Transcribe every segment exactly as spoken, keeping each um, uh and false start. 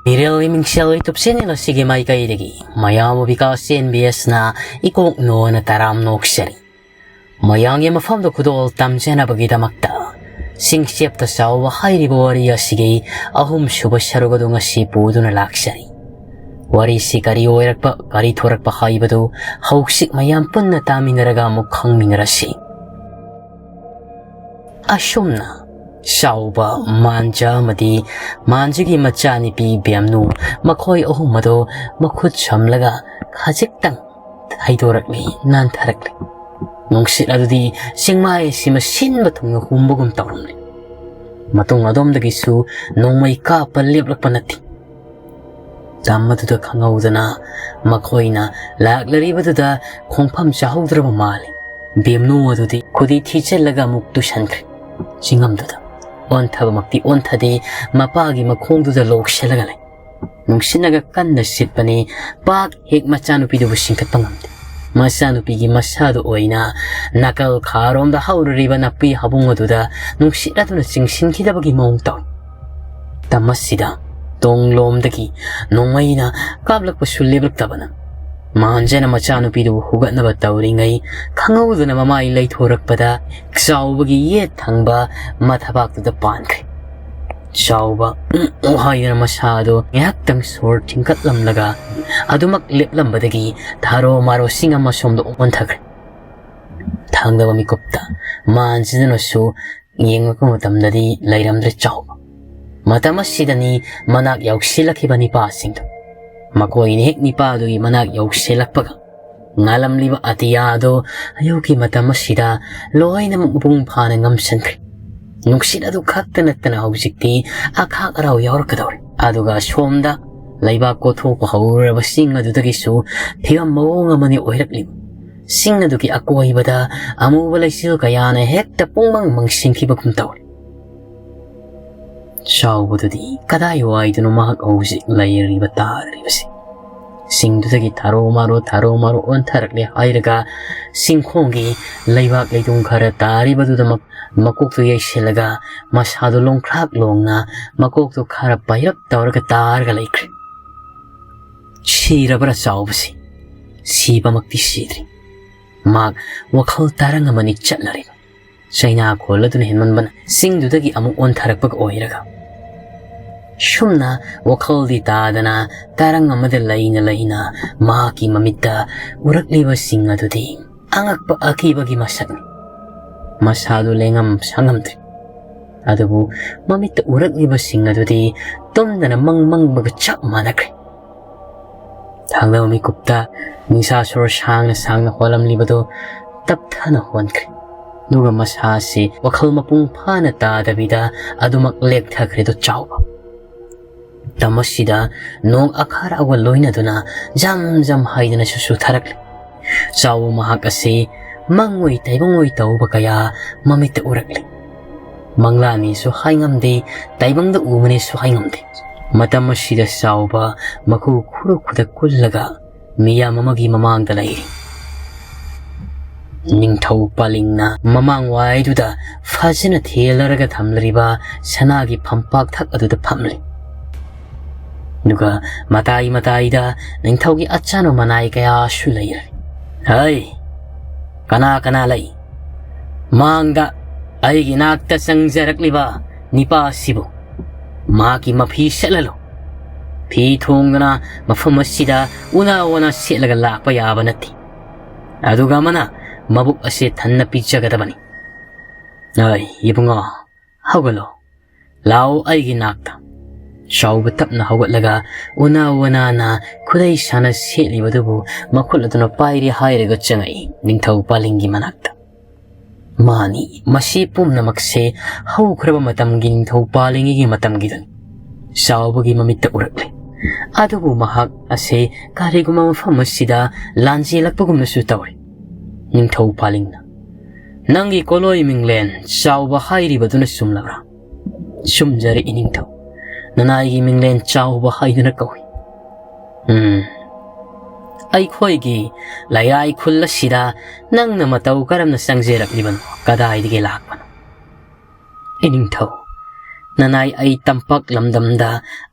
ꯃꯤꯔꯦꯜꯒꯤ ꯃꯤꯡꯁꯦꯜ YouTube channel ꯑꯁꯤꯒꯤ ꯃꯥꯏꯀꯩꯗꯒꯤ ꯃꯌꯥꯝꯕꯨ ꯕꯤꯀꯥꯁ ꯑꯦꯟ ꯕꯤ ꯑꯦꯁꯅ ꯏꯀꯣꯛ ꯅꯣꯅ ꯇꯔꯥꯝ ꯅꯣꯛꯆꯔꯤ꯫ ꯃꯌꯥꯝꯒꯤ ꯃꯐꯝꯗ ꯈꯨꯗꯣꯜ ꯇꯝꯖꯅꯕꯒꯤꯗꯃꯛꯇ ꯆꯤꯡꯆꯦꯞꯇ ꯆꯥꯎꯕ ꯍꯥꯏꯔꯤꯕ ꯋꯥꯔꯤ ꯑꯁꯤꯒꯤ ꯑꯍꯨꯝꯁꯨꯕ ꯁꯔꯨꯛ ꯑꯗꯨ ꯉꯁꯤ ꯄꯨꯗꯨꯅ ꯂꯥꯛꯆꯔꯤ꯫ ꯋꯥꯔꯤꯁꯤ ꯀꯔꯤ ꯑꯣꯏꯔꯛꯄ, ꯀꯔꯤ ꯊꯣꯔꯛꯄ ꯍꯥꯏꯕꯗꯨ ꯍꯧꯖꯤꯛ ꯃꯌꯥꯝ ꯄꯨꯟꯅ ꯇꯥꯃꯤꯟꯅꯔꯒ ꯑꯃꯨꯛ ꯈꯪꯃꯤꯟꯅꯔꯁꯤ꯫ ꯑꯁꯨꯝꯅ ꯆꯥꯎꯕ, ꯃꯥꯟꯖ ꯑꯃꯗꯤ ꯃꯥꯟꯖꯒꯤ ꯃꯆꯥꯅꯨꯄꯤ ꯕꯦꯝꯅꯨ, ꯃꯈꯣꯏ ꯑꯍꯨꯝ ꯑꯗꯨ ꯃꯈꯨꯠ ꯁꯝꯂꯒ ꯈꯖꯤꯛꯇꯪ ꯊꯩꯗꯣꯔꯛꯂꯤ, ꯅꯥꯟꯊꯔꯛꯂꯤ꯫ ꯅꯨꯡꯁꯤꯠ ꯑꯗꯨꯗꯤ ꯆꯤꯡꯃꯥꯏ ꯑꯁꯤꯃ ꯁꯤꯟꯕ ꯊꯨꯡꯅ ꯍꯨꯝꯕꯒꯨꯝ ꯇꯧꯔꯝꯂꯤ꯫ ꯃꯇꯨꯡ ꯑꯗꯣꯝꯗꯒꯤꯁꯨ ꯅꯣꯡꯃꯩ ꯀꯥꯞꯄ ꯂꯦꯞꯂꯛꯄ ꯅꯠꯇꯦ꯫ ꯇꯝ ꯑꯗꯨꯗ ꯈꯪꯍꯧꯗꯅ ꯃꯈꯣꯏꯅ ꯂꯥꯛꯂꯔꯤꯕꯗꯨꯗ ꯈꯣꯡꯐꯝ ꯆꯥꯍꯧꯗ꯭ꯔꯕ ꯃꯥꯜꯂꯤ꯫ ꯕꯦꯝꯅꯨ ꯑꯗꯨꯗꯤ ꯈꯨꯗꯤ ꯊꯤꯆꯜꯂꯒ ꯑꯃꯨꯛ ꯇꯨꯁꯟꯈ꯭ꯔꯦ꯫ ꯆꯤꯡꯉꯝꯗꯨꯗ ꯑꯣꯟꯊꯕꯃꯛꯇꯤ ꯑꯣꯟꯊꯗꯦ, ꯃꯄꯥꯒꯤ ꯃꯈꯣꯡꯗꯨꯗ ꯂꯣꯛꯁꯤꯜꯂꯒ ꯂꯩ꯫ ꯅꯨꯡꯁꯤꯠꯅꯒ ꯀꯟꯅ ꯁꯤꯠꯄꯅꯤ, ꯄꯥꯛ ꯍꯦꯛ ꯃꯆꯥꯅꯨꯄꯤꯗꯨꯕꯨ ꯆꯤꯡꯈꯠꯄ ꯉꯝꯗꯦ꯫ ꯃꯆꯥꯅꯨꯄꯤꯒꯤ ꯃꯁꯥꯗꯨ ꯑꯣꯏꯅ ꯅꯥꯀꯜ ꯈꯥꯔꯣꯝꯗ ꯍꯧꯔꯤꯕ ꯅꯥꯄꯤ ꯍꯥꯕꯨꯡ ꯑꯗꯨꯗ ꯅꯨꯡꯁꯤꯠ ꯑꯗꯨꯅ ꯆꯤꯡꯁꯤꯟꯈꯤꯗꯕꯒꯤ ꯃꯑꯣꯡ ꯇꯧꯏ꯫ ꯇꯝ ꯑꯁꯤꯗ ꯇꯣꯡꯂꯣꯝꯗꯒꯤ ꯅꯣꯡꯃꯩꯅ ꯀꯥꯞꯂꯛꯄꯁꯨ ꯂꯦꯞꯂꯛꯇꯕꯅ, ꯃꯥꯟꯖꯅ ꯃꯆꯥꯅꯨꯄꯤꯗꯨꯕꯨ ꯍꯨꯒꯠꯅꯕ ꯇꯧꯔꯤꯉꯩ, ꯈꯪꯍꯧꯗꯅ ꯃꯃꯥꯏ ꯂꯩꯊꯣꯔꯛꯄꯗ ꯆꯥꯎꯕꯒꯤ ꯌꯦꯠ ꯊꯪꯕ ꯃꯊꯕꯥꯛꯇꯨꯗ ꯄꯥꯟꯈ꯭ꯔꯦ꯫ ꯆꯥꯎꯕ "ꯎꯝ, ꯎꯝ" ꯍꯥꯏꯗꯅ ꯃꯁꯥꯗꯨ ꯉꯥꯏꯍꯥꯛꯇꯪ ꯁꯣꯔ ꯊꯤꯡꯀꯠꯂꯝꯂꯒ ꯑꯗꯨꯃꯛ ꯂꯦꯞꯂꯝꯕꯗꯒꯤ ꯊꯥꯔꯣ ꯃꯥꯔꯣꯁꯤꯡ ꯑꯃ ꯁꯣꯝꯗ ꯑꯣꯟꯊꯈ꯭ꯔꯦ꯫ ꯊꯥꯡꯗꯕ ꯃꯤꯀꯨꯞꯇ ꯃꯥꯟꯖꯗꯨꯅꯁꯨ ꯌꯦꯡꯂꯛꯄ ꯃꯇꯝꯗꯗꯤ ꯂꯩꯔꯝꯗ꯭ꯔꯦ ꯆꯥꯎꯕ꯫ ꯃꯇꯝ ꯑꯁꯤꯗꯅꯤ ꯃꯅꯥꯛ ꯌꯧꯁꯤꯜꯂꯛꯈꯤꯕ ꯅꯤꯄꯥꯁꯤꯡꯗꯨ꯫ ꯃꯈꯣꯏꯅ ꯍꯦꯛ ꯅꯤꯄꯥꯗꯨꯒꯤ ꯃꯅꯥꯛ ꯌꯧꯁꯤꯜꯂꯛꯄꯒ, ꯉꯥꯜꯂꯝꯂꯤꯕ ꯑꯇꯤꯌꯥ ꯑꯗꯨ ꯑꯌꯨꯛꯀꯤ ꯃꯇꯝ ꯑꯁꯤꯗ ꯂꯣꯏꯅꯃꯛ ꯃꯄꯨꯡ ꯐꯥꯅ ꯉꯝꯁꯤꯟꯈ꯭ꯔꯦ꯫ ꯅꯨꯡꯁꯤꯠ ꯑꯗꯨ ꯈꯛꯇ ꯅꯠꯇꯅ ꯍꯧꯖꯤꯛꯇꯤ ꯑꯈꯥꯛ ꯑꯔꯥꯎ ꯌꯥꯎꯔꯛꯀꯗꯧꯔꯦ꯫ ꯑꯗꯨꯒ ꯁꯣꯝꯗ ꯂꯩꯕꯥꯛ ꯀꯣꯊꯣꯛꯄ ꯍꯧꯔꯨꯔꯕ ꯆꯤꯡ ꯑꯗꯨꯗꯒꯤꯁꯨ ꯐꯤꯕꯝ ꯃꯑꯣꯡ ꯑꯃꯅꯤ ꯑꯣꯏꯔꯛꯂꯤꯕ꯫ ꯆꯤꯡ ꯑꯗꯨꯒꯤ ꯑꯀꯣꯏꯕꯗ ꯑꯃꯨꯕ ꯂꯩꯆꯤꯜ ꯀꯌꯥꯅ ꯍꯦꯛꯇ ꯄꯨꯡꯃꯪ ꯃꯪꯁꯤꯟꯈꯤꯕꯒꯨꯝ ꯇꯧꯔꯤ꯫ ꯆꯥꯎꯕꯗꯨꯗꯤ ꯀꯗꯥꯏ ꯋꯥꯏꯗꯅꯣ ꯃꯍꯥꯛ ꯍꯧꯖꯤꯛ ꯂꯩꯔꯤꯕ ꯇꯥꯔꯤꯕꯁꯤ? ꯁꯤꯡꯗꯨꯗꯒꯤ ꯊꯥꯔꯣ ꯃꯥꯔꯣ ꯊꯥꯔꯣ ꯃꯥꯔꯣ ꯑꯣꯟꯊꯔꯛꯂꯦ ꯍꯥꯏꯔꯒ ꯁꯤꯡꯈꯣꯡꯒꯤ ꯂꯩꯕꯥꯛ ꯂꯩꯗꯨꯡ ꯈꯔ ꯇꯥꯔꯤꯕꯗꯨꯗꯃꯛ ꯃꯀꯣꯛꯇꯨ ꯌꯩꯁꯤꯜꯂꯒ ꯃꯁꯥꯗꯨ ꯂꯣꯡꯈ꯭ꯔꯥꯛ ꯂꯣꯡꯅ ꯃꯀꯣꯛꯇꯨ ꯈꯔ ꯄꯥꯏꯔꯞ ꯇꯧꯔꯒ ꯇꯥꯔꯒ ꯂꯩꯈ꯭ꯔꯦ꯫ ꯁꯤꯔꯕ꯭ꯔꯥ ꯆꯥꯎꯕꯁꯤ? ꯁꯤꯕꯃꯛꯇꯤ ꯁꯤꯗ꯭ꯔꯤ꯫ ꯃꯍꯥꯛ ꯋꯥꯈꯜ ꯇꯔꯪ ꯑꯃꯅꯤ ꯆꯠꯅꯔꯤꯕ꯫ ꯆꯩꯅꯥ ꯈꯣꯜ ꯑꯗꯨꯅ ꯍꯦꯟꯃꯟꯕꯅ ꯆꯤꯡꯗꯨꯗꯒꯤ ꯑꯃꯨꯛ ꯑꯣꯟꯊꯔꯛꯄꯒ ꯑꯣꯏꯔꯒ꯫ ꯁꯨꯝꯅ ꯋꯥꯈꯜꯗꯤ ꯇꯥꯗꯅ ꯇꯔꯪ ꯑꯃꯗ ꯂꯩꯅ ꯂꯩꯅ ꯃꯍꯥꯛꯀꯤ ꯃꯃꯤꯠꯇ ꯎꯔꯛꯂꯤꯕꯁꯤꯡ ꯑꯗꯨꯗꯤ ꯑꯉꯛꯄ ꯑꯀꯤꯕꯒꯤ ꯃꯁꯛꯅꯤ꯫ ꯃꯁꯥꯗꯨ ꯂꯦꯡꯉꯝ ꯁꯥꯉꯝꯗ꯭ꯔꯦ꯫ ꯑꯗꯨꯕꯨ ꯃꯃꯤꯠꯇ ꯎꯔꯛꯂꯤꯕꯁꯤꯡ ꯑꯗꯨꯗꯤ ꯇꯨꯝꯗꯅ ꯃꯪ ꯃꯪꯕꯒ ꯆꯞ ꯃꯥꯟꯅꯈ꯭ꯔꯦ꯫ ꯊꯥꯡꯗꯕ ꯃꯤꯀꯨꯞꯇ ꯅꯤꯡꯁꯥ ꯁꯣꯔ ꯁꯥꯡꯅ ꯁꯥꯡꯅ ꯍꯣꯜꯂꯝꯂꯤꯕꯗꯨ ꯇꯞꯊꯅ ꯍꯣꯟꯈ꯭ꯔꯦ꯫ ꯑꯗꯨꯒ ꯃꯁꯥꯁꯤ ꯋꯥꯈꯜ ꯃꯄꯨꯡ ꯐꯥꯅ ꯇꯥꯗꯕꯤꯗ ꯑꯗꯨꯃꯛ ꯂꯦꯛꯊꯈ꯭ꯔꯦꯗꯣ ꯆꯥꯎꯕ꯫ ꯃꯇꯝ ꯑꯁꯤꯗ ꯅꯣꯡ ꯑꯈꯥꯔꯛꯑꯒ ꯂꯣꯏꯅꯗꯨꯅ ꯖꯝ ꯖꯝ ꯍꯥꯏꯗꯅꯁꯨ ꯆꯨꯊꯔꯛꯂꯤ꯫ ꯆꯥꯎꯕ ꯃꯍꯥꯛ ꯑꯁꯤ ꯃꯪꯑꯣꯏ ꯇꯥꯏꯕꯪꯑꯣꯏ ꯇꯧꯕ ꯀꯌꯥ ꯃꯃꯤꯠꯇ ꯎꯔꯛꯂꯤ꯫ ꯃꯪꯂꯥꯅꯤꯁꯨ ꯍꯥꯏꯉꯝꯗꯦ, ꯇꯥꯏꯕꯪꯗ ꯎꯕꯅꯦꯁꯨ ꯍꯥꯏꯉꯝꯗꯦ꯫ ꯃꯇꯝ ꯑꯁꯤꯗ ꯆꯥꯎꯕ ꯃꯈꯨ ꯈꯨꯔꯨ ꯈꯨꯗ ꯀꯨꯜꯂꯒ ꯃꯤꯌꯥꯝ ꯑꯃꯒꯤ ꯃꯃꯥꯡꯗ ꯂꯩꯔꯤ꯫ ꯅꯤꯡꯊꯧ ꯄꯥꯂꯤꯡꯅ ꯃꯃꯥꯡ ꯋꯥꯏꯗꯨꯗ ꯐꯖꯅ ꯊꯦꯜꯂꯔꯒ ꯊꯝꯂꯤꯕ ꯁꯅꯥꯒꯤ ꯐꯝꯄꯥꯛ ꯊꯛ ꯑꯗꯨꯗ ꯐꯝꯂꯤ꯫ ꯑꯗꯨꯒ ꯃꯇꯥꯏ ꯃꯇꯥꯏꯗ ꯅꯤꯡꯊꯧꯒꯤ ꯑꯆꯥꯟꯕ ꯃꯅꯥꯏ ꯀꯌꯥꯁꯨ ꯂꯩꯔꯤ꯫ "ꯍꯩ, ꯀꯅꯥ ꯀꯅꯥ ꯂꯩ? ꯃꯥꯡꯗ ꯑꯩꯒꯤ ꯅꯥꯛꯇ ꯆꯪꯖꯔꯛꯂꯤꯕ ꯅꯤꯄꯥꯁꯤꯕꯨ ꯃꯍꯥꯛꯀꯤ ꯃꯐꯤ ꯁꯦꯠꯍꯜꯂꯨ꯫ ꯐꯤ ꯊꯣꯡꯗꯨꯅ ꯃꯐꯝ ꯑꯁꯤꯗ ꯎꯅꯥ ꯋꯥꯅ ꯁꯦꯠꯂꯒ ꯂꯥꯛꯄ ꯌꯥꯕ ꯅꯠꯇꯦ꯫ ꯑꯗꯨꯒ ꯑꯃꯅ ꯃꯕꯨꯛ ꯑꯁꯤ ꯊꯟꯅ ꯄꯤꯖꯒꯗꯕꯅꯤ꯫ ꯑꯩ ꯏꯕꯨꯡꯉꯣ, ꯍꯧꯒꯠꯂꯣ, ꯂꯥꯛꯑꯣ ꯑꯩꯒꯤ ꯅꯥꯛꯇ꯫" ꯆꯥꯎꯕ ꯇꯞꯅ ꯍꯧꯒꯠꯂꯒ ꯎꯅꯥ ꯋꯥꯅꯥꯅ ꯈꯨꯗꯩ ꯁꯥꯅ ꯁꯦꯠꯂꯤꯕꯗꯨꯕꯨ ꯃꯈꯨꯠ ꯑꯗꯨꯅ ꯄꯥꯏꯔꯦ ꯍꯥꯏꯔꯒ ꯆꯪꯉꯛꯏ ꯅꯤꯡꯊꯧ ꯄꯥꯂꯤꯡꯒꯤ ꯃꯅꯥꯛꯇ꯫ ꯃꯥꯅꯤ, ꯃꯁꯤ ꯄꯨꯝꯅꯃꯛꯁꯦ ꯍꯧꯈ꯭ꯔꯕ ꯃꯇꯝꯒꯤ ꯅꯤꯡꯊꯧ ꯄꯥꯂꯤꯡꯒꯤ ꯃꯇꯝꯒꯤꯗꯨꯅꯤ꯫ ꯆꯥꯎꯕꯒꯤ ꯃꯃꯤꯠꯇ ꯎꯔꯛꯂꯦ꯫ ꯑꯗꯨꯕꯨ ꯃꯍꯥꯛ ꯑꯁꯦ ꯀꯔꯤꯒꯨꯝꯕ ꯃꯐꯝ ꯑꯁꯤꯗ ꯂꯥꯟꯖꯦꯜꯂꯛꯄꯒꯨꯝꯅꯁꯨ ꯇꯧꯔꯤ꯫ ꯅꯤꯡꯊꯧ ꯄꯥꯂꯤꯡꯅ, "ꯅꯪꯒꯤ ꯀꯣꯂꯣꯏ ꯃꯤꯡꯂꯦꯟ ꯆꯥꯎꯕ ꯍꯥꯏꯔꯤꯕꯗꯨꯅ ꯆꯨꯝꯂꯕ꯭ꯔꯥ?" "ꯆꯨꯝꯖꯔꯦ ꯏꯅꯤꯡꯊꯧ꯫ ꯅꯅꯥꯏꯒꯤ ꯃꯤꯡꯂꯦꯟ ꯆꯥꯎꯕ ꯍꯥꯏꯗꯨꯅ ꯀꯧꯏ꯫" "ꯎꯝ, ꯑꯩꯈꯣꯏꯒꯤ ꯂꯩꯔꯥꯏ ꯈꯨꯜ ꯑꯁꯤꯗ ꯅꯪꯅ ꯃꯇꯧ ꯀꯔꯝꯅ ꯆꯪꯖꯔꯛꯂꯤꯕꯅꯣ? ꯀꯗꯥꯏꯗꯒꯤ ꯂꯥꯛꯄꯅꯣ? ꯏꯅꯤꯡꯊꯧ, ꯅꯅꯥꯏ ꯑꯩ ꯇꯝꯄꯥꯛ ꯂꯝꯗꯝꯗ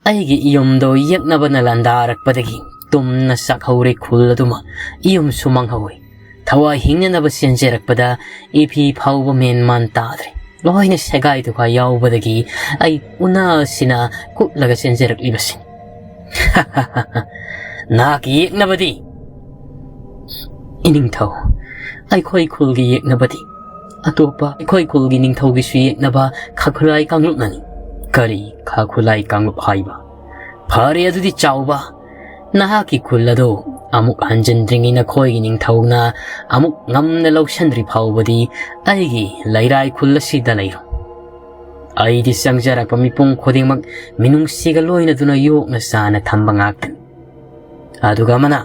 ꯑꯩꯒꯤ ꯏꯌꯨꯝꯗꯣ ꯌꯦꯛꯅꯕꯅ ꯂꯥꯟꯗꯥꯔꯛꯄꯗꯒꯤ ꯇꯨꯝꯅ ꯆꯥꯛꯍꯧꯔꯦ ꯈꯨꯜ ꯑꯗꯨꯃ꯫ ꯏꯌꯨꯝꯁꯨ ꯃꯥꯡꯍꯧꯔꯦ꯫ ꯊꯋꯥꯏ ꯍꯤꯡꯅꯅꯕ ꯆꯦꯟꯖꯔꯛꯄꯗ ꯏꯐꯤ ꯐꯥꯎꯕ ꯃꯦꯟ ꯃꯥꯟ ꯇꯥꯗ꯭ꯔꯦ꯫ ꯂꯣꯏꯅ ꯁꯦꯒꯥꯏ ꯇꯨꯒꯥꯏ ꯌꯥꯎꯕꯗꯒꯤ ꯑꯩ ꯎꯅꯥꯁꯤꯅ ꯀꯨꯠꯂꯒ ꯆꯦꯟꯖꯔꯛꯂꯤꯕꯁꯤꯅꯤ꯫ ꯅꯍꯥꯛꯀꯤ ꯌꯦꯛꯅꯕꯗꯤ? ꯏꯅꯤꯡꯊꯧ, ꯑꯩꯈꯣꯏ ꯈꯨꯜꯒꯤ ꯌꯦꯛꯅꯕꯗꯤ ꯑꯇꯣꯞꯄ ꯑꯩꯈꯣꯏ ꯈꯨꯜꯒꯤ ꯅꯤꯡꯊꯧꯒꯤꯁꯨ ꯌꯦꯛꯅꯕ ꯈꯥꯈꯨꯂꯥꯏ ꯀꯥꯡꯂꯨꯞꯅꯅꯤ꯫ ꯀꯔꯤ ꯈꯥꯈꯨꯂꯥꯏ ꯀꯥꯡꯂꯨꯞ ꯍꯥꯏꯕ? ꯐꯔꯦ, ꯑꯗꯨꯗꯤ ꯆꯥꯎꯕ, ꯅꯍꯥꯛꯀꯤ ꯈꯨꯜ ꯑꯗꯨ ꯑꯃꯨꯛ ꯍꯟꯖꯤꯟꯗ꯭ꯔꯤꯉꯩ ꯅꯈꯣꯏꯒꯤ ꯅꯤꯡꯊꯧꯅ ꯑꯃꯨꯛ ꯉꯝꯅ ꯂꯧꯁꯤꯟꯗ꯭ꯔꯤ ꯐꯥꯎꯕꯗꯤ ꯑꯩꯒꯤ ꯂꯩꯔꯥꯏ ꯈꯨꯜ ꯑꯁꯤꯗ ꯂꯩꯔꯣ꯫ ꯑꯩꯗꯤ ꯆꯪꯖꯔꯛꯄ ꯃꯤꯄꯨꯝ ꯈꯨꯗꯤꯡꯃꯛ ꯃꯤꯅꯨꯡꯁꯤꯒ ꯂꯣꯏꯅꯗꯨꯅ ꯌꯣꯛꯅ ꯆꯥꯅ ꯊꯝꯕ ꯉꯥꯛꯇꯅꯤ꯫ ꯑꯗꯨꯒ ꯑꯃꯅ,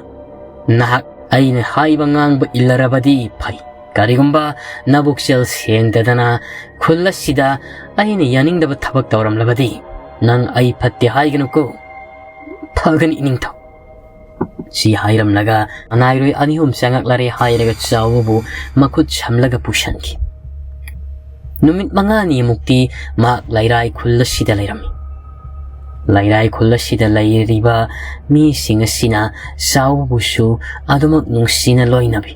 ꯅꯍꯥꯛ ꯑꯩꯅ ꯍꯥꯏꯕ ꯉꯥꯡꯕ ꯏꯜꯂꯔꯕꯗꯤ ꯐꯩ꯫ ꯀꯔꯤꯒꯨꯝꯕ ꯅꯕꯨꯛꯆꯦꯜ ꯁꯦꯡꯗꯗꯅ ꯈꯨꯜ ꯑꯁꯤꯗ ꯑꯩꯅ ꯌꯥꯅꯤꯡꯗꯕ ꯊꯕꯛ ꯇꯧꯔꯝꯂꯕꯗꯤ, ꯅꯪ ꯑꯩ ꯐꯠꯇꯦ ꯍꯥꯏꯒꯅꯨꯀꯣ꯫ ꯐꯒꯅꯤ, ꯏꯅꯤꯡꯊꯧ꯫ ꯁꯤ ꯍꯥꯏꯔꯝꯂꯒ ꯃꯅꯥꯏꯔꯣꯏ ꯑꯅꯤ ꯑꯍꯨꯝ ꯆꯪꯉꯛꯂꯔꯦ ꯍꯥꯏꯔꯒ ꯆꯥꯎꯕꯕꯨ ꯃꯈꯨꯠ ꯁꯝꯂꯒ ꯄꯨꯁꯟꯈꯤ꯫ ꯅꯨꯃꯤꯠ ꯃꯉꯥꯅꯤꯃꯨꯛꯇꯤ ꯃꯍꯥꯛ ꯂꯩꯔꯥꯏ ꯈꯨꯜ ꯑꯁꯤꯗ ꯂꯩꯔꯝꯃꯤ꯫ ꯂꯩꯔꯥꯏ ꯈꯨꯜ ꯑꯁꯤꯗ ꯂꯩꯔꯤꯕ ꯃꯤꯁꯤꯡ ꯑꯁꯤꯅ ꯆꯥꯎꯕꯕꯨꯁꯨ ꯑꯗꯨꯃꯛ ꯅꯨꯡꯁꯤꯅ ꯂꯣꯏꯅꯕꯤ꯫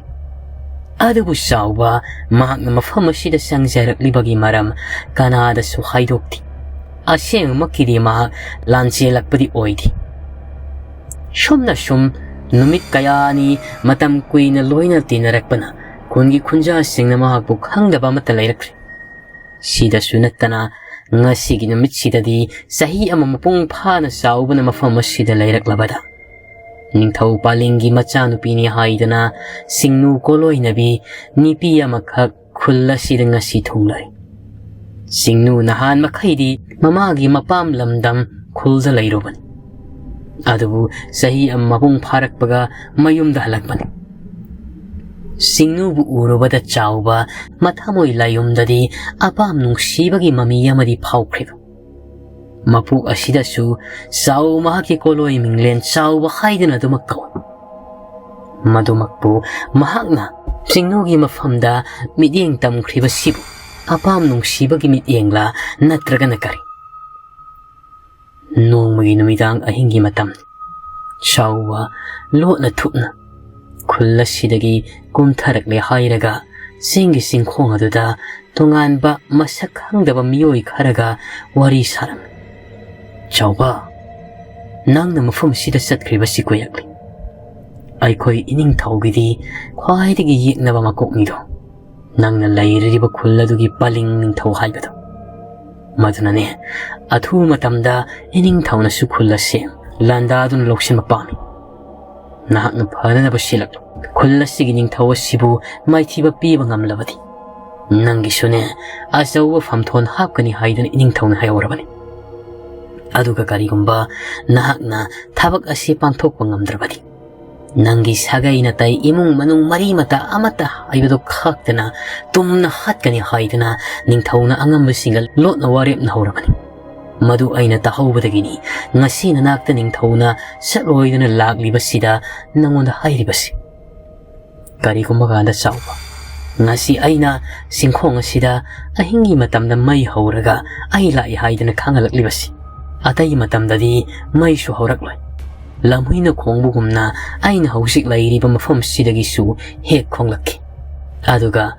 ꯑꯗꯨꯕꯨ ꯆꯥꯎꯕ ꯃꯍꯥꯛꯅ ꯃꯐꯝ ꯑꯁꯤꯗ ꯆꯪꯖꯔꯛꯂꯤꯕꯒꯤ ꯃꯔꯝ ꯀꯅꯥꯗꯁꯨ ꯍꯥꯏꯗꯣꯛꯇꯦ꯫ ꯑꯁꯦꯡꯕꯃꯛꯀꯤꯗꯤ ꯃꯍꯥꯛ ꯂꯥꯟꯆꯦꯜꯂꯛꯄꯗꯤ ꯑꯣꯏꯗꯦ꯫ ꯁꯨꯝꯅ ꯁꯨꯝ ꯅꯨꯃꯤꯠ ꯀꯌꯥꯅꯤ ꯃꯇꯝ ꯀꯨꯏꯅ ꯂꯣꯏꯅ ꯇꯤꯟꯅꯔꯛꯄꯅ ꯈꯨꯟꯒꯤ ꯈꯨꯟꯖꯥꯁꯤꯡꯅ ꯃꯍꯥꯛꯄꯨ ꯈꯪꯗꯕ ꯑꯃꯠꯇ ꯂꯩꯔꯛꯇ꯭ꯔꯦ꯫ ꯁꯤꯗꯁꯨ ꯅꯠꯇꯅ, ꯉꯁꯤꯒꯤ ꯅꯨꯃꯤꯠꯁꯤꯗꯗꯤ ꯆꯍꯤ ꯑꯃ ꯃꯄꯨꯡ ꯐꯥꯅ ꯆꯥꯎꯕꯅ ꯃꯐꯝ ꯑꯁꯤꯗ ꯂꯩꯔꯛꯂꯕꯗ, ꯅꯤꯡꯊꯧ ꯄꯥꯂꯤꯡꯒꯤ ꯃꯆꯥꯅꯨꯄꯤꯅꯤ ꯍꯥꯏꯗꯅ ꯁꯤꯡꯅꯨ ꯀꯣꯂꯣꯏꯅꯕꯤ ꯅꯨꯄꯤ ꯑꯃꯈꯛ ꯈꯨꯜ ꯑꯁꯤꯗ ꯉꯁꯤ ꯊꯨꯡꯂꯔꯦ꯫ ꯁꯤꯡꯅꯨ ꯅꯍꯥꯟ ꯃꯈꯩꯗꯤ ꯃꯃꯥꯒꯤ ꯃꯄꯥꯝ ꯂꯝꯗꯝ ꯈꯨꯜꯗ ꯂꯩꯔꯨꯕꯅꯤ꯫ ꯑꯗꯨꯕꯨ ꯆꯍꯤ ꯑꯃ ꯃꯄꯨꯡ ꯐꯥꯔꯛꯄꯒ ꯃꯌꯨꯝꯗ ꯍꯜꯂꯛꯄꯅꯤ꯫ ꯁꯤꯡꯅꯨꯕꯨ ꯎꯔꯨꯕꯗ ꯆꯥꯎꯕ ꯃꯊꯃꯣꯏ ꯂꯥꯏꯌꯨꯝꯗꯗꯤ ꯑꯄꯥꯝ ꯅꯨꯡꯁꯤꯕꯒꯤ ꯃꯃꯤ ꯑꯃꯗꯤ ꯐꯥꯎꯈ꯭ꯔꯤꯕ꯫ ꯃꯄꯣꯛ ꯑꯁꯤꯗꯁꯨ ꯆꯥꯎ ꯃꯍꯥꯛꯀꯤ ꯀꯣꯂꯣꯏ ꯃꯤꯡꯂꯦꯟ ꯆꯥꯎꯕ ꯍꯥꯏꯗꯨꯅ ꯑꯗꯨꯃꯛ ꯀꯧꯏ꯫ ꯃꯗꯨꯃꯛꯄꯨ ꯃꯍꯥꯛꯅ ꯆꯤꯡꯅꯨꯒꯤ ꯃꯐꯝꯗ ꯃꯤꯠꯌꯦꯡ ꯇꯝꯈ꯭ꯔꯤꯕꯁꯤꯕꯨ ꯑꯄꯥꯝ ꯅꯨꯡꯁꯤꯕꯒꯤ ꯃꯤꯠꯌꯦꯡꯂꯥ, ꯅꯠꯇ꯭ꯔꯒꯅ ꯀꯔꯤ? ꯅꯣꯡꯃꯒꯤ ꯅꯨꯃꯤꯗꯥꯡ ꯑꯍꯤꯡꯒꯤ ꯃꯇꯝ꯫ ꯆꯥꯎꯕ ꯂꯣꯠꯅ ꯊꯨꯞꯅ ꯈꯨꯜ ꯑꯁꯤꯗꯒꯤ ꯀꯨꯝꯊꯔꯛꯂꯦ ꯍꯥꯏꯔꯒ ꯆꯤꯡꯒꯤ ꯆꯤꯡꯈꯣꯡ ꯑꯗꯨꯗ ꯇꯣꯉꯥꯟꯕ ꯃꯁꯛ ꯈꯪꯗꯕ ꯃꯤꯑꯣꯏ ꯈꯔꯒ ꯋꯥꯔꯤ ꯁꯥꯔꯝꯃꯤ꯫ "ꯆꯥꯎꯕ, ꯅꯪꯅ ꯃꯐꯝ ꯑꯁꯤꯗ ꯆꯠꯈ꯭ꯔꯤꯕꯁꯤ ꯀꯨꯏꯔꯛꯂꯤ꯫ ꯑꯩꯈꯣꯏ ꯏꯅꯤꯡꯊꯧꯒꯤꯗꯤ ꯈ꯭ꯋꯥꯏꯗꯒꯤ ꯌꯦꯛꯅꯕ ꯃꯀꯣꯛꯅꯤꯗꯣ꯫ ꯅꯪꯅ ꯂꯩꯔꯤꯕ ꯈꯨꯜ ꯑꯗꯨꯒꯤ ꯄꯂꯤꯡ ꯅꯤꯡꯊꯧ ꯍꯥꯏꯕꯗꯣ꯫ ꯃꯗꯨꯅꯅꯦ, ꯑꯊꯨꯕ ꯃꯇꯝꯗ ꯏꯅꯤꯡꯊꯧꯅꯁꯨ ꯈꯨꯜ ꯑꯁꯤ ꯂꯥꯟꯗꯥꯗꯨꯅ ꯂꯧꯁꯤꯟꯕ ꯄꯥꯝꯃꯤ꯫ ꯅꯍꯥꯛꯅ ꯐꯅꯅꯕ ꯁꯤꯜꯂꯛꯂꯨ꯫ ꯈꯨꯜ ꯑꯁꯤꯒꯤ ꯅꯤꯡꯊꯧ ꯑꯁꯤꯕꯨ ꯃꯥꯏꯊꯤꯕ ꯄꯤꯕ ꯉꯝꯂꯕꯗꯤ, ꯅꯪꯒꯤꯁꯨꯅꯦ, ꯑꯆꯧꯕ ꯐꯝꯊꯣꯟ ꯍꯥꯞꯀꯅꯤ ꯍꯥꯏꯗꯨꯅ ꯏꯅꯤꯡꯊꯧꯅ ꯍꯥꯏꯍꯧꯔꯕꯅꯤ꯫ ꯑꯗꯨꯒ ꯀꯔꯤꯒꯨꯝꯕ ꯅꯍꯥꯛꯅ ꯊꯕꯛ ꯑꯁꯤ ꯄꯥꯡꯊꯣꯛꯄ ꯉꯝꯗ꯭ꯔꯕꯗꯤ, ꯅꯪꯒꯤ ꯁꯥꯒꯩ ꯅꯥꯇꯩ, ꯏꯃꯨꯡ ꯃꯅꯨꯡ, ꯃꯔꯤ ꯃꯇꯥ ꯑꯃꯠꯇ ꯍꯥꯏꯕꯗꯨ ꯈꯥꯛꯇꯅ ꯇꯨꯝꯅ ꯍꯥꯠꯀꯅꯤ ꯍꯥꯏꯗꯨꯅ ꯅꯤꯡꯊꯧꯅ ꯑꯉꯝꯕꯁꯤꯡꯒ ꯂꯣꯠꯅ ꯋꯥꯔꯦꯞꯅ ꯍꯧꯔꯕꯅꯤ꯫ ꯃꯗꯨ ꯑꯩꯅ ꯇꯥꯍꯧꯕꯗꯒꯤꯅꯤ ꯉꯁꯤ ꯅꯅꯥꯛꯇ ꯅꯤꯡꯊꯧꯅ ꯆꯠꯂꯣꯏꯗꯨꯅ ꯂꯥꯛꯂꯤꯕꯁꯤꯗ ꯅꯪꯉꯣꯟꯗ ꯍꯥꯏꯔꯤꯕꯁꯤ꯫ ꯀꯔꯤꯒꯨꯝꯕ ꯀꯥꯟꯗ ꯆꯥꯎꯕ, ꯉꯁꯤ ꯑꯩꯅ ꯆꯤꯡꯈꯣꯡ ꯑꯁꯤꯗ ꯑꯍꯤꯡꯒꯤ ꯃꯇꯝꯗ ꯃꯩ ꯍꯧꯔꯒ ꯑꯩ ꯂꯥꯛꯏ ꯍꯥꯏꯗꯅ ꯈꯪꯍꯜꯂꯛꯂꯤꯕꯁꯤ, ꯑꯇꯩ ꯃꯇꯝꯗꯗꯤ ꯃꯩꯁꯨ ꯍꯧꯔꯛꯂꯣꯏ꯫ ꯂꯝꯍꯨꯏꯅ ꯈꯣꯡꯕꯒꯨꯝꯅ ꯑꯩꯅ ꯍꯧꯖꯤꯛ ꯂꯩꯔꯤꯕ ꯃꯐꯝꯁꯤꯗꯒꯤꯁꯨ ꯍꯦꯛ ꯈꯣꯡꯂꯛꯈꯤ꯫ ꯑꯗꯨꯒ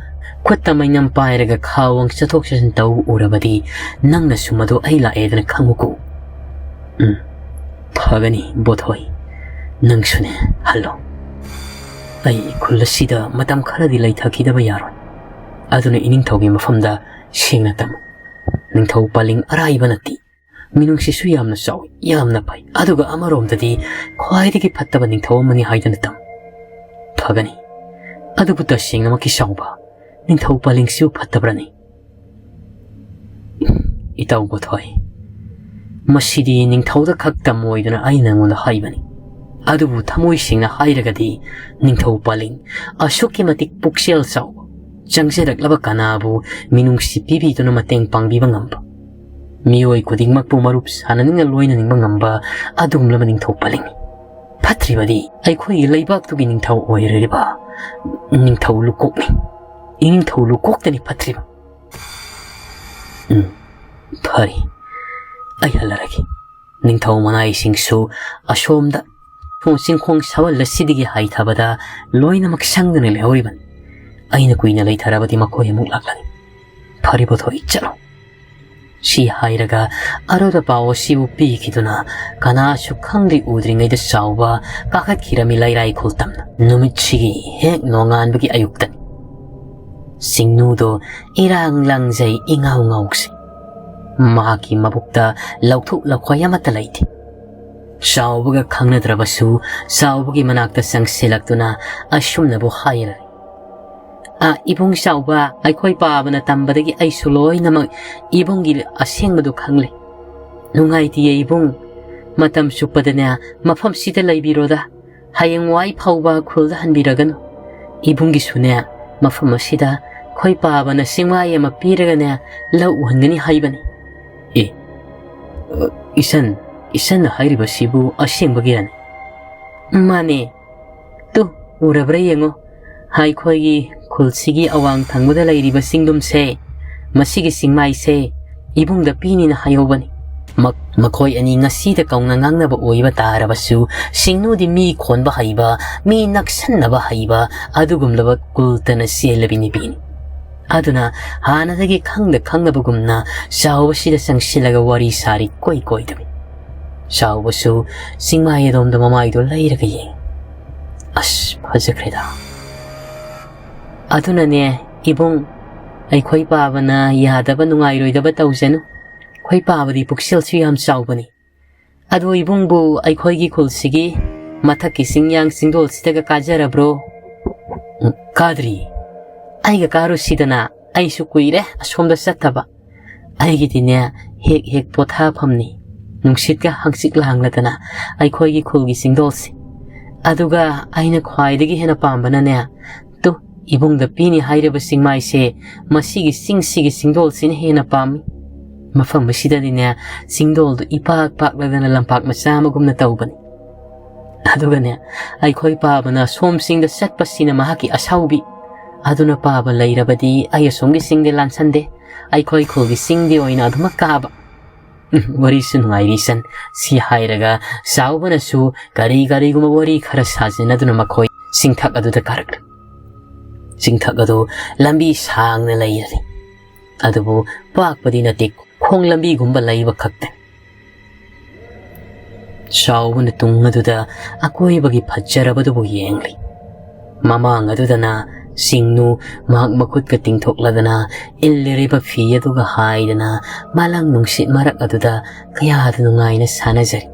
ꯈꯨꯠꯇ ꯃꯩꯅꯝ ꯄꯥꯏꯔꯒ ꯈꯥ ꯋꯥꯡ ꯆꯠꯊꯣꯛ ꯆꯠꯁꯤꯟ ꯇꯧꯕ ꯎꯔꯕꯗꯤ ꯅꯪꯅꯁꯨ ꯃꯗꯨ ꯑꯩ ꯂꯥꯛꯑꯦꯗꯅ ꯈꯪꯉꯨꯀꯣ꯫ ꯎꯝ, ꯐꯒꯅꯤ ꯕꯣꯊꯣꯏ, ꯅꯪꯁꯨꯅꯦ ꯍꯜꯂꯣ꯫ ꯑꯩ ꯈꯨꯜ ꯑꯁꯤꯗ ꯃꯇꯝ ꯈꯔꯗꯤ ꯂꯩꯊꯈꯤꯗꯕ ꯌꯥꯔꯣꯏ꯫ ꯑꯗꯨꯅ ꯏꯅꯤꯡꯊꯧꯒꯤ ꯃꯐꯝꯗ ꯁꯦꯡꯅ ꯇꯝꯃꯨ꯫ ꯅꯤꯡꯊꯧ ꯄꯂꯤꯡ ꯑꯔꯥꯏꯕ ꯅꯠꯇꯦ꯫ ꯃꯤꯅꯨꯡꯁꯤꯁꯨ ꯌꯥꯝꯅ ꯆꯥꯎꯏ, ꯌꯥꯝꯅ ꯐꯩ꯫ ꯑꯗꯨꯒ ꯑꯃꯔꯣꯝꯗꯗꯤ ꯈ꯭ꯋꯥꯏꯗꯒꯤ ꯐꯠꯇꯕ ꯅꯤꯡꯊꯧ ꯑꯃꯅꯤ ꯍꯥꯏꯗꯨꯅ ꯇꯝꯃꯨ꯫ ꯐꯒꯅꯤ꯫ ꯑꯗꯨꯕꯨ ꯇꯁꯦꯡꯅꯃꯛꯀꯤ ꯆꯥꯎꯕ, ꯅꯤꯡꯊꯧ ꯄꯂꯤꯡꯁꯤꯕꯨ ꯐꯠꯇꯕ꯭ꯔꯅꯤ? ꯏꯇꯥꯎ ꯕꯣꯊꯣꯏ, ꯃꯁꯤꯗꯤ ꯅꯤꯡꯊꯧꯗ ꯈꯛ ꯇꯝꯃꯣꯏꯗꯅ ꯑꯩꯅ ꯅꯉꯣꯟꯗ ꯍꯥꯏꯕꯅꯤ꯫ ꯑꯗꯨꯕꯨ ꯊꯃꯣꯏ ꯁꯦꯡꯅ ꯍꯥꯏꯔꯒꯗꯤ ꯅꯤꯡꯊꯧ ꯄꯂꯤꯡ ꯑꯁꯨꯛꯀꯤ ꯃꯇꯤꯛ ꯄꯨꯛꯆꯦꯜ ꯆꯥꯎꯕ, ꯆꯪꯖꯔꯛꯂꯕ ꯀꯅꯥꯕꯨ ꯃꯤꯅꯨꯡꯁꯤ ꯄꯤꯕꯤꯗꯨꯅ ꯃꯇꯦꯡ ꯄꯥꯡꯕꯤꯕ ꯉꯝꯕ, ꯃꯤꯑꯣꯏ ꯈꯨꯗꯤꯡꯃꯛꯄꯨ ꯃꯔꯨꯞ ꯁꯥꯟꯅꯅꯤꯡꯅ ꯂꯣꯏꯅꯅꯤꯡꯕ ꯉꯝꯕ ꯑꯗꯨꯒꯨꯝꯂꯕ ꯅꯤꯡꯊꯧ ꯄꯂꯤꯡꯅꯤ꯫ ꯐꯠꯇ꯭ꯔꯤꯕꯗꯤ ꯑꯩꯈꯣꯏꯒꯤ ꯂꯩꯕꯥꯛꯇꯨꯒꯤ ꯅꯤꯡꯊꯧ ꯑꯣꯏꯔꯤꯕ ꯅꯤꯡꯊꯧ ꯂꯨꯀꯣꯛꯅꯤ꯫ ꯏꯅꯤꯡꯊꯧ ꯂꯨꯀꯣꯛꯇꯅꯤ ꯐꯠꯇ꯭ꯔꯤꯕ꯫ ꯎꯝ, ꯐꯔꯦ, ꯑꯩ ꯍꯜꯂꯔꯒꯦ꯫ ꯅꯤꯡꯊꯧ ꯃꯅꯥꯏꯁꯤꯡꯁꯨ ꯑꯁꯣꯝꯗ ꯊꯣꯡ ꯆꯤꯡꯈꯣꯡ ꯁꯋꯜ ꯑꯁꯤꯗꯒꯤ ꯍꯥꯏꯊꯕꯗ ꯂꯣꯏꯅꯃꯛ ꯁꯪꯗꯨꯅ ꯂꯩꯍꯧꯔꯤꯕꯅꯤ꯫ ꯑꯩꯅ ꯀꯨꯏꯅ ꯂꯩꯊꯔꯕꯗꯤ ꯃꯈꯣꯏ ꯑꯃꯨꯛ ꯂꯥꯛꯂꯅꯤ꯫ ꯐꯔꯦ ꯄꯣꯊꯣꯏ, ꯆꯠꯂꯣ꯫ ꯁꯤ ꯍꯥꯏꯔꯒ ꯑꯔꯣꯗ ꯄꯥꯎ ꯑꯁꯤꯕꯨ ꯄꯤꯈꯤꯗꯨꯅ ꯀꯅꯥꯁꯨ ꯈꯪꯗ꯭ꯔꯤ ꯎꯗ꯭ꯔꯤꯉꯩꯗ ꯆꯥꯎꯕ ꯀꯥꯈꯠꯈꯤꯔꯝꯃꯤ ꯂꯩꯔꯥꯏ ꯈꯨꯜ ꯇꯝꯅ꯫ ꯅꯨꯃꯤꯠꯁꯤꯒꯤ ꯍꯦꯛ ꯅꯣꯡꯉꯥꯟꯕꯒꯤ ꯑꯌꯨꯛꯇꯅꯤ꯫ ꯁꯤꯡꯅꯨꯗꯣ ꯏꯔꯥꯡ ꯂꯥꯡꯖꯩ, ꯏꯉꯥꯎ ꯉꯥꯎꯁꯤ꯫ ꯃꯍꯥꯛꯀꯤ ꯃꯕꯨꯛꯇ ꯂꯧꯊꯣꯛ ꯂꯧꯈꯣꯏ ꯑꯃꯠꯇ ꯂꯩꯇꯦ꯫ ꯆꯥꯎꯕꯒ ꯈꯪꯅꯗ꯭ꯔꯕꯁꯨ ꯆꯥꯎꯕꯒꯤ ꯃꯅꯥꯛꯇ ꯆꯪꯁꯤꯜꯂꯛꯇꯨꯅ ꯑꯁꯨꯝꯅꯕꯨ ꯍꯥꯏꯔꯦ, "ꯑ, ꯏꯕꯨꯡ ꯆꯥꯎꯕ, ꯑꯩꯈꯣꯏ ꯄꯥꯕꯅ ꯇꯝꯕꯗꯒꯤ ꯑꯩꯁꯨ ꯂꯣꯏꯅꯃꯛ ꯏꯕꯨꯡꯒꯤ ꯑꯁꯦꯡꯕꯗꯨ ꯈꯪꯂꯦ꯫ ꯅꯨꯡꯉꯥꯏꯇꯤꯌꯦ ꯏꯕꯨꯡ, ꯃꯇꯝ ꯆꯨꯞꯄꯗꯅꯦ ꯃꯐꯝꯁꯤꯗ ꯂꯩꯕꯤꯔꯣꯗ, ꯍꯌꯦꯡ ꯋꯥꯏ ꯐꯥꯎꯕ ꯈꯨꯜꯗ ꯍꯟꯕꯤꯔꯒꯅꯨ꯫ ꯏꯕꯨꯡꯒꯤꯁꯨꯅꯦ ꯃꯐꯝ ꯑꯁꯤꯗ ꯑꯩꯈꯣꯏ ꯄꯥꯕꯅ ꯆꯤꯡꯃꯥꯏ ꯑꯃ ꯄꯤꯔꯒꯅꯦ ꯂꯧ ꯎꯍꯟꯒꯅꯤ ꯍꯥꯏꯕꯅꯤ"꯫ ꯑꯦ, ꯏꯆꯟ, ꯏꯆꯟꯅ ꯍꯥꯏꯔꯤꯕꯁꯤꯕꯨ ꯑꯁꯦꯡꯕꯒꯤꯔꯅꯦ? ꯃꯥꯅꯦ꯫ ꯇꯨ, ꯎꯔꯕ꯭ꯔꯥ ꯌꯦꯡꯉꯣ, ꯑꯩꯈꯣꯏꯒꯤ ꯈꯨꯜꯁꯤꯒꯤ ꯑꯋꯥꯡ ꯊꯪꯕꯗ ꯂꯩꯔꯤꯕ ꯆꯤꯡꯗꯨꯝꯁꯦ, ꯃꯁꯤꯒꯤ ꯆꯤꯡꯃꯥꯏꯁꯦ ꯏꯕꯨꯡꯗ ꯄꯤꯅꯤꯅ ꯍꯥꯏꯍꯧꯕꯅꯤ꯫ ꯃ-, ꯃꯈꯣꯏ ꯑꯅꯤ ꯉꯁꯤꯗ ꯀꯧꯅ ꯉꯥꯡꯅꯕ ꯑꯣꯏꯕ ꯇꯥꯔꯕꯁꯨ, ꯁꯤꯡꯅꯨꯗꯤ ꯃꯤ ꯈꯣꯟꯕ ꯍꯩꯕ, ꯃꯤ ꯅꯛꯁꯟꯅꯕ ꯍꯩꯕ ꯑꯗꯨꯒꯨꯝꯂꯕ ꯀꯨꯜꯇꯅ ꯆꯦꯜꯂꯕꯤ ꯅꯨꯄꯤꯅꯤ꯫ ꯑꯗꯨꯅ ꯍꯥꯟꯅꯗꯒꯤ ꯈꯪꯗ ꯈꯪꯗꯕꯒꯨꯝꯅ ꯆꯥꯎꯕꯁꯤꯗ ꯆꯪꯁꯤꯜꯂꯒ ꯋꯥꯔꯤ ꯁꯥꯔꯤ ꯀꯣꯏ ꯀꯣꯏꯗꯕꯤ꯫ ꯆꯥꯎꯕꯁꯨ ꯆꯤꯡꯃꯥꯏ ꯑꯗꯣꯝꯗ ꯃꯃꯥꯏꯗꯣ ꯂꯩꯔꯒ ꯌꯦꯡꯉꯤ꯫ ꯑꯁ, ꯐꯖꯈ꯭ꯔꯦꯗ꯫ ꯑꯗꯨꯅꯅꯦ, ꯏꯕꯨꯡ, ꯑꯩꯈꯣꯏ ꯄꯥꯕꯅ ꯌꯥꯗꯕ ꯅꯨꯡꯉꯥꯏꯔꯣꯏꯗꯕ ꯇꯧꯖꯅꯨ꯫ ꯑꯩꯈꯣꯏ ꯄꯥꯕꯗꯤ ꯄꯨꯛꯆꯦꯜꯁꯨ ꯌꯥꯝ ꯆꯥꯎꯕꯅꯤ꯫ ꯑꯗꯣ ꯏꯕꯨꯡꯕꯨ ꯑꯩꯈꯣꯏꯒꯤ ꯈꯨꯜꯁꯤꯒꯤ ꯃꯊꯛꯀꯤ ꯆꯤꯡꯌꯥꯡ ꯆꯤꯡꯗꯣꯜꯁꯤꯗꯒ ꯀꯥꯖꯔꯕ꯭ꯔꯣ? ꯎꯝ, ꯀꯥꯗ꯭ꯔꯤ꯫ ꯑꯩꯒ ꯀꯥꯔꯨꯁꯤꯗꯅ, ꯑꯩꯁꯨ ꯀꯨꯏꯔꯦ ꯑꯁꯣꯝꯗ ꯆꯠꯇꯕ꯫ ꯑꯩꯒꯤꯗꯤꯅꯦ, ꯍꯦꯛ ꯍꯦꯛ ꯄꯣꯊꯥꯐꯝꯅꯤ꯫ ꯅꯨꯡꯁꯤꯠꯀ ꯍꯪꯆꯤꯠ ꯂꯥꯡꯂꯗꯅ ꯑꯩꯈꯣꯏꯒꯤ ꯈꯨꯜꯒꯤ ꯆꯤꯡꯗꯣꯜꯁꯦ꯫ ꯑꯗꯨꯒ ꯑꯩꯅ ꯈ꯭ꯋꯥꯏꯗꯒꯤ ꯍꯦꯟꯅ ꯄꯥꯝꯕꯅꯅꯦ, ꯇꯨ, ꯏꯕꯨꯡꯗ ꯄꯤꯅꯤ ꯍꯥꯏꯔꯤꯕ ꯆꯤꯡꯃꯥꯏꯁꯦ, ꯃꯁꯤꯒꯤ ꯆꯤꯡꯁꯤꯒꯤ ꯆꯤꯡꯗꯣꯜꯁꯤꯅ ꯍꯦꯟꯅ ꯄꯥꯝꯃꯤ꯫ ꯃꯐꯝ ꯑꯁꯤꯗꯗꯤꯅꯦ, ꯆꯤꯡꯗꯣꯜꯗꯨ ꯏꯄꯥꯛ ꯄꯥꯛꯂꯗꯅ ꯂꯝꯄꯥꯛ ꯃꯆꯥ ꯑꯃꯒꯨꯝꯅ ꯇꯧꯕꯅꯤ꯫ ꯑꯗꯨꯒꯅꯦ, ꯑꯩꯈꯣꯏ ꯄꯥꯕꯅ ꯁꯣꯝ ꯆꯤꯡꯗ ꯆꯠꯄꯁꯤꯅ ꯃꯍꯥꯛꯀꯤ ꯑꯁꯥꯎꯕꯤ꯫ ꯑꯗꯨꯅ ꯄꯥꯕ ꯂꯩꯔꯕꯗꯤ ꯑꯩ ꯑꯁꯣꯝꯒꯤ ꯆꯤꯡꯗꯤ ꯂꯥꯟꯁꯟꯗꯦ, ꯑꯩꯈꯣꯏ ꯈꯨꯜꯒꯤ ꯆꯤꯡꯗꯤ ꯑꯣꯏꯅ ꯑꯗꯨꯃꯛ ꯀꯥꯕ꯫ ꯎꯝ, ꯋꯥꯔꯤꯁꯨ ꯅꯨꯡꯉꯥꯏꯔꯤ ꯏꯆꯟ꯫ ꯁꯤ ꯍꯥꯏꯔꯒ ꯆꯥꯎꯕꯅꯁꯨ ꯀꯔꯤ ꯀꯔꯤꯒꯨꯝꯕ ꯋꯥꯔꯤ ꯈꯔ ꯁꯥꯖꯤꯟꯅꯗꯨꯅ ꯃꯈꯣꯏ ꯆꯤꯡꯊꯛ ꯑꯗꯨꯗ ꯀꯥꯔꯛꯂꯦ꯫ ꯆꯤꯡꯊꯛ ꯑꯗꯨ ꯂꯝꯕꯤ ꯁꯥꯡꯅ ꯂꯩꯔꯤ꯫ ꯑꯗꯨꯕꯨ ꯄꯥꯛꯄꯗꯤ ꯅꯠꯇꯦ, ꯈꯣꯡ ꯂꯝꯕꯤꯒꯨꯝꯕ ꯂꯩꯕ ꯈꯛꯇ꯫ ꯆꯥꯎꯕꯅ ꯇꯨꯡ ꯑꯗꯨꯗ ꯑꯀꯣꯏꯕꯒꯤ ꯐꯖꯔꯕꯗꯨꯕꯨ ꯌꯦꯡꯂꯤ꯫ ꯃꯃꯥꯡ ꯑꯗꯨꯗꯅ ꯁꯤꯡꯅꯨ ꯃꯍꯥꯛ ꯃꯈꯨꯠꯀ ꯇꯤꯡꯊꯣꯛꯂꯗꯅ ꯏꯜꯂꯤꯔꯤꯕ ꯐꯤ ꯑꯗꯨꯒ ꯍꯥꯏꯗꯅ ꯃꯥꯂꯪ ꯅꯨꯡꯁꯤꯠ ꯃꯔꯛ ꯑꯗꯨꯗ ꯀꯌꯥꯗ ꯅꯨꯡꯉꯥꯏꯅ ꯁꯥꯟꯅꯖꯔꯤ꯫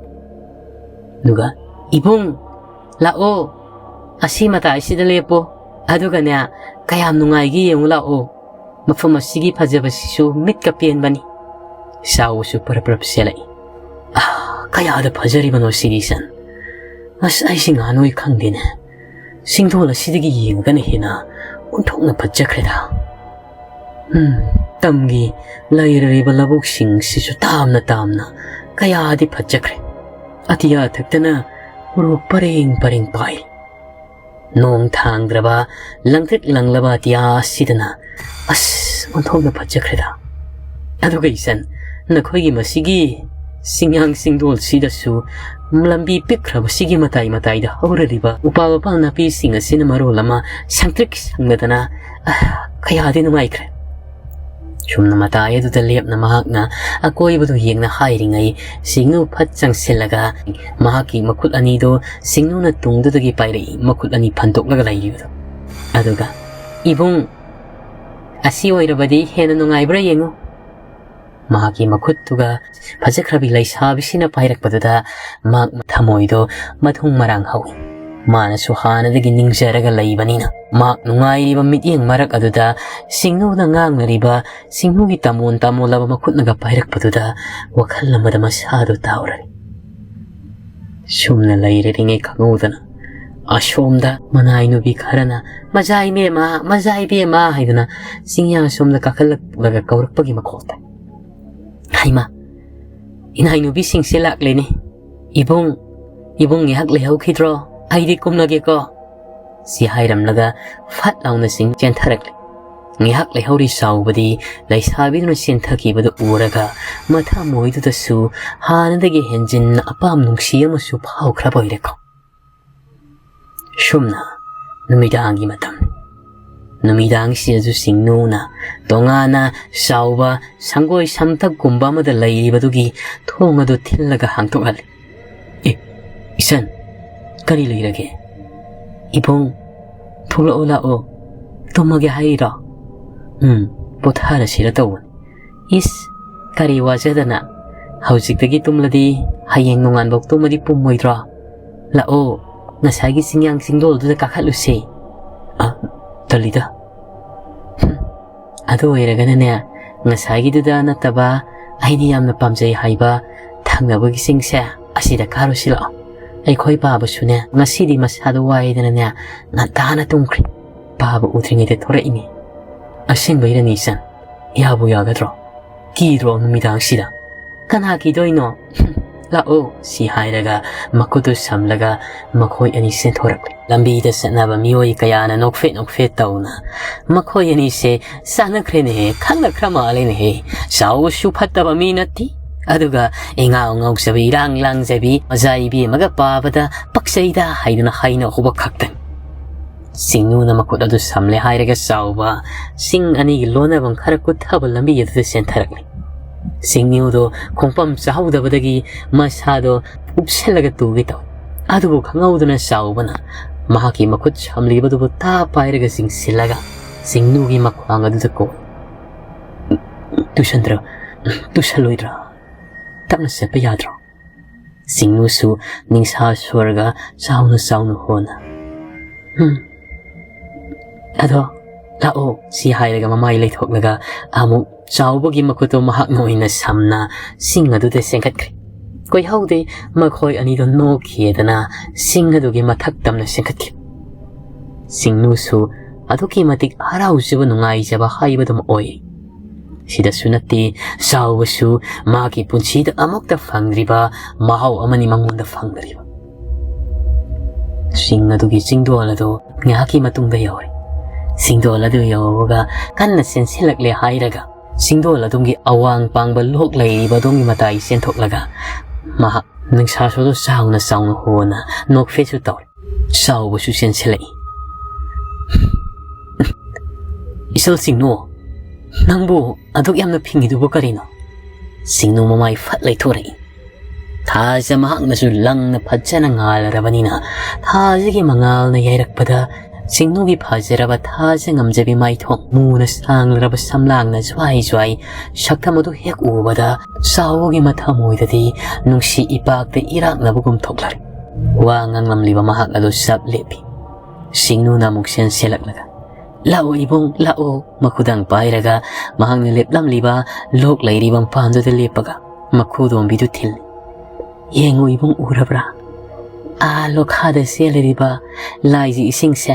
ꯑꯗꯨꯒ, "ꯏꯕꯨꯡ, ꯂꯥꯛꯑꯣ, ꯑꯁꯤ ꯃꯇꯥꯏꯁꯤꯗ ꯂꯦꯞꯄꯣ, ꯑꯗꯨꯒꯅꯦ, ꯀꯌꯥꯝ ꯅꯨꯡꯉꯥꯏꯒꯦ ꯌꯦꯡꯉꯨ ꯂꯥꯛꯑꯣ꯫ ꯃꯐꯝ ꯑꯁꯤꯒꯤ ꯐꯖꯕꯁꯤꯁꯨ ꯃꯤꯠꯀ ꯄꯦꯟꯕꯅꯤ꯫" ꯆꯥꯎꯕꯁꯨ ꯄꯔꯞ ꯄꯔꯞ ꯆꯦꯜꯂꯛꯏ꯫ "ꯑꯥ, ꯀꯌꯥꯗ ꯐꯖꯔꯤꯕꯅꯣ ꯁꯤꯒꯤ ꯏꯆꯟ꯫ ꯑꯁ, ꯑꯩꯁꯤ ꯉꯥ ꯅꯣꯏ ꯈꯪꯗꯦꯅꯦ꯫ ꯆꯤꯡꯗꯣꯜ ꯑꯁꯤꯗꯒꯤ ꯌꯦꯡꯉꯒꯅ ꯍꯦꯟꯅ ꯑꯣꯟꯊꯣꯛꯅ ꯐꯖꯈ꯭ꯔꯦꯗ꯫ ꯎꯝ, ꯇꯝꯒꯤ ꯂꯩꯔꯔꯤꯕ ꯂꯧꯕꯨꯛꯁꯤꯡꯁꯤꯁꯨ ꯇꯥꯝꯅ ꯇꯥꯝꯅ ꯀꯌꯥꯗꯤ ꯐꯖꯈ꯭ꯔꯦ꯫ ꯑꯇꯤꯌꯥ ꯊꯛꯇꯅ ꯎꯔꯨ ꯄꯔꯦꯡ ꯄꯔꯦꯡ ꯄꯥꯏ꯫ ꯅꯣꯡ ꯊꯥꯡꯗ꯭ꯔꯕ ꯂꯪꯇ꯭ꯔꯤꯛ ꯂꯪꯂꯕ ꯑꯇꯤꯌꯥ ꯑꯁꯤꯗꯅ ꯑꯁ, ꯑꯣꯟꯊꯣꯛꯅ ꯐꯖꯈ꯭ꯔꯦꯗ꯫ ꯑꯗꯨꯒ ꯏꯆꯟ, ꯅꯈꯣꯏꯒꯤ ꯃꯁꯤꯒꯤ ꯆꯤꯡꯌꯥꯡ ꯆꯤꯡꯗꯣꯜꯁꯤꯗꯁꯨ ꯂꯝꯕꯤ ꯄꯤꯛꯈ꯭ꯔꯕꯁꯤꯒꯤ ꯃꯇꯥꯏ ꯃꯇꯥꯏꯗ ꯍꯧꯔꯔꯤꯕ ꯎꯄꯥꯜ ꯋꯥꯄꯥꯜ ꯅꯥꯄꯤꯁꯤꯡ ꯑꯁꯤꯅ ꯃꯔꯣꯜ ꯑꯃ ꯁꯪꯇ꯭ꯔꯤꯛ ꯁꯪꯂꯗꯅ, ꯑ, ꯀꯌꯥꯗꯤ ꯅꯨꯡꯉꯥꯏꯈ꯭ꯔꯦ꯫" ꯁꯨꯝꯅ ꯃꯇꯥꯏ ꯑꯗꯨꯗ ꯂꯦꯞꯅ ꯃꯍꯥꯛꯅ ꯑꯀꯣꯏꯕꯗꯨ ꯌꯦꯡꯅ ꯍꯥꯏꯔꯤꯉꯩ, ꯁꯤꯡꯅꯨ ꯐꯠ ꯆꯪꯁꯤꯜꯂꯒ ꯃꯍꯥꯛꯀꯤ ꯃꯈꯨꯠ ꯑꯅꯤꯗꯨ ꯁꯤꯡꯅꯨꯅ ꯇꯨꯡꯗꯨꯗꯒꯤ ꯄꯥꯏꯔꯛꯏ, ꯃꯈꯨꯠ ꯑꯅꯤ ꯐꯟꯗꯣꯛꯂꯒ ꯂꯩꯔꯤꯕꯗꯨ꯫ ꯑꯗꯨꯒ, "ꯏꯕꯨꯡ, ꯑꯁꯤ ꯑꯣꯏꯔꯕꯗꯤ ꯍꯦꯟꯅ ꯅꯨꯡꯉꯥꯏꯕ꯭ꯔꯥ ꯌꯦꯡꯉꯨ꯫" ꯃꯍꯥꯛꯀꯤ ꯃꯈꯨꯠꯇꯨꯒ ꯐꯖꯈ꯭ꯔꯕꯤ ꯂꯩꯁꯥꯕꯤꯁꯤꯅ ꯄꯥꯏꯔꯛꯄꯗꯨꯗ ꯃꯍꯥꯛ ꯊꯃꯣꯏꯗꯣ ꯃꯊꯨꯝ ꯃꯔꯥꯡ ꯍꯧꯏ꯫ ꯃꯥꯅꯁꯨ ꯍꯥꯟꯅꯗꯒꯤ ꯅꯤꯡꯖꯔꯒ ꯂꯩꯕꯅꯤꯅ, ꯃꯍꯥꯛ ꯅꯨꯡꯉꯥꯏꯔꯤꯕ ꯃꯤꯠꯌꯦꯡ ꯃꯔꯛ ꯑꯗꯨꯗ ꯁꯤꯡꯅꯨꯅ ꯉꯥꯡꯅꯔꯤꯕ, ꯁꯤꯡꯅꯨꯒꯤ ꯇꯥꯃꯣꯟ ꯇꯥꯃꯣꯜꯂꯕ ꯃꯈꯨꯠꯅꯒ ꯄꯥꯏꯔꯛꯄꯗꯨꯗ ꯋꯥꯈꯜ ꯑꯃꯗ ꯃꯁꯥꯗꯨ ꯇꯥꯎꯔꯔꯤ꯫ ꯁꯨꯝꯅ ꯂꯩꯔꯔꯤꯉꯩ ꯈꯪꯍꯧꯗꯅ ꯑꯁꯣꯝꯗ ꯃꯅꯥꯏ ꯅꯨꯄꯤ ꯈꯔꯅ, "ꯃꯖꯥ ꯏꯕꯦꯝꯃ, ꯃꯖꯥ ꯏꯕꯦꯝꯃ" ꯍꯥꯏꯗꯨꯅ ꯆꯤꯡꯌꯥ ꯁꯣꯝꯗ ꯀꯥꯈꯠꯂꯛꯂꯒ ꯀꯧꯔꯛꯄꯒꯤ ꯃꯈꯣꯜ ꯇꯥꯏ꯫ ꯍꯩꯃꯥ, ꯏꯅꯥꯏ ꯅꯨꯄꯤꯁꯤꯡꯁꯦ ꯂꯥꯛꯂꯦꯅꯦ꯫ "ꯏꯕꯨꯡ, "ꯏꯕꯨꯡ, ꯉꯥꯏꯍꯥꯛ ꯂꯩꯍꯧꯈꯤꯗ꯭ꯔꯣ? ꯑꯩꯗꯤ ꯀꯨꯝꯂꯒꯦꯀꯣ," ꯁꯤ ꯍꯥꯏꯔꯝꯂꯒ ꯐꯠ ꯂꯥꯎꯅ ꯆꯤꯡ ꯆꯦꯟꯊꯔꯛꯂꯦ꯫ ꯉꯥꯏꯍꯥꯛ ꯂꯩꯍꯧꯔꯤ ꯆꯥꯎꯕꯗꯤ ꯂꯩꯁꯥꯕꯤꯗꯨꯅ ꯆꯦꯟꯊꯈꯤꯕꯗꯨ ꯎꯔꯒ ꯃꯊꯃꯣꯏꯗꯨꯗꯁꯨ ꯍꯥꯟꯅꯗꯒꯤ ꯍꯦꯟꯖꯤꯟꯅ ꯑꯄꯥꯝ ꯅꯨꯡꯁꯤ ꯑꯃꯁꯨ ꯐꯥꯎꯈ꯭ꯔꯕ ꯑꯣꯏꯔꯦꯀꯣ꯫ ꯁꯨꯝꯅ ꯅꯨꯃꯤꯗꯥꯡꯒꯤ ꯃꯇꯝ꯫ ꯅꯨꯃꯤꯗꯥꯡꯁꯤꯗꯁꯨ ꯁꯤꯡꯅꯨꯅ ꯇꯣꯉꯥꯟꯅ ꯆꯥꯎꯕ ꯁꯪꯒꯣꯏ ꯁꯝꯇꯛꯀꯨꯝꯕ ꯑꯃꯗ ꯂꯩꯔꯤꯕꯗꯨꯒꯤ ꯊꯣꯡ ꯑꯗꯨ ꯊꯤꯜꯂꯒ ꯍꯥꯡꯗꯣꯛꯍꯜꯂꯤ꯫ "ꯑꯦ, ꯏꯆꯟ, ꯀꯔꯤ ꯂꯩꯔꯒꯦ?" "ꯏꯕꯨꯡ, ꯊꯣꯛꯂꯛꯑꯣ ꯂꯥꯛꯑꯣ꯫ ꯇꯨꯝꯃꯒꯦ ꯍꯥꯏꯔꯤꯔꯣ?" "ꯎꯝ, ꯄꯣꯊꯥꯔꯁꯤꯔ ꯇꯧꯕꯅꯤ꯫" "ꯏꯁ, ꯀꯔꯤ ꯋꯥꯖꯗꯅ? ꯍꯧꯖꯤꯛꯇꯒꯤ ꯇꯨꯝꯂꯗꯤ ꯍꯌꯦꯡ ꯅꯣꯡꯉꯥꯟꯕꯧ ꯇꯨꯝꯃꯗꯤ ꯄꯨꯝꯃꯣꯏꯗ꯭ꯔꯣ? ꯂꯥꯛꯑꯣ, ꯉꯁꯥꯏꯒꯤ ꯆꯤꯡꯌꯥꯡ ꯆꯤꯡꯗꯣꯜꯗꯨꯗ ꯀꯥꯈꯠꯂꯨꯁꯦ꯫" "ꯑ, ꯇꯜꯂꯤꯗ꯫" "ꯍꯨꯝ, ꯑꯗꯨ ꯑꯣꯏꯔꯒꯅꯅꯦ, ꯉꯁꯥꯏꯒꯤꯗꯨꯗ ꯅꯠꯇꯕ ꯑꯩꯅ ꯌꯥꯝꯅ ꯄꯥꯝꯖꯩ ꯍꯥꯏꯕ ꯊꯪꯅꯕꯒꯤ ꯆꯤꯡꯁꯦ, ꯑꯁꯤꯗ ꯀꯥꯔꯨꯁꯤ ꯂꯥꯛꯑꯣ꯫ ꯑꯩꯈꯣꯏ ꯄꯥꯕꯁꯨꯅꯦ, ꯉꯁꯤꯗꯤ ꯃꯁꯥꯗꯣ ꯋꯥꯏꯗꯅꯅꯦ, ꯉꯟꯇꯥꯅ ꯇꯨꯝꯈ꯭ꯔꯦ꯫ ꯄꯥꯕ ꯎꯗ꯭ꯔꯤꯉꯩꯗ ꯊꯣꯔꯛꯏꯅꯦ꯫" "ꯑꯁꯦꯡꯕꯩꯔꯅꯤ ꯏꯆꯟ? ꯌꯥꯕꯨ ꯌꯥꯒꯗ꯭ꯔꯣ? ꯀꯤꯗ꯭ꯔꯣ ꯅꯨꯃꯤꯗꯥꯡꯁꯤꯗ?" "ꯀꯅꯥ ꯀꯤꯗꯣꯏꯅꯣ? ꯍꯨꯝ, ꯂꯥꯛꯑꯣ," ꯁꯤ ꯍꯥꯏꯔꯒ ꯃꯈꯨꯠꯇꯨ ꯁꯝꯂꯒ ꯃꯈꯣꯏ ꯑꯅꯤ ꯆꯦꯟꯊꯣꯔꯛꯂꯦ꯫ ꯂꯝꯕꯤꯗ ꯆꯠꯅꯕ ꯃꯤꯑꯣꯏ ꯀꯌꯥꯅ ꯅꯣꯛꯐꯦꯠ ꯅꯣꯛꯐꯦꯠ ꯇꯧꯅ, "ꯃꯈꯣꯏ ꯑꯅꯤꯁꯦ ꯆꯥꯟꯅꯈ꯭ꯔꯦꯅꯦꯍꯦ, ꯈꯪꯅꯈ꯭ꯔ ꯃꯥꯜꯂꯦꯅꯦꯍꯦ꯫ ꯆꯥꯎꯕꯁꯨ ꯐꯠꯇꯕ ꯃꯤ ꯅꯠꯇꯦ, ꯑꯗꯨꯒ ꯏꯉꯥꯎ ꯉꯥꯎꯖꯕꯤ, ꯏꯔꯥꯡ ꯂꯥꯡꯖꯕꯤ, ꯃꯖꯥ ꯏꯕꯤ ꯑꯃꯒ ꯄꯥꯕꯗ ꯄꯛꯆꯩꯗ" ꯍꯥꯏꯗꯨꯅ ꯍꯥꯏꯅ ꯍꯧꯕ ꯈꯛꯇꯅꯤ꯫ ꯁꯤꯡꯅꯨꯅ ꯃꯈꯨꯠ ꯑꯗꯨ ꯁꯝꯂꯦ ꯍꯥꯏꯔꯒ ꯆꯥꯎꯕ ꯆꯤꯡ ꯑꯅꯤꯒꯤ ꯂꯣꯟꯅꯐꯝ ꯈꯔ ꯀꯨꯠꯊꯕ ꯂꯝꯕꯤ ꯑꯗꯨꯗ ꯆꯦꯟꯊꯔꯛꯂꯤ꯫ ꯁꯤꯡꯅꯨꯗꯣ ꯈꯣꯡꯐꯝ ꯆꯥꯍꯧꯗꯕꯗꯒꯤ ꯃꯁꯥꯗꯣ ꯎꯞꯁꯤꯜꯂꯒ ꯇꯨꯒꯦ ꯇꯧꯏ꯫ ꯑꯗꯨꯕꯨ ꯈꯪꯍꯧꯗꯅ ꯆꯥꯎꯕꯅ ꯃꯍꯥꯛꯀꯤ ꯃꯈꯨꯠ ꯁꯝꯂꯤꯕꯗꯨꯕꯨ ꯇꯥ ꯄꯥꯏꯔꯒ ꯆꯤꯡꯁꯤꯜꯂꯒ ꯁꯤꯡꯅꯨꯒꯤ ꯃꯈ꯭ꯋꯥꯡ ꯑꯗꯨꯗ ꯀꯣꯜ꯫ "ꯇꯨꯁꯟꯗ꯭ꯔꯣ? ꯇꯨꯁꯜꯂꯣꯏꯗ꯭ꯔꯥ? ꯇꯞꯅ ꯆꯠꯄ ꯌꯥꯗ꯭ꯔꯣ?" ꯁꯤꯡꯅꯨꯁꯨ ꯅꯤꯡꯁꯥ ꯁꯣꯔꯒ ꯆꯥꯎꯅ ꯆꯥꯎꯅ ꯍꯣꯟꯅ, "ꯎꯝ, ꯑꯗꯣ ꯂꯥꯛꯑꯣ," ꯁꯤ ꯍꯥꯏꯔꯒ ꯃꯃꯥꯏ ꯂꯩꯊꯣꯛꯂꯒ ꯑꯃꯨꯛ ꯆꯥꯎꯕꯒꯤ ꯃꯈꯨꯠꯇꯣ ꯃꯍꯥꯛꯅ ꯑꯣꯏꯅ ꯁꯝꯅ ꯁꯤꯡ ꯑꯗꯨꯗ ꯆꯦꯟꯈꯠꯈ꯭ꯔꯦ꯫ ꯀꯨꯏꯍꯧꯗꯦ, ꯃꯈꯣꯏ ꯑꯅꯤꯗꯣ ꯅꯣꯛꯈꯤꯗꯅ ꯁꯤꯡ ꯑꯗꯨꯒꯤ ꯃꯊꯛ ꯇꯝꯅ ꯆꯦꯟꯈꯠꯈꯤ꯫ ꯁꯤꯡꯅꯨꯁꯨ ꯑꯗꯨꯛꯀꯤ ꯃꯇꯤꯛ ꯍꯔꯥꯎꯖꯕ, ꯅꯨꯡꯉꯥꯏꯖꯕ ꯍꯥꯏꯕꯗꯨꯃ ꯑꯣꯏ꯫ ꯁꯤꯗꯁꯨ ꯅꯠꯇꯦ, ꯆꯥꯎꯕꯁꯨ ꯃꯥꯒꯤ ꯄꯨꯟꯁꯤꯗ ꯑꯃꯨꯛꯇ ꯐꯪꯗ꯭ꯔꯤꯕ ꯃꯍꯥꯎ ꯑꯃꯅꯤ ꯃꯉꯣꯟꯗ ꯐꯪꯂꯔꯤꯕ꯫ ꯆꯤꯡ ꯑꯗꯨꯒꯤ ꯆꯤꯡꯗꯣꯜ ꯑꯗꯨ ꯉꯥꯏꯍꯥꯛꯀꯤ ꯃꯇꯨꯡꯗ ꯌꯧꯔꯦ꯫ ꯆꯤꯡꯗꯣꯜ ꯑꯗꯨ ꯌꯧꯕꯒ ꯀꯟꯅ ꯆꯦꯟꯁꯤꯜꯂꯛꯂꯦ ꯍꯥꯏꯔꯒ ꯆꯤꯡꯗꯣꯜ ꯑꯗꯨꯒꯤ ꯑꯋꯥꯡ ꯄꯥꯡꯕ ꯂꯣꯛ ꯂꯩꯔꯤꯕ ꯑꯗꯣꯝꯒꯤ ꯃꯇꯥꯏ ꯆꯦꯟꯊꯣꯛꯂꯒ ꯃꯍꯥꯛ ꯅꯤꯡꯁꯥꯁꯣꯗꯨ ꯆꯥꯎꯅ ꯆꯥꯎꯅ ꯍꯣꯅ ꯅꯣꯛꯐꯦꯠꯁꯨ ꯇꯧꯔꯦ꯫ ꯆꯥꯎꯕꯁꯨ ꯆꯦꯟꯁꯤꯜꯂꯛꯏ꯫ "ꯏꯆꯜ ꯆꯤꯡꯅꯨ, ꯅꯪꯕꯨ ꯑꯗꯨꯛ ꯌꯥꯝꯅ ꯐꯤꯡꯉꯤꯗꯨꯕꯨ ꯀꯔꯤꯅꯣ?" ꯆꯤꯡꯅꯨ ꯃꯃꯥꯏ ꯐꯠ ꯂꯩꯊꯣꯔꯛꯏ꯫ ꯊꯥꯖ ꯃꯍꯥꯛꯅꯁꯨ ꯂꯪꯅ ꯐꯖꯅ ꯉꯥꯜꯂꯔꯕꯅꯤꯅ ꯊꯥꯖꯒꯤ ꯃꯉꯥꯜꯅ ꯌꯩꯔꯛꯄꯗ ꯆꯤꯡꯅꯨꯒꯤ ꯐꯖꯔꯕ ꯊꯥꯖ ꯉꯝꯖꯕꯤ ꯃꯥꯏꯊꯣꯡ ꯃꯨꯅ ꯁꯥꯡꯂꯔꯕ ꯁꯝꯂꯥꯡꯅ ꯖ꯭ꯋꯥꯏ ꯖ꯭ꯋꯥꯏ ꯁꯛꯇꯝ ꯑꯗꯨ ꯍꯦꯛ ꯎꯕꯗ ꯆꯥꯎꯕꯒꯤ ꯃꯊꯃꯣꯏꯗꯗꯤ ꯅꯨꯡꯁꯤ ꯏꯄꯥꯛꯇ ꯏꯔꯥꯛꯅꯕꯒꯨꯝ ꯊꯣꯛꯂꯔꯦ꯫ ꯋꯥ ꯉꯥꯡꯂꯝꯂꯤꯕ ꯃꯍꯥꯛ ꯑꯗꯨ ꯆꯞ ꯂꯦꯞꯄꯤ꯫ ꯆꯤꯡꯅꯨꯅ ꯑꯃꯨꯛ ꯆꯦꯟꯁꯤꯜꯂꯛꯂꯒ, "ꯂꯥꯛꯑꯣ ꯏꯕꯨꯡ, ꯂꯥꯛꯑꯣ"꯫ ꯃꯈꯨꯗꯥꯡ ꯄꯥꯏꯔꯒ ꯃꯍꯥꯛꯅ ꯂꯦꯞꯂꯝꯂꯤꯕ ꯂꯣꯛ ꯂꯩꯔꯤꯕ ꯃꯄꯥꯟꯗꯨꯗ ꯂꯦꯞꯄꯒ ꯃꯈꯨꯗꯣꯝꯕꯤꯗꯨ ꯊꯤꯜꯂꯤ꯫ "ꯌꯦꯡꯉꯨ ꯏꯕꯨꯡ, ꯎꯔꯕ꯭ꯔꯥ? ꯑꯥ ꯂꯣꯈꯥꯗ ꯆꯦꯜꯂꯤꯕ ꯂꯥꯏꯒꯤ ꯏꯁꯤꯡꯁꯦ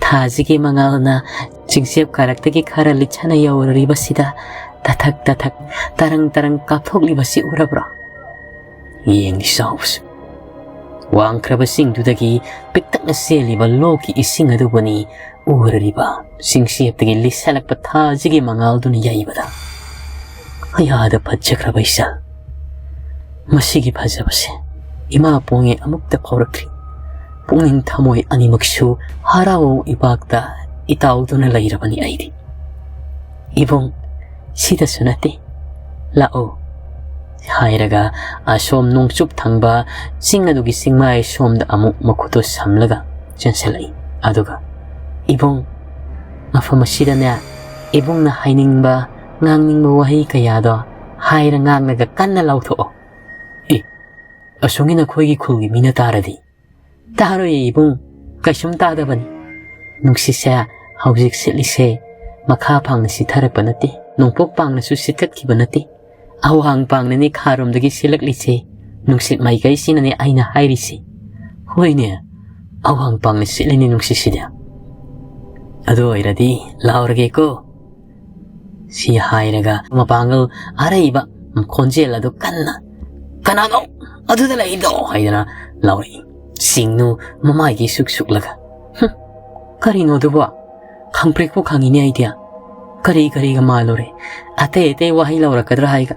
ꯊꯥꯁꯤꯒꯤ ꯃꯉꯥꯜꯅ ꯆꯤꯡꯆꯦꯞ ꯀꯥꯔꯛꯇꯒꯤ ꯈꯔ ꯂꯤꯠꯁꯅ ꯌꯧꯔꯔꯤꯕꯁꯤꯗ ꯇꯊꯛ ꯇꯊꯛ, ꯇꯔꯪ ꯇꯔꯪ ꯀꯥꯞꯊꯣꯛꯂꯤꯕꯁꯤ ꯎꯔꯕ꯭ꯔꯥ? ꯌꯦꯡꯉꯤ ꯆꯥꯎꯕꯁꯦ꯫ ꯋꯥꯡꯈ꯭ꯔꯕ ꯆꯤꯡꯗꯨꯗꯒꯤ ꯄꯤꯛꯇꯛꯅ ꯆꯦꯜꯂꯤꯕ ꯂꯣꯛꯀꯤ ꯏꯁꯤꯡ ꯑꯗꯨꯕꯨꯅꯤ ꯎꯔꯔꯤꯕ ꯆꯤꯡꯆꯦꯞꯇꯒꯤ ꯂꯤꯠꯁꯜꯂꯛꯄ ꯊꯥꯁꯤꯒꯤ ꯃꯉꯥꯜꯗꯨꯅ ꯌꯩꯕꯗ꯫ ꯑꯌꯥꯗ ꯐꯖꯈ꯭ꯔꯕ ꯏꯆꯜ! ꯃꯁꯤꯒꯤ ꯐꯖꯕꯁꯦ ꯏꯃꯥ ꯄꯣꯛꯉꯩ ꯑꯃꯨꯛꯇ ꯐꯥꯎꯔꯛꯇ꯭ꯔꯤ꯫ ꯄꯨꯛꯅꯤꯡ ꯊꯃꯣꯏ ꯑꯅꯤꯃꯛꯁꯨ ꯍꯔꯥꯎ ꯏꯄꯥꯛꯇ ꯏꯇꯥꯎꯗꯨꯅ ꯂꯩꯔꯕꯅꯤ ꯑꯩꯗꯤ꯫ ꯏꯕꯨꯡ, ꯁꯤꯗꯁꯨ ꯅꯠꯇꯦ, ꯂꯥꯛꯑꯣ" ꯍꯥꯏꯔꯒ ꯑꯁꯣꯝ ꯅꯣꯡꯆꯨꯞ ꯊꯪꯕ ꯆꯤꯡ ꯑꯗꯨꯒꯤ ꯆꯤꯡꯃꯥꯏ ꯁꯣꯝꯗ ꯑꯃꯨꯛ ꯃꯈꯨꯠꯇꯨ ꯁꯝꯂꯒ ꯆꯦꯟꯁꯤꯜꯂꯛꯏ꯫ ꯑꯗꯨꯒ, "ꯏꯕꯨꯡ, ꯃꯐꯝ ꯑꯁꯤꯗꯅꯦ ꯏꯕꯨꯡꯅ ꯍꯥꯏꯅꯤꯡꯕ, ꯉꯥꯡꯅꯤꯡꯕ ꯋꯥꯍꯩ ꯀꯌꯥꯗꯣ ꯍꯥꯏꯔ ꯉꯥꯡꯂꯒ ꯀꯟꯅ ꯂꯥꯎꯊꯣꯛꯑꯣ"꯫ "ꯑꯦ, ꯑꯁꯣꯝꯒꯤ ꯅꯈꯣꯏꯒꯤ ꯈꯨꯜꯒꯤ ꯃꯤꯅ ꯇꯥꯔꯗꯤ?" "ꯇꯥꯔꯣꯏꯌꯦ ꯏꯕꯨꯡ, ꯀꯩꯁꯨꯝ ꯇꯥꯗꯕꯅꯤ꯫ ꯅꯨꯡꯁꯤꯠꯁꯦ ꯍꯧꯖꯤꯛ ꯁꯤꯠꯂꯤꯁꯦ ꯃꯈꯥ ꯄꯥꯡꯅ ꯁꯤꯠꯊꯔꯛꯄ ꯅꯠꯇꯦ, ꯅꯣꯡꯄꯣꯛ ꯄꯥꯡꯅꯁꯨ ꯁꯤꯠꯀꯠꯈꯤꯕ ꯅꯠꯇꯦ꯫ ꯑꯋꯥꯡ ꯄꯥꯡꯅꯅꯤ ꯈꯥꯔꯣꯝꯗꯒꯤ ꯁꯤꯠꯂꯛꯂꯤꯁꯦ꯫ ꯅꯨꯡꯁꯤꯠ ꯃꯥꯏꯀꯩꯁꯤꯅꯅꯦ ꯑꯩꯅ ꯍꯥꯏꯔꯤꯁꯦ"꯫ "ꯍꯣꯏꯅꯦ, ꯑꯋꯥꯡ ꯄꯥꯡꯅ ꯁꯤꯠꯂꯤꯅꯦ ꯅꯨꯡꯁꯤꯠꯁꯤꯗꯤ꯫ ꯑꯗꯨ ꯑꯣꯏꯔꯗꯤ ꯂꯥꯎꯔꯒꯦꯀꯣ"꯫ ꯁꯤ ꯍꯥꯏꯔꯒ ꯃꯄꯥꯡꯒꯜ ꯑꯔꯩꯕ ꯈꯣꯟꯖꯦꯜ ꯑꯗꯨ ꯀꯟꯅ, "ꯀꯅꯥꯅꯣ ꯑꯗꯨꯗ ꯂꯩꯗꯣ?" ꯍꯥꯏꯗꯅ ꯂꯥꯎꯔꯛꯏ꯫ ꯁꯤꯡꯅꯨ ꯃꯃꯥꯏꯒꯤ ꯁꯨꯛ ꯁꯨꯛꯂꯒ, "ꯍꯨꯝ, ꯀꯔꯤꯅꯣ ꯑꯗꯨꯕꯣ? ꯈꯪꯄ꯭ꯔꯦꯛꯄꯨ ꯈꯪꯉꯤꯅꯦ ꯑꯩꯗꯤ꯫ ꯀꯔꯤ ꯀꯔꯤꯒ ꯃꯥꯜꯂꯨꯔꯦ꯫ ꯑꯇꯩ ꯑꯇꯩ ꯋꯥꯍꯩ ꯂꯧꯔꯛꯀꯗ꯭ꯔꯥ ꯍꯥꯏꯒ꯫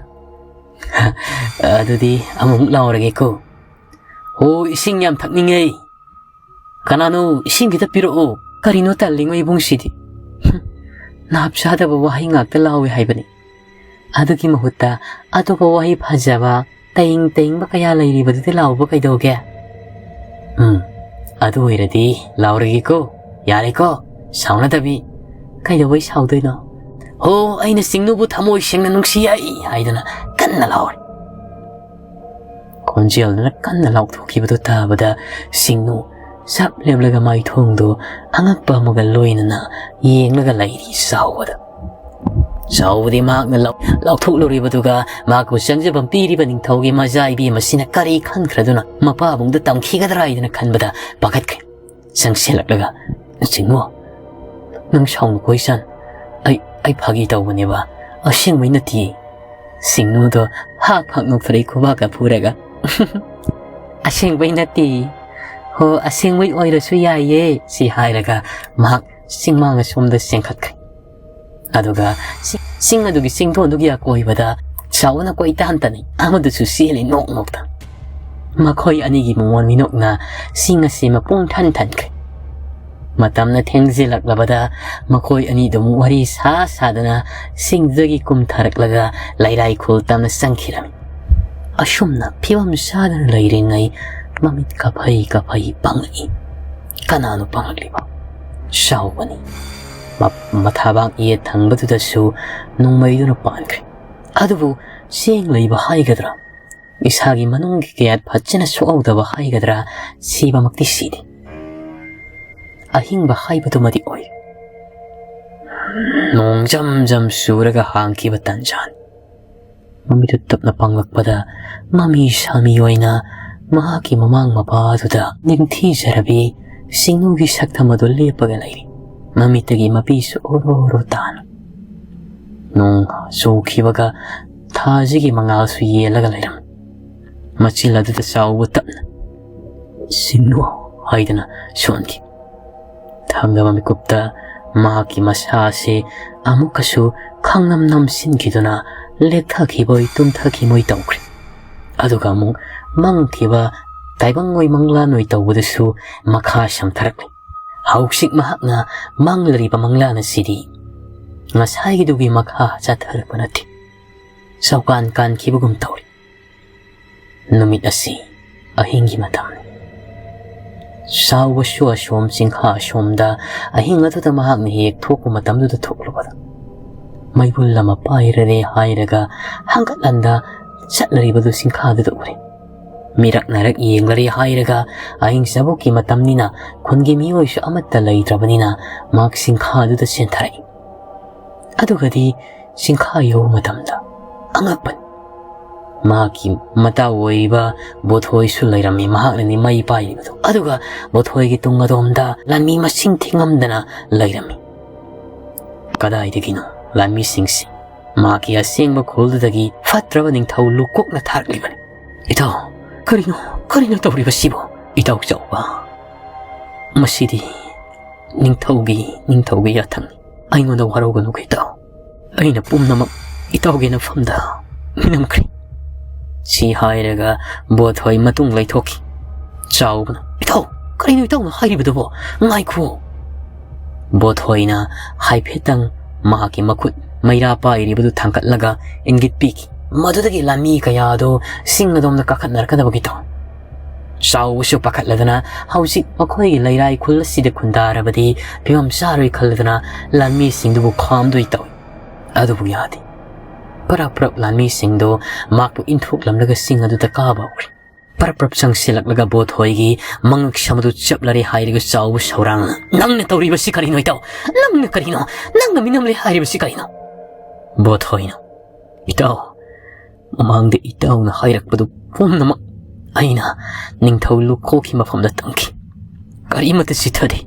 ꯑꯗꯨꯗꯤ ꯑꯃꯨꯛ ꯂꯥꯎꯔꯒꯦꯀꯣ꯫ ꯍꯣ, ꯏꯁꯤꯡ ꯌꯥꯝ ꯊꯛꯅꯤꯡꯉꯦ꯫ ꯀꯅꯥꯅꯣ ꯏꯁꯤꯡ ꯈꯤꯇ ꯄꯤꯔꯛꯑꯣ꯫ ꯀꯔꯤꯅꯣ ꯇꯜꯂꯤꯉꯣ ꯏꯕꯨꯡꯁꯤꯗꯤ꯫ ꯍꯨꯝ, ꯅꯥꯞ ꯆꯥꯗꯕ ꯋꯥꯍꯩ ꯉꯥꯛꯇ ꯂꯥꯎꯏ ꯍꯥꯏꯕꯅꯤ꯫ ꯑꯗꯨꯒꯤ ꯃꯍꯨꯠꯇ ꯑꯇꯣꯞꯄ ꯋꯥꯍꯩ ꯐꯖꯕ, ꯇꯩꯡ ꯇꯩꯡꯕ ꯀꯌꯥ ꯂꯩꯔꯤꯕꯗꯨꯗꯤ ꯂꯥꯎꯕ ꯀꯩꯗꯧꯒꯦ?" "ꯎꯝ, ꯑꯗꯨ ꯑꯣꯏꯔꯗꯤ ꯂꯥꯎꯔꯒꯦꯀꯣ꯫ ꯌꯥꯔꯦꯀꯣ, ꯁꯥꯎꯅꯗꯕꯤ꯫" "ꯀꯩꯗꯧꯕꯩ ꯁꯥꯎꯗꯣꯏꯅꯣ?" "ꯍꯣ, ꯑꯩꯅ ꯁꯤꯡꯅꯨꯕꯨ ꯊꯃꯣꯏ ꯁꯦꯡꯅ ꯅꯨꯡꯁꯤ ꯍꯥꯏ ꯍꯥꯏꯗꯅ ꯀꯟꯅ ꯂꯥꯎꯔꯦ꯫" ꯈꯣꯟꯖꯦꯜꯗꯨꯅ ꯀꯟꯅ ꯂꯥꯎꯊꯣꯛꯈꯤꯕꯗꯨ ꯇꯥꯕꯗ ꯁꯤꯡꯅꯨ ꯆꯞ ꯂꯦꯞꯂꯒ ꯃꯥꯏꯊꯣꯡꯗꯨ ꯑꯉꯛꯄ ꯑꯃꯒ ꯂꯣꯏꯅꯅ ꯌꯦꯡꯂꯒ ꯂꯩꯔꯤ ꯆꯥꯎꯕꯗ꯫ ꯆꯥꯎꯕꯗꯤ ꯃꯍꯥꯛꯅ ꯂꯥꯎ-, ꯂꯥꯎꯊꯣꯛꯂꯨꯔꯤꯕꯗꯨꯒ ꯃꯍꯥꯛꯄꯨ ꯆꯪꯖꯐꯝ ꯄꯤꯔꯤꯕ ꯅꯤꯡꯊꯧꯒꯤ ꯃꯆꯥ ꯏꯕꯦꯝ ꯑꯁꯤꯅ ꯀꯔꯤ ꯈꯟꯈ꯭ꯔꯗꯨꯅ ꯃꯄꯥꯕꯨꯡꯗ ꯇꯝꯈꯤꯒꯗ꯭ꯔꯥ ꯍꯥꯏꯗꯅ ꯈꯟꯕꯗ ꯄꯥꯈꯠꯈ꯭ꯔꯦ꯫ ꯆꯪꯁꯤꯜꯂꯛꯂꯒ, "ꯁꯤꯡꯅꯨ, ꯅꯪ ꯁꯥꯎꯅꯨꯀꯣ ꯏꯆꯥꯟ꯫ ꯑꯩ, ꯑꯩ ꯐꯥꯒꯤ ꯇꯧꯕꯅꯦꯕ꯫ ꯑꯁꯦꯡꯕꯩ ꯅꯠꯇꯤꯌꯦ꯫" ꯁꯤꯡꯅꯨꯗꯣ ꯍꯥꯛ ꯐꯥꯛ ꯅꯣꯛꯊꯣꯔꯛꯏ ꯈꯨꯕꯥꯛꯀ ꯐꯨꯔꯒ꯫ "ꯑꯁꯦꯡꯕꯩ ꯅꯠꯇꯤꯌꯦ꯫ ꯍꯣ, ꯑꯁꯦꯡꯕꯩ ꯑꯣꯏꯔꯁꯨ ꯌꯥꯏꯌꯦ," ꯁꯤ ꯍꯥꯏꯔꯒ ꯃꯍꯥꯛ ꯆꯤꯡꯃꯥꯡ ꯑꯁꯣꯝꯗ ꯆꯦꯟꯈꯠꯈ꯭ꯔꯦ꯫ ꯑꯗꯨꯒ ꯆꯤꯡ, ꯆꯤꯡ ꯑꯗꯨꯒꯤ ꯆꯤꯡꯗꯣꯟꯗꯨꯒꯤ ꯑꯀꯣꯏꯕꯗ ꯆꯥꯎꯕꯅ ꯀꯣꯏꯇꯥꯟ ꯇꯥꯟꯅꯩ, ꯑꯃꯗꯨꯁꯨ ꯆꯦꯜꯂꯤ ꯅꯣꯛ ꯅꯣꯛꯇꯅ꯫ ꯃꯈꯣꯏ ꯑꯅꯤꯒꯤ ꯃꯣꯃꯣꯟ ꯃꯤꯅꯣꯛꯅ ꯆꯤꯡ ꯑꯁꯤ ꯃꯄꯨꯡ ꯊꯟ ꯊꯟꯈ꯭ꯔꯦ꯫ ꯃꯇꯝꯅ ꯊꯦꯡꯖꯤꯜꯂꯛꯂꯕꯗ ꯃꯈꯣꯏ ꯑꯅꯤꯗꯨ ꯑꯃꯨꯛ ꯋꯥꯔꯤ ꯁꯥ ꯁꯥꯗꯅ ꯆꯤꯡꯗꯨꯗꯒꯤ ꯀꯨꯝꯊꯔꯛꯂꯒ ꯂꯩꯔꯥꯏ ꯈꯨꯜ ꯇꯝꯅ ꯆꯪꯈꯤꯔꯝꯃꯤ꯫ ꯑꯁꯨꯝꯅ ꯐꯤꯕꯝ ꯆꯥꯗꯅ ꯂꯩꯔꯤꯉꯩ ꯃꯃꯤꯠ ꯀꯥꯐꯩ ꯀꯥꯐꯩ ꯄꯥꯡꯂꯛꯏ꯫ ꯀꯅꯥꯅꯣ ꯄꯥꯡꯂꯛꯂꯤꯕ? ꯆꯥꯎꯕꯅꯤ꯫ ꯃ-, ꯃꯊꯥꯕꯥꯛ ꯌꯦꯠ ꯊꯪꯕꯗꯨꯗꯁꯨ ꯅꯣꯡꯃꯩꯗꯨꯅ ꯄꯥꯟꯈ꯭ꯔꯦ꯫ ꯑꯗꯨꯕꯨ ꯆꯦꯡ ꯂꯩꯕ ꯍꯥꯏꯒꯗ꯭ꯔꯥ, ꯏꯁꯥꯒꯤ ꯃꯅꯨꯡꯒꯤ ꯀꯌꯥꯠ ꯐꯖꯅ ꯁꯣꯛꯍꯧꯗꯕ ꯍꯥꯏꯒꯗ꯭ꯔꯥ, ꯁꯤꯕꯃꯛꯇꯤ ꯁꯤꯗꯦ꯫ ꯑꯍꯤꯡꯕ ꯍꯥꯏꯕꯗꯨꯃꯗꯤ ꯑꯣꯏ꯫ ꯅꯣꯡ ꯖꯝ ꯖꯝ ꯆꯨꯔꯒ ꯍꯥꯡꯈꯤꯕ ꯇꯟꯖꯥꯅꯤ꯫ ꯃꯃꯤꯠꯇꯨ ꯇꯞꯅ ꯄꯥꯡꯂꯛꯄꯗ ꯃꯃꯤ ꯁꯥꯃꯤ ꯑꯣꯏꯅ ꯃꯍꯥꯛꯀꯤ ꯃꯃꯥꯡ ꯃꯄꯥꯗꯨꯗ ꯅꯤꯡꯊꯤꯖꯔꯕꯤ ꯁꯤꯡꯅꯨꯒꯤ ꯁꯛꯇꯝ ꯑꯗꯨ ꯂꯦꯞꯄꯒ ꯂꯩꯔꯤ꯫ ꯃꯃꯤꯠꯇꯒꯤ ꯃꯄꯤꯁꯨ ꯑꯣꯔꯣ ꯑꯣꯔꯣ ꯇꯥꯅ꯫ ꯅꯣꯡ ꯆꯨꯈꯤꯕꯒ ꯊꯥꯁꯤꯒꯤ ꯃꯉꯥꯜꯁꯨ ꯌꯦꯜꯂꯒ ꯂꯩꯔꯝꯃꯤ꯫ ꯃꯆꯤꯜ ꯑꯗꯨꯗ ꯆꯥꯎꯕ ꯇꯞꯅ, "ꯁꯤꯡꯅꯨ" ꯍꯥꯏꯗꯨꯅ ꯁꯣꯟꯈꯤ꯫ ꯊꯪꯅꯕ ꯃꯤꯀꯨꯞꯇ ꯃꯍꯥꯛꯀꯤ ꯃꯁꯥ ꯑꯁꯤ ꯑꯃꯨꯛꯀꯁꯨ ꯈꯪꯅꯝ ꯅꯝꯁꯤꯟꯈꯤꯗꯨꯅ ꯂꯦꯛꯊꯈꯤꯕꯣꯏ ꯇꯨꯝꯊꯈꯤꯕꯣꯏ ꯇꯧꯈ꯭ꯔꯦ꯫ ꯑꯗꯨꯒ ꯑꯃꯨꯛ ꯃꯪꯈꯤꯕ ꯇꯥꯏꯕꯪ ꯑꯣꯏ ꯃꯪꯂꯥꯟ ꯑꯣꯏ ꯇꯧꯕꯗꯨꯁꯨ ꯃꯈꯥ ꯁꯝꯊꯔꯛꯂꯤ꯫ ꯍꯧꯖꯤꯛ ꯃꯍꯥꯛꯅ ꯃꯪꯂꯔꯤꯕ ꯃꯪꯂꯥꯟ ꯑꯁꯤꯗꯤ ꯉꯁꯥꯏꯒꯤꯗꯨꯒꯤ ꯃꯈꯥ ꯆꯠꯊꯔꯛꯄ ꯅꯠꯇꯦ꯫ ꯆꯧꯀꯥꯟ ꯀꯥꯟꯈꯤꯕꯒꯨꯝ ꯇꯧꯔꯤ꯫ ꯅꯨꯃꯤꯠ ꯑꯁꯤ ꯑꯍꯤꯡꯒꯤ ꯃꯇꯝꯅꯤ꯫ ꯆꯥꯎꯕꯁꯨ ꯑꯁꯣꯝ ꯆꯤꯡꯈꯥ ꯑꯁꯣꯝꯗ ꯑꯍꯤꯡ ꯑꯗꯨꯗ ꯃꯍꯥꯛꯅ ꯍꯦꯛ ꯊꯣꯛꯄ ꯃꯇꯝꯗꯨꯗ ꯊꯣꯛꯂꯨꯕꯗ, ꯃꯩꯕꯨꯜ ꯑꯃ ꯄꯥꯏꯔꯔꯦ ꯍꯥꯏꯔꯒ ꯍꯪꯒꯠ ꯍꯟꯗ ꯆꯠꯅꯔꯤꯕꯗꯨ ꯆꯤꯡꯈꯥꯗꯨꯗ ꯎꯔꯦ꯫ ꯃꯤꯔꯛ ꯅꯥꯏꯔꯛ ꯌꯦꯡꯂꯔꯦ ꯍꯥꯏꯔꯒ ꯑꯍꯤꯡ ꯆꯕꯣꯛꯀꯤ ꯃꯇꯝꯅꯤꯅ ꯈꯨꯟꯒꯤ ꯃꯤꯑꯣꯏꯁꯨ ꯑꯃꯠꯇ ꯂꯩꯇ꯭ꯔꯕꯅꯤꯅ ꯃꯍꯥꯛ ꯆꯤꯡꯈꯥꯗꯨꯗ ꯆꯦꯟꯊꯔꯛꯏ꯫ ꯑꯗꯨꯒꯗꯤ ꯆꯤꯡꯈꯥ ꯌꯧꯕ ꯃꯇꯝꯗ ꯑꯉꯛꯄꯅꯤ꯫ ꯃꯍꯥꯛꯀꯤ ꯃꯇꯥꯎ ꯑꯣꯏꯔꯤꯕ ꯕꯣꯊꯣꯏꯁꯨ ꯂꯩꯔꯝꯃꯤ꯫ ꯃꯍꯥꯛꯅꯅꯤ ꯃꯩ ꯄꯥꯏꯔꯤꯕꯗꯨ꯫ ꯑꯗꯨꯒ ꯕꯣꯊꯣꯏꯒꯤ ꯇꯨꯡ ꯑꯗꯣꯝꯗ ꯂꯥꯟꯃꯤ ꯃꯁꯤꯡ ꯊꯤꯉꯝꯗꯅ ꯂꯩꯔꯝꯃꯤ꯫ ꯀꯗꯥꯏꯗꯒꯤꯅꯣ ꯂꯥꯟꯃꯤꯁꯤꯡꯁꯤ ꯃꯍꯥꯛꯀꯤ ꯑꯁꯦꯡꯕ ꯈꯨꯜꯗꯨꯗꯒꯤ ꯐꯠꯇ꯭ꯔꯕ ꯅꯤꯡꯊꯧ ꯂꯨꯀꯣꯛꯅ ꯊꯥꯔꯛꯂꯤꯕꯅꯤ꯫ "ꯏꯇꯥꯎ, ꯀꯔꯤꯅꯣ, ꯀꯔꯤꯅꯣ ꯇꯧꯔꯤꯕꯁꯤꯕꯨ?" "ꯏꯇꯥꯎ ꯆꯥꯎꯕ, ꯃꯁꯤꯗꯤ ꯅꯤꯡꯊꯧꯒꯤ, ꯅꯤꯡꯊꯧꯒꯤ ꯌꯥꯊꯪꯅꯤ꯫ ꯑꯩꯉꯣꯟꯗ ꯋꯥꯔꯧꯒꯅꯨ ꯏꯇꯥꯎ꯫ ꯑꯩꯅ ꯄꯨꯝꯅꯃꯛ ꯏꯇꯥꯎꯒꯤ ꯅꯐꯝꯗ ꯃꯤꯅꯝꯈ꯭ꯔꯦ꯫" ꯁꯤ ꯍꯥꯏꯔꯒ ꯕꯣꯊꯣꯏ ꯃꯇꯨꯡ ꯂꯩꯊꯣꯛꯈꯤ꯫ ꯆꯥꯎꯕꯅ, "ꯏꯇꯥꯎ, ꯀꯔꯤꯅꯣ ꯏꯇꯥꯎꯅ ꯍꯥꯏꯔꯤꯕꯗꯨꯕꯣ? ꯉꯥꯏꯈꯨꯑꯣ!" ꯕꯣꯊꯣꯏꯅ ꯍꯥꯏꯐꯦꯠꯇꯪ ꯃꯍꯥꯛꯀꯤ ꯃꯈꯨꯠ ꯃꯩꯔꯥ ꯄꯥꯏꯔꯤꯕꯗꯨ ꯊꯥꯡꯒꯠꯂꯒ ꯏꯪꯒꯤꯠ ꯄꯤꯈꯤ꯫ ꯃꯗꯨꯗꯒꯤ ꯂꯥꯟꯃꯤ ꯀꯌꯥ ꯑꯗꯨ ꯆꯤꯡ ꯑꯗꯣꯝꯗ ꯀꯥꯈꯠꯅꯔꯛꯀꯗꯕꯒꯤ ꯇꯧ꯫ ꯆꯥꯎꯕꯁꯨ ꯄꯥꯈꯠꯂꯗꯅ, ꯍꯧꯖꯤꯛ ꯃꯈꯣꯏꯒꯤ ꯂꯩꯔꯥꯏ ꯈꯨꯜ ꯑꯁꯤꯗ ꯈꯨꯟꯗꯥꯔꯕꯗꯤ ꯐꯤꯕꯝ ꯆꯥꯔꯣꯏ ꯈꯜꯂꯗꯅ ꯂꯥꯟꯃꯤꯁꯤꯡꯗꯨꯕꯨ ꯈꯥꯝꯗꯣꯏ ꯇꯧꯏ꯫ ꯑꯗꯨꯕꯨ ꯌꯥꯗꯦ꯫ ꯄꯔꯞ ꯄꯔꯞ ꯂꯥꯟꯃꯤꯁꯤꯡꯗꯨ ꯃꯍꯥꯛꯄꯨ ꯏꯟꯊꯣꯛꯂꯝꯂꯒ ꯆꯤꯡ ꯑꯗꯨꯗ ꯀꯥꯕ ꯍꯧꯔꯦ꯫ ꯄꯔꯞ ꯄꯔꯞ ꯆꯪꯁꯤꯜꯂꯛꯂꯒ ꯕꯣꯊꯣꯏꯒꯤ ꯃꯉꯛ ꯁꯝ ꯑꯗꯨ ꯆꯞꯂꯔꯦ ꯍꯥꯏꯔꯒ ꯆꯥꯎꯕ ꯁꯧꯔꯥꯡꯅ, "ꯅꯪꯅ ꯇꯧꯔꯤꯕꯁꯤ ꯀꯔꯤꯅꯣ ꯏꯇꯥꯎ? ꯅꯪꯅ ꯀꯔꯤꯅꯣ? ꯅꯪꯅ ꯃꯤꯅꯝꯂꯦ ꯍꯥꯏꯔꯤꯕꯁꯤ ꯀꯔꯤꯅꯣ?" ꯕꯣꯊꯣꯏꯅ, "ꯏꯇꯥꯎ, ꯃꯃꯥꯡꯗ ꯏꯇꯥꯎꯅ ꯍꯥꯏꯔꯛꯄꯗꯨ ꯄꯨꯝꯅꯃꯛ ꯑꯩꯅ ꯅꯤꯡꯊꯧ ꯂꯨꯀꯣꯛꯀꯤ ꯃꯐꯝꯗ ꯇꯝꯈꯤ꯫ ꯀꯔꯤꯃꯠꯇ ꯆꯤꯠꯊꯗꯦ꯫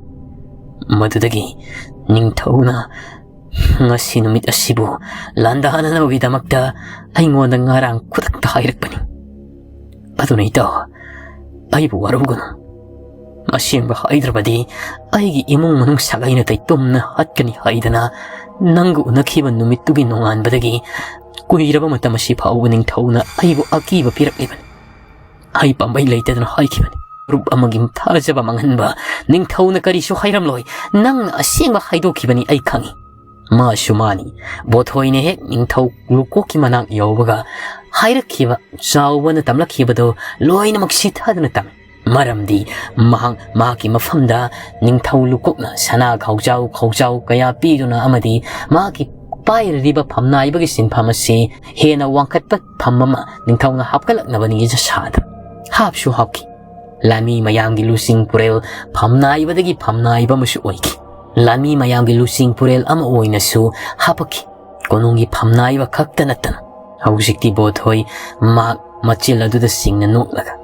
ꯃꯗꯨꯗꯒꯤ ꯅꯤꯡꯊꯧꯅ ꯉꯁꯤ ꯅꯨꯃꯤꯠ ꯑꯁꯤꯕꯨ ꯂꯥꯟꯗꯥꯅꯅꯕꯒꯤꯗꯃꯛꯇ ꯑꯩꯉꯣꯟꯗ ꯉꯔꯥꯡ ꯈꯨꯗꯛꯇ ꯍꯥꯏꯔꯛꯄꯅꯤ꯫ ꯑꯗꯨꯅ ꯏꯇꯥꯎ, ꯑꯩꯕꯨ ꯋꯥꯔꯧꯒꯅꯨ꯫ ꯑꯁꯦꯡꯕ ꯍꯥꯏꯗ꯭ꯔꯕꯗꯤ ꯑꯩꯒꯤ ꯏꯃꯨꯡ ꯃꯅꯨꯡ ꯁꯥꯒꯩ ꯅꯥꯇꯩ ꯇꯨꯝꯅ ꯍꯥꯠꯀꯅꯤ ꯍꯥꯏꯗꯅ ꯅꯪꯒ ꯎꯅꯈꯤꯕ ꯅꯨꯃꯤꯠꯇꯨꯒꯤ ꯅꯣꯡꯉꯥꯟꯕꯗꯒꯤ ꯀꯨꯏꯔꯕ ꯃꯇꯝ ꯑꯁꯤ ꯐꯥꯎꯕ ꯅꯤꯡꯊꯧꯅ ꯑꯩꯕꯨ ꯑꯀꯤꯕ ꯄꯤꯔꯛꯂꯤꯕꯅꯤ꯫ ꯑꯩ ꯄꯥꯝꯕꯩ ꯂꯩꯇꯗꯅ ꯍꯥꯏꯈꯤꯕꯅꯤ꯫ ꯃꯔꯨꯞ ꯑꯃꯒꯤ ꯊꯥꯖꯕ ꯃꯥꯡꯍꯟꯕ ꯅꯤꯡꯊꯧꯅ ꯀꯔꯤꯁꯨ ꯍꯥꯏꯔꯝꯂꯣꯏ꯫ ꯅꯪꯅ ꯑꯁꯦꯡꯕ ꯍꯥꯏꯗꯣꯛꯈꯤꯕꯅꯤ, ꯑꯩ ꯈꯪꯏ꯫ ꯃꯥꯁꯨ ꯃꯥꯅꯤ꯫ ꯕꯣꯊꯣꯏꯅ ꯍꯦꯛ ꯅꯤꯡꯊꯧ ꯂꯨꯀꯣꯛꯀꯤ ꯃꯅꯥꯛ ꯌꯧꯕꯒ ꯍꯥꯏꯔꯛꯈꯤꯕ, ꯆꯥꯎꯕꯅ ꯇꯝꯂꯛꯈꯤꯕꯗꯣ ꯂꯣꯏꯅꯃꯛ ꯁꯤꯊꯗꯅ ꯇꯝꯃꯤ꯫ ꯃꯔꯝꯗꯤ ꯃꯍꯥꯛ ꯃꯍꯥꯛꯀꯤ ꯃꯐꯝꯗ ꯅꯤꯡꯊꯧ ꯂꯨꯀꯣꯛꯅ ꯁꯅꯥ ꯈꯥꯎꯖꯥꯎ ꯈꯥꯎꯖꯥꯎ ꯀꯌꯥ ꯄꯤꯗꯨꯅ ꯑꯃꯗꯤ ꯃꯍꯥꯛꯀꯤ ꯄꯥꯏꯔꯤꯕ ꯐꯝꯅꯥꯏꯕꯒꯤ ꯁꯤꯟꯐꯝ ꯑꯁꯤ ꯍꯦꯟꯅ ꯋꯥꯡꯈꯠꯄ ꯐꯝ ꯑꯃ ꯅꯤꯡꯊꯧꯅ ꯍꯥꯞꯀꯠꯂꯛꯅꯕꯅꯤ ꯁꯥꯗ ꯍꯥꯞꯁꯨ ꯍꯥꯞꯈꯤ꯫ ꯂꯥꯟꯃꯤ ꯃꯌꯥꯝꯒꯤ ꯂꯨꯆꯤꯡ ꯄꯨꯔꯦꯜ ꯐꯝꯅꯥꯏꯕꯗꯒꯤ ꯐꯝꯅꯥꯏꯕ ꯑꯃꯁꯨ ꯑꯣꯏꯈꯤ꯫ ꯂꯥꯟꯃꯤ ꯃꯌꯥꯝꯒꯤ ꯂꯨꯆꯤꯡ ꯄꯨꯔꯦꯜ ꯑꯃ ꯑꯣꯏꯅꯁꯨ ꯍꯥꯄꯛꯈꯤ꯫ ꯀꯣꯅꯨꯡꯒꯤ ꯐꯝꯅꯥꯏꯕ ꯈꯛꯇ ꯅꯠꯇꯅ ꯍꯧꯖꯤꯛꯇꯤ ꯕꯣꯊꯣꯏ ꯃꯍꯥꯛ ꯃꯆꯤꯜ ꯑꯗꯨꯗ ꯁꯤꯡꯅ ꯅꯣꯛꯂꯒ,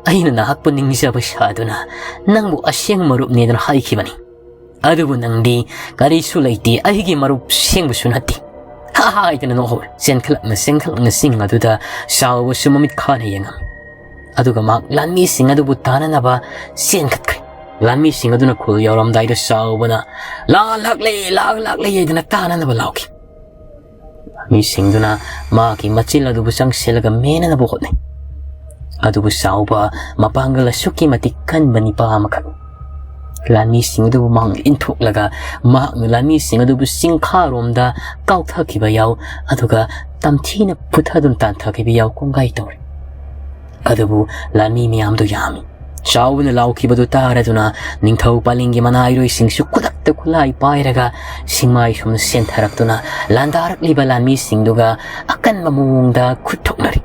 "ꯑꯩꯅ ꯅꯍꯥꯛꯄꯨ ꯅꯤꯡꯖꯕ ꯁꯥꯗꯨꯅ ꯅꯪꯕꯨ ꯑꯁꯦꯡꯕ ꯃꯔꯨꯞꯅꯦꯗꯅ ꯍꯥꯏꯈꯤꯕꯅꯤ꯫ ꯑꯗꯨꯕꯨ ꯅꯪꯗꯤ ꯀꯔꯤꯁꯨ ꯂꯩꯇꯦ, ꯑꯩꯒꯤ ꯃꯔꯨꯞ ꯁꯦꯡꯕꯁꯨ ꯅꯠꯇꯦ" ꯍꯥꯏꯗꯅ ꯅꯣꯛꯍꯧꯔꯦ꯫ ꯆꯦꯟꯈꯠꯂꯛꯅ ꯆꯦꯟꯈꯠꯂꯛꯅ ꯆꯤꯡ ꯑꯗꯨꯗ ꯆꯥꯎꯕꯁꯨ ꯃꯃꯤꯠ ꯈꯥꯅ ꯌꯦꯡꯉꯝꯃꯤ꯫ ꯑꯗꯨꯒ ꯃꯍꯥꯛ ꯂꯥꯟꯃꯤꯁꯤꯡ ꯑꯗꯨꯕꯨ ꯇꯥꯅꯅꯕ ꯆꯦꯟꯈꯠꯈ꯭ꯔꯦ꯫ ꯂꯥꯟꯃꯤꯁꯤꯡ ꯑꯗꯨꯅ ꯈꯨꯜ ꯌꯧꯔꯝꯗꯥꯏꯗ ꯆꯥꯎꯕꯅ, "ꯂꯥꯟ ꯂꯥꯛꯂꯦ, ꯂꯥꯟ ꯂꯥꯛꯂꯦ" ꯍꯥꯏꯗꯅ ꯇꯥꯅꯅꯕ ꯂꯥꯎꯈꯤ꯫ ꯂꯥꯟꯃꯤꯁꯤꯡꯗꯨꯅ ꯃꯍꯥꯛꯀꯤ ꯃꯆꯤꯜ ꯑꯗꯨꯕꯨ ꯆꯪꯁꯤꯜꯂꯒ ꯃꯦꯟꯅꯅꯕ ꯍꯣꯠꯅꯩ꯫ ꯑꯗꯨꯕꯨ ꯆꯥꯎꯕ ꯃꯄꯥꯡꯒꯜ ꯑꯁꯨꯛꯀꯤ ꯃꯇꯤꯛ ꯀꯟꯕ ꯅꯤꯄꯥ ꯑꯃꯈꯛ ꯂꯥꯟꯃꯤꯁꯤꯡ ꯑꯗꯨꯕꯨ ꯃꯥꯡ ꯏꯟꯊꯣꯛꯂꯒ ꯃꯍꯥꯛꯅ ꯂꯥꯟꯃꯤꯁꯤꯡ ꯑꯗꯨꯕꯨ ꯆꯤꯡꯈꯥꯔꯣꯝꯗ ꯀꯥꯎꯊꯈꯤꯕ ꯌꯥꯎ, ꯑꯗꯨꯒ ꯇꯝꯊꯤꯅ ꯐꯨꯊꯗꯨꯅ ꯇꯥꯟꯊꯈꯤꯕ ꯌꯥꯎ ꯀꯣꯡꯒꯥꯏ ꯇꯧꯔꯦ꯫ ꯑꯗꯨꯕꯨ ꯂꯥꯟꯃꯤ ꯃꯌꯥꯝꯗꯨ ꯌꯥꯝꯃꯤ꯫ ꯆꯥꯎꯕꯅ ꯂꯥꯎꯈꯤꯕꯗꯨ ꯇꯥꯔꯗꯨꯅ ꯅꯤꯡꯊꯧ ꯄꯥꯂꯤꯡꯒꯤ ꯃꯅꯥꯏꯔꯣꯏꯁꯤꯡꯁꯨ ꯈꯨꯗꯛꯇ ꯈꯨꯠꯂꯥꯏ ꯄꯥꯏꯔꯒ ꯁꯤꯡꯃꯥꯏ ꯁꯣꯝꯗ ꯆꯦꯟꯊꯔꯛꯇꯨꯅ ꯂꯥꯟꯗꯥꯔꯛꯂꯤꯕ ꯂꯥꯟꯃꯤꯁꯤꯡꯗꯨꯒ ꯑꯀꯟꯕ ꯃꯑꯣꯡꯗ ꯈꯨꯠ ꯊꯣꯛꯅꯔꯤ꯫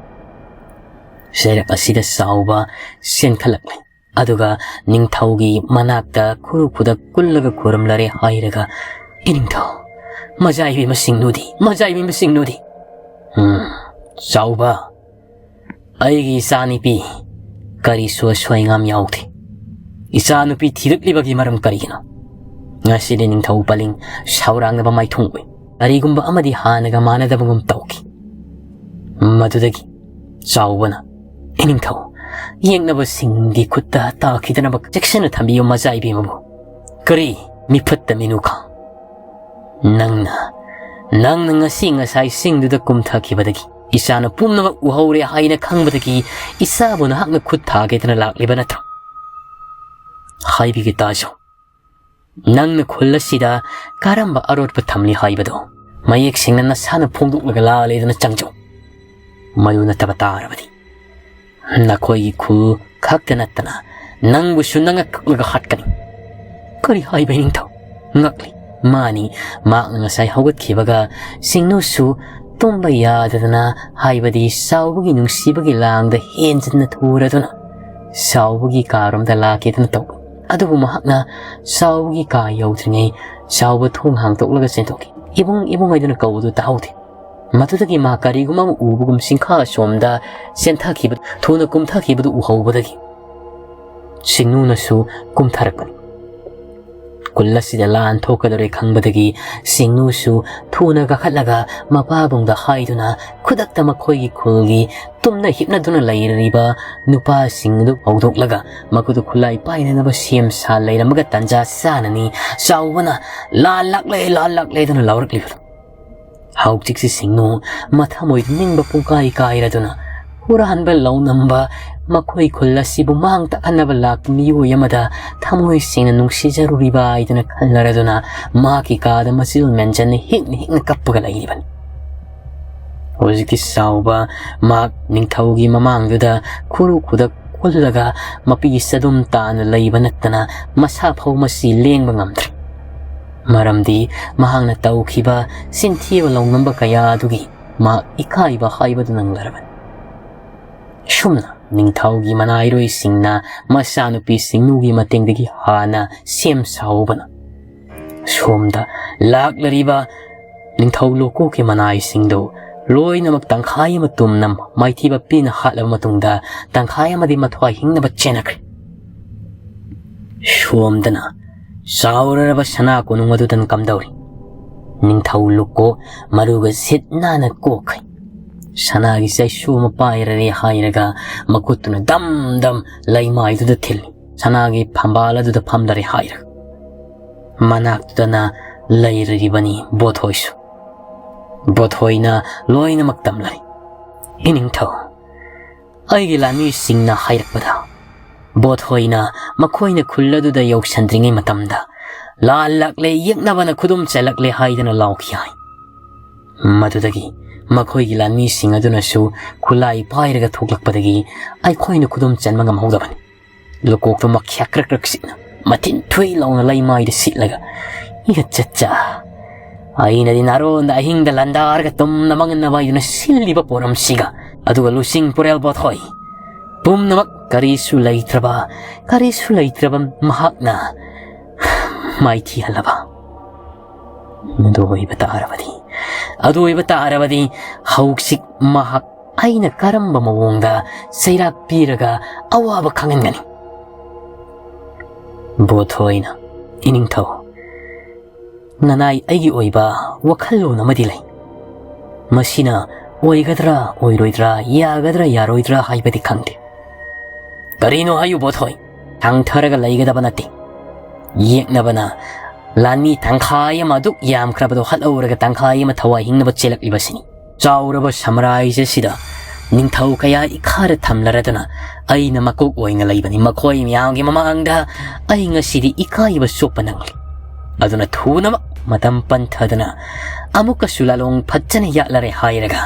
ꯆꯩꯔꯛ ꯑꯁꯤꯗ ꯆꯥꯎꯕ ꯆꯦꯟꯈꯠꯂꯛꯂꯦ꯫ ꯑꯗꯨꯒ ꯅꯤꯡꯊꯧꯒꯤ ꯃꯅꯥꯛꯇ ꯈꯨꯔꯨ ꯈꯨꯗꯛ ꯀꯨꯜꯂꯒ ꯈꯨꯔꯨꯝꯂꯔꯦ ꯍꯥꯏꯔꯒ, "ꯏꯅꯤꯡꯊꯧ, ꯃꯖꯥ ꯏꯕꯦꯝꯃꯁꯤꯡꯅꯨꯗꯤ, ꯃꯖꯥ ꯏꯕꯦꯝꯃꯁꯤꯡꯅꯨꯗꯤ꯫ ꯎꯝ, ꯆꯥꯎꯕ, ꯑꯩꯒꯤ ꯏꯆꯥꯅꯨꯄꯤ ꯀꯔꯤꯁꯨ ꯑꯁꯣꯏ ꯑꯉꯥꯝ ꯌꯥꯎꯗꯦ꯫ ꯏꯆꯥꯅꯨꯄꯤ ꯊꯤꯔꯛꯂꯤꯕꯒꯤ ꯃꯔꯝ ꯀꯔꯤꯒꯤꯅꯣ?" ꯉꯁꯤꯗꯤ ꯅꯤꯡꯊꯧ ꯄꯂꯤꯡ ꯁꯥꯎꯔꯥꯡꯅꯕ ꯃꯥꯏꯊꯣꯡ ꯎꯏ꯫ ꯀꯔꯤꯒꯨꯝꯕ ꯑꯃꯗꯤ ꯍꯥꯟꯅꯒ ꯃꯥꯟꯅꯗꯕꯒꯨꯝ ꯇꯧꯈꯤ꯫ ꯃꯗꯨꯗꯒꯤ ꯆꯥꯎꯕꯅ, "ꯏꯅꯤꯡꯊꯧ, ꯌꯦꯛꯅꯕꯁꯤꯡꯒꯤ ꯈꯨꯠꯇ ꯇꯥꯈꯤꯗꯅꯕ ꯆꯦꯛꯁꯤꯟꯅ ꯊꯝꯕꯤꯌꯨ, ꯃꯆꯥ ꯏꯕꯦꯝꯃꯕꯨ꯫ ꯀꯔꯤ ꯃꯤꯐꯠꯇ ꯃꯤꯅꯨꯈꯥ? ꯅꯪꯅ, ꯅꯪꯅ ꯉꯁꯤ ꯉꯁꯥꯏ ꯁꯤꯡꯗꯨꯗ ꯀꯨꯝꯊꯈꯤꯕꯗꯒꯤ ꯏꯆꯥꯅ ꯄꯨꯝꯅꯃꯛ ꯎꯍꯧꯔꯦ ꯍꯥꯏꯅ ꯈꯪꯕꯗꯒꯤ ꯏꯆꯥꯕꯨ ꯅꯍꯥꯛꯅ ꯈꯨꯠ ꯊꯥꯒꯦꯗꯅ ꯂꯥꯛꯂꯤꯕ ꯅꯠꯇ꯭ꯔꯣ? ꯍꯥꯏꯕꯤꯒꯦ ꯇꯥꯖꯧ꯫ ꯅꯪꯅ ꯈꯨꯜ ꯑꯁꯤꯗ ꯀꯔꯝꯕ ꯑꯔꯣꯠꯄ ꯊꯝꯂꯤ ꯍꯥꯏꯕꯗꯣ ꯃꯌꯦꯛ ꯁꯦꯡꯅ ꯅꯁꯥꯅ ꯐꯣꯡꯗꯣꯛꯂꯒ ꯂꯥꯜꯂꯦꯗꯅ ꯆꯪꯖꯧ꯫ ꯃꯗꯨ ꯅꯠꯇꯕ ꯇꯥꯔꯕꯗꯤ ꯅꯈꯣꯏꯒꯤ ꯈꯨꯜ ꯈꯛꯇ ꯅꯠꯇꯅ ꯅꯪꯕꯨꯁꯨ ꯅꯪꯅ ꯀꯛꯂꯒ ꯍꯥꯠꯀꯅꯤ꯫ ꯀꯔꯤ ꯍꯥꯏꯕ ꯅꯤꯡꯊꯧ? ꯉꯛꯂꯤ꯫ ꯃꯥꯅꯤ, ꯃꯍꯥꯛꯅ ꯉꯁꯥꯏ ꯍꯧꯒꯠꯈꯤꯕꯒ ꯁꯤꯡꯅꯨꯁꯨ ꯇꯨꯝꯕ ꯌꯥꯗꯗꯅ, ꯍꯥꯏꯕꯗꯤ ꯆꯥꯎꯕꯒꯤ ꯅꯨꯡꯁꯤꯕꯒꯤ ꯂꯥꯡꯗ ꯍꯦꯟꯖꯤꯟꯅ ꯊꯨꯔꯗꯨꯅ ꯆꯥꯎꯕꯒꯤ ꯀꯥꯔꯣꯝꯗ ꯂꯥꯛꯀꯦꯗꯅ ꯇꯧꯕ꯫ ꯑꯗꯨꯕꯨ ꯃꯍꯥꯛꯅ ꯆꯥꯎꯕꯒꯤ ꯀꯥ ꯌꯧꯗ꯭ꯔꯤꯉꯩ ꯆꯥꯎꯕ ꯊꯣꯡ ꯍꯥꯡꯗꯣꯛꯂꯒ ꯆꯦꯟꯊꯣꯛꯈꯤ꯫ "ꯏꯕꯨꯡ, ꯏꯕꯨꯡ" ꯍꯥꯏꯗꯨꯅ ꯀꯧꯕꯗꯨ ꯇꯥꯍꯧꯗꯦ꯫ ꯃꯗꯨꯗꯒꯤ ꯃꯥ ꯀꯔꯤꯒꯨꯝꯕ ꯑꯃ ꯎꯕꯒꯨꯝ ꯆꯤꯡꯈꯥ ꯑꯁꯣꯝꯗ ꯆꯦꯟꯊꯈꯤꯕ, ꯊꯨꯅ ꯀꯨꯝꯊꯈꯤꯕꯗꯨ ꯎꯍꯧꯕꯗꯒꯤ ꯁꯤꯡꯅꯨꯅꯁꯨ ꯀꯨꯝꯊꯔꯛꯄꯅꯤ꯫ ꯈꯨꯜ ꯑꯁꯤꯗ ꯂꯥꯟ ꯊꯣꯛꯀꯗꯧꯔꯦ ꯈꯪꯕꯗꯒꯤ ꯁꯤꯡꯅꯨꯁꯨ ꯊꯨꯅ ꯀꯥꯈꯠꯂꯒ ꯃꯄꯥꯕꯨꯡꯗ ꯍꯥꯏꯗꯨꯅ ꯈꯨꯗꯛꯇ ꯃꯈꯣꯏꯒꯤ ꯈꯨꯜꯒꯤ ꯇꯨꯝꯅ ꯍꯤꯞꯅꯗꯨꯅ ꯂꯩꯔꯤꯕ ꯅꯨꯄꯥꯁꯤꯡ ꯑꯗꯨ ꯍꯧꯗꯣꯛꯂꯒ ꯃꯈꯣꯏꯗꯨ ꯈꯨꯠꯂꯥꯏ ꯄꯥꯏꯅꯅꯕ ꯁꯦꯝ ꯁꯥ ꯂꯩꯔꯝꯃꯒ ꯇꯟꯖꯥ ꯆꯥꯅꯅꯤ ꯆꯥꯎꯕꯅ "ꯂꯥꯜ ꯂꯥꯛꯂꯦ, ꯂꯥꯜ ꯂꯥꯛꯂꯦ" ꯑꯗꯨꯅ ꯂꯥꯎꯔꯛꯂꯤꯕꯗꯨ꯫ ꯍꯧꯖꯤꯛꯁꯤ ꯁꯤꯡꯅꯨ ꯃꯊꯃꯣꯏ ꯅꯤꯡꯕ ꯄꯨꯡꯀꯥꯏ ꯀꯥꯏꯔꯗꯨꯅ ꯍꯨꯔꯥꯟꯕ ꯂꯧꯅꯝꯕ ꯃꯈꯣꯏ ꯈꯨꯜ ꯑꯁꯤꯕꯨ ꯃꯥꯡ ꯇꯥꯛꯍꯟꯅꯕ ꯂꯥꯛꯄ ꯃꯤꯑꯣꯏ ꯑꯃꯗ ꯊꯃꯣꯏ ꯁꯦꯡꯅ ꯅꯨꯡꯁꯤꯖꯔꯨꯔꯤꯕ ꯍꯥꯏꯗꯨꯅ ꯈꯜꯂꯔꯗꯨꯅ ꯃꯍꯥꯛꯀꯤ ꯀꯥꯗ ꯃꯆꯤꯜ ꯃꯦꯟꯖꯟꯅ ꯍꯤꯛꯅ ꯍꯤꯛꯅ ꯀꯞꯄꯒ ꯂꯩꯔꯤꯕꯅꯤ꯫ ꯍꯧꯖꯤꯛꯇꯤ ꯆꯥꯎꯕ ꯃꯍꯥꯛ ꯅꯤꯡꯊꯧꯒꯤ ꯃꯃꯥꯡꯗꯨꯗ ꯈꯨꯔꯨ ꯈꯨꯗꯛ ꯀꯨꯜꯂꯒ ꯃꯄꯤ ꯆꯗꯨꯝ ꯇꯥꯅ ꯂꯩꯕ ꯅꯠꯇꯅ ꯃꯁꯥ ꯐꯥꯎ ꯃꯁꯤ ꯂꯦꯡꯕ ꯉꯝꯗ꯭ꯔꯦ꯫ ꯃꯔꯝꯗꯤ ꯃꯍꯥꯛꯅ ꯇꯧꯈꯤꯕ ꯆꯤꯟꯊꯤꯕ ꯂꯧꯅꯝꯕ ꯀꯌꯥ ꯑꯗꯨꯒꯤ ꯃꯍꯥꯛ ꯏꯀꯥꯏꯕ ꯍꯥꯏꯕꯗꯨ ꯅꯪꯂꯔꯕꯅꯤ꯫ ꯁꯨꯝꯅ ꯅꯤꯡꯊꯧꯒꯤ ꯃꯅꯥꯏꯔꯣꯏꯁꯤꯡꯅ ꯃꯆꯥꯅꯨꯄꯤ ꯁꯤꯡꯅꯨꯒꯤ ꯃꯇꯦꯡꯗꯒꯤ ꯍꯥꯟꯅ ꯁꯦꯝ ꯁꯥꯍꯧꯕꯅ ꯁꯣꯝꯗ ꯂꯥꯛꯂꯔꯤꯕ ꯅꯤꯡꯊꯧ ꯂꯨꯀꯣꯛꯀꯤ ꯃꯅꯥꯏꯁꯤꯡꯗꯨ ꯂꯣꯏꯅꯃꯛ ꯇꯪꯈꯥꯏ ꯑꯃ ꯇꯨꯝꯅ ꯃꯥꯏꯊꯤꯕ ꯄꯤꯅ ꯍꯥꯠꯂꯕ ꯃꯇꯨꯡꯗ ꯇꯪꯈꯥꯏ ꯑꯃꯗꯤ ꯃꯊ꯭ꯋꯥꯏ ꯍꯤꯡꯅꯕ ꯆꯦꯟꯅꯈ꯭ꯔꯦ꯫ ꯁꯣꯝꯗꯅ ꯆꯥꯎꯔꯔꯕ ꯁꯅꯥ ꯀꯣꯅꯨꯡ ꯑꯗꯨꯗꯅ ꯀꯝꯗꯧꯔꯤ꯫ ꯅꯤꯡꯊꯧ ꯂꯨꯀꯣꯛ ꯃꯔꯨꯒ ꯁꯤꯠ ꯅꯥꯟꯅ ꯀꯣꯛꯈ꯭ꯔꯦ꯫ ꯁꯅꯥꯒꯤ ꯆꯩꯁꯨ ꯑꯃ ꯄꯥꯏꯔꯔꯦ ꯍꯥꯏꯔꯒ ꯃꯈꯨꯠꯇꯨꯅ ꯗꯝ ꯗꯝ ꯂꯩꯃꯥꯏꯗꯨꯗ ꯊꯤꯜꯂꯤ꯫ ꯁꯅꯥꯒꯤ ꯐꯝꯕꯥꯜ ꯑꯗꯨꯗ ꯐꯝꯗꯔꯦ ꯍꯥꯏꯔꯒ ꯃꯅꯥꯛꯇꯨꯗꯅ ꯂꯩꯔꯤꯕꯅꯤ ꯕꯣꯠꯍꯣꯏꯁꯨ꯫ ꯕꯣꯠꯍꯣꯏꯅ ꯂꯣꯏꯅꯃꯛ ꯇꯝꯂꯔꯤ꯫ "ꯏꯅꯤꯡꯊꯧ, ꯑꯩꯒꯤ ꯂꯥꯟꯃꯤꯁꯤꯡꯅ ꯍꯥꯏꯔꯛꯄꯗ ꯕꯣꯠꯍꯣꯏꯅ ꯃꯈꯣꯏꯅ ꯈꯨꯜ ꯑꯗꯨꯗ ꯌꯧꯁꯟꯗ꯭ꯔꯤꯉꯩ ꯃꯇꯝꯗ ꯂꯥꯜꯂꯛꯂꯦ, ꯌꯦꯛꯅꯕꯅ ꯈꯨꯗꯨꯝ ꯆꯜꯂꯛꯂꯦ ꯍꯥꯏꯗꯅ ꯂꯥꯎꯈꯤ ꯍꯥꯏ꯫ ꯃꯗꯨꯗꯒꯤ ꯃꯈꯣꯏꯒꯤ ꯂꯥꯟꯃꯤꯁꯤꯡ ꯑꯗꯨꯅꯁꯨ ꯈꯨꯠꯂꯥꯏ ꯄꯥꯏꯔꯒ ꯊꯣꯛꯂꯛꯄꯗꯒꯤ ꯑꯩꯈꯣꯏꯅ ꯈꯨꯗꯨꯝ ꯆꯟꯕ ꯉꯝꯍꯧꯗꯕꯅꯤ꯫" ꯂꯨꯀꯣꯛꯇꯨ ꯃꯈ꯭ꯌꯥ ꯀ꯭ꯔꯛ ꯀ꯭ꯔꯛ ꯁꯤꯠꯅ ꯃꯊꯤꯟ ꯊꯨꯏ ꯂꯥꯎꯅ ꯂꯩꯃꯥꯏꯗ ꯁꯤꯠꯂꯒ, "ꯏꯒ ꯆꯠꯆꯥ, ꯑꯩꯅꯗꯤ ꯅꯥꯔꯣꯟꯗ ꯑꯍꯤꯡꯗ ꯂꯥꯟꯗꯥꯔꯒ ꯇꯨꯝꯅ ꯃꯥꯡꯍꯟꯅꯕ ꯍꯥꯏꯗꯨꯅ ꯁꯤꯜꯂꯤꯕ ꯄꯣꯔꯝꯁꯤꯒ, ꯑꯗꯨꯒ ꯂꯨꯆꯤꯡ ꯄꯨꯔꯦꯜ ꯕꯣꯠꯍꯣꯏ ꯄꯨꯝꯅꯃꯛ ꯀꯔꯤꯁꯨ ꯂꯩꯇ꯭ꯔꯕ, ꯀꯔꯤꯁꯨ ꯂꯩꯇ꯭ꯔꯕ ꯃꯍꯥꯛꯅ ꯃꯥꯏꯊꯤꯍꯜꯂꯕ꯫ ꯑꯗꯨ ꯑꯣꯏꯕ ꯇꯥꯔꯕꯗꯤ, ꯑꯗꯨ ꯑꯣꯏꯕ ꯇꯥꯔꯕꯗꯤ ꯍꯧꯖꯤꯛ ꯃꯍꯥꯛ ꯑꯩꯅ ꯀꯔꯝꯕ ꯃꯑꯣꯡꯗ ꯆꯩꯔꯥꯛ ꯄꯤꯔꯒ ꯑꯋꯥꯕ ꯈꯪꯍꯟꯒꯅꯤ?" ꯕꯣꯠꯍꯣꯏꯅ, "ꯏꯅꯤꯡꯊꯧ, ꯅꯅꯥꯏ ꯑꯩꯒꯤ ꯑꯣꯏꯕ ꯋꯥꯈꯜꯂꯣꯟ ꯑꯃꯗꯤ ꯂꯩ꯫ ꯃꯁꯤꯅ ꯑꯣꯏꯒꯗ꯭ꯔꯥ ꯑꯣꯏꯔꯣꯏꯗ꯭ꯔꯥ, ꯌꯥꯒꯗ꯭ꯔꯥ ꯌꯥꯔꯣꯏꯗ꯭ꯔꯥ ꯍꯥꯏꯕꯗꯤ ꯈꯪꯗꯦ꯫" "ꯀꯔꯤꯅꯣ ꯍꯥꯏꯌꯨ ꯕꯣꯠꯍꯣꯏ, ꯊꯥꯡꯊꯔꯒ ꯂꯩꯒꯗꯕ ꯅꯠꯇꯦ꯫ ꯌꯦꯛꯅꯕꯅ ꯂꯥꯟꯃꯤ ꯇꯪꯈꯥꯏ ꯑꯃ ꯑꯗꯨꯛ ꯌꯥꯝꯈ꯭ꯔꯕꯗꯣ ꯍꯥꯠꯍꯧꯔꯒ ꯇꯪꯈꯥꯏ ꯑꯃ ꯊꯋꯥꯏ ꯍꯤꯡꯅꯕ ꯆꯦꯜꯂꯛꯂꯤꯕꯁꯤꯅꯤ꯫ ꯆꯥꯎꯔꯕ ꯁꯥꯝꯔꯥꯖ꯭ꯌ ꯑꯁꯤꯗ ꯅꯤꯡꯊꯧ ꯀꯌꯥ ꯏꯈꯥꯗ ꯊꯝꯂꯔꯗꯨꯅ ꯑꯩꯅ ꯃꯀꯣꯛ ꯑꯣꯏꯅ ꯂꯩꯕꯅꯤ꯫ ꯃꯈꯣꯏ ꯃꯌꯥꯝꯒꯤ ꯃꯃꯥꯡꯗ ꯑꯩ ꯉꯁꯤꯗꯤ ꯏꯀꯥꯏꯕ ꯆꯣꯛꯄ ꯅꯪꯂꯤ꯫ ꯑꯗꯨꯅ ꯊꯨꯅꯃꯛ ꯃꯇꯝ ꯄꯟꯊꯗꯅ ꯑꯃꯨꯛꯀꯁꯨ ꯂꯥꯂꯣꯡ ꯐꯖꯅ ꯌꯥꯠꯂꯔꯦ ꯍꯥꯏꯔꯒ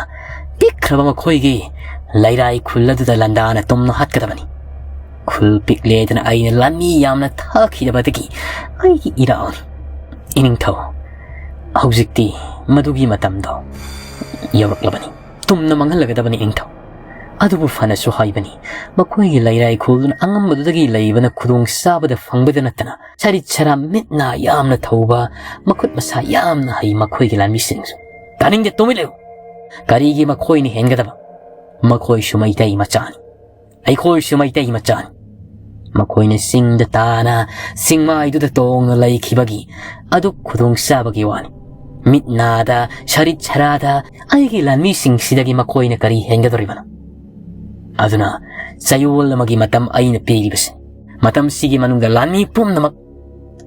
ꯄꯤꯛꯈ꯭ꯔꯕ ꯃꯈꯣꯏꯒꯤ ꯂꯩꯔꯥꯏ ꯈꯨꯜ ꯑꯗꯨꯗ ꯂꯥꯟꯗꯥꯅ ꯇꯨꯝꯅ ꯍꯥꯠꯀꯗꯕꯅꯤ꯫ ꯈꯨꯜ ꯄꯤꯛꯂꯦꯗꯅ ꯑꯩꯅ ꯂꯥꯟꯃꯤ ꯌꯥꯝꯅ ꯊꯥꯈꯤꯗꯕꯗꯒꯤ ꯑꯩꯒꯤ ꯏꯔꯥꯜꯅꯤ꯫ ꯏꯅꯤꯡꯊꯧ, ꯍꯧꯖꯤꯛꯇꯤ ꯃꯗꯨꯒꯤ ꯃꯇꯝꯗꯣ ꯌꯧꯔꯛꯂꯕꯅꯤ꯫ ꯇꯨꯝꯅ ꯃꯥꯡꯍꯜꯂꯒꯗꯕꯅꯤ ꯏꯅꯤꯡꯊꯧ꯫ ꯑꯗꯨꯕꯨ ꯐꯅꯁꯨ ꯍꯥꯏꯕꯅꯤ, ꯃꯈꯣꯏꯒꯤ ꯂꯩꯔꯥꯏ ꯈꯨꯜꯗꯨꯅ ꯑꯉꯝꯕꯗꯨꯗꯒꯤ ꯂꯩꯕꯅ ꯈꯨꯗꯣꯡ ꯆꯥꯕꯗ ꯐꯪꯕꯗ ꯅꯠꯇꯅ ꯁꯔꯤꯠ ꯁꯔꯥ ꯃꯤꯠ ꯅꯥ ꯌꯥꯝꯅ ꯊꯧꯕ, ꯃꯈꯨꯠ ꯃꯁꯥ ꯌꯥꯝꯅ ꯍꯩ ꯃꯈꯣꯏꯒꯤ ꯂꯥꯟꯃꯤꯁꯤꯡꯁꯨ꯫ ꯇꯥꯅꯤꯡꯗꯦ, ꯇꯨꯃꯤꯟ ꯂꯩꯌꯨ꯫ ꯀꯔꯤꯒꯤ ꯃꯈꯣꯏꯅ ꯍꯦꯟꯒꯗꯕ? ꯃꯈꯣꯏꯁꯨ ꯃꯩꯇꯩ ꯃꯆꯥꯅꯤ꯫ ꯑꯩꯈꯣꯏꯁꯨ ꯃꯩꯇꯩ ꯃꯆꯥꯅꯤ꯫ ꯃꯈꯣꯏꯅ ꯆꯤꯡꯗ ꯇꯥꯅ ꯆꯤꯡꯃꯥꯏꯗꯨꯗ ꯇꯣꯡꯅ ꯂꯩꯈꯤꯕꯒꯤ ꯑꯗꯨ ꯈꯨꯗꯣꯡ ꯆꯥꯕꯒꯤ ꯋꯥꯅꯤ꯫ ꯃꯤꯠ ꯅꯥꯗ, ꯁꯔꯤꯠ ꯁꯔꯥꯗ ꯑꯩꯒꯤ ꯂꯥꯟꯃꯤꯁꯤꯡꯁꯤꯗꯒꯤ ꯃꯈꯣꯏꯅ ꯀꯔꯤ ꯍꯦꯟꯒꯗꯧꯔꯤꯕꯅꯣ? ꯑꯗꯨꯅ ꯆꯌꯣꯜ ꯑꯃꯒꯤ ꯃꯇꯝ ꯑꯩꯅ ꯄꯤꯔꯤꯕꯁꯤ, ꯃꯇꯝꯁꯤꯒꯤ ꯃꯅꯨꯡꯗ ꯂꯥꯟꯃꯤ ꯄꯨꯝꯅꯃꯛ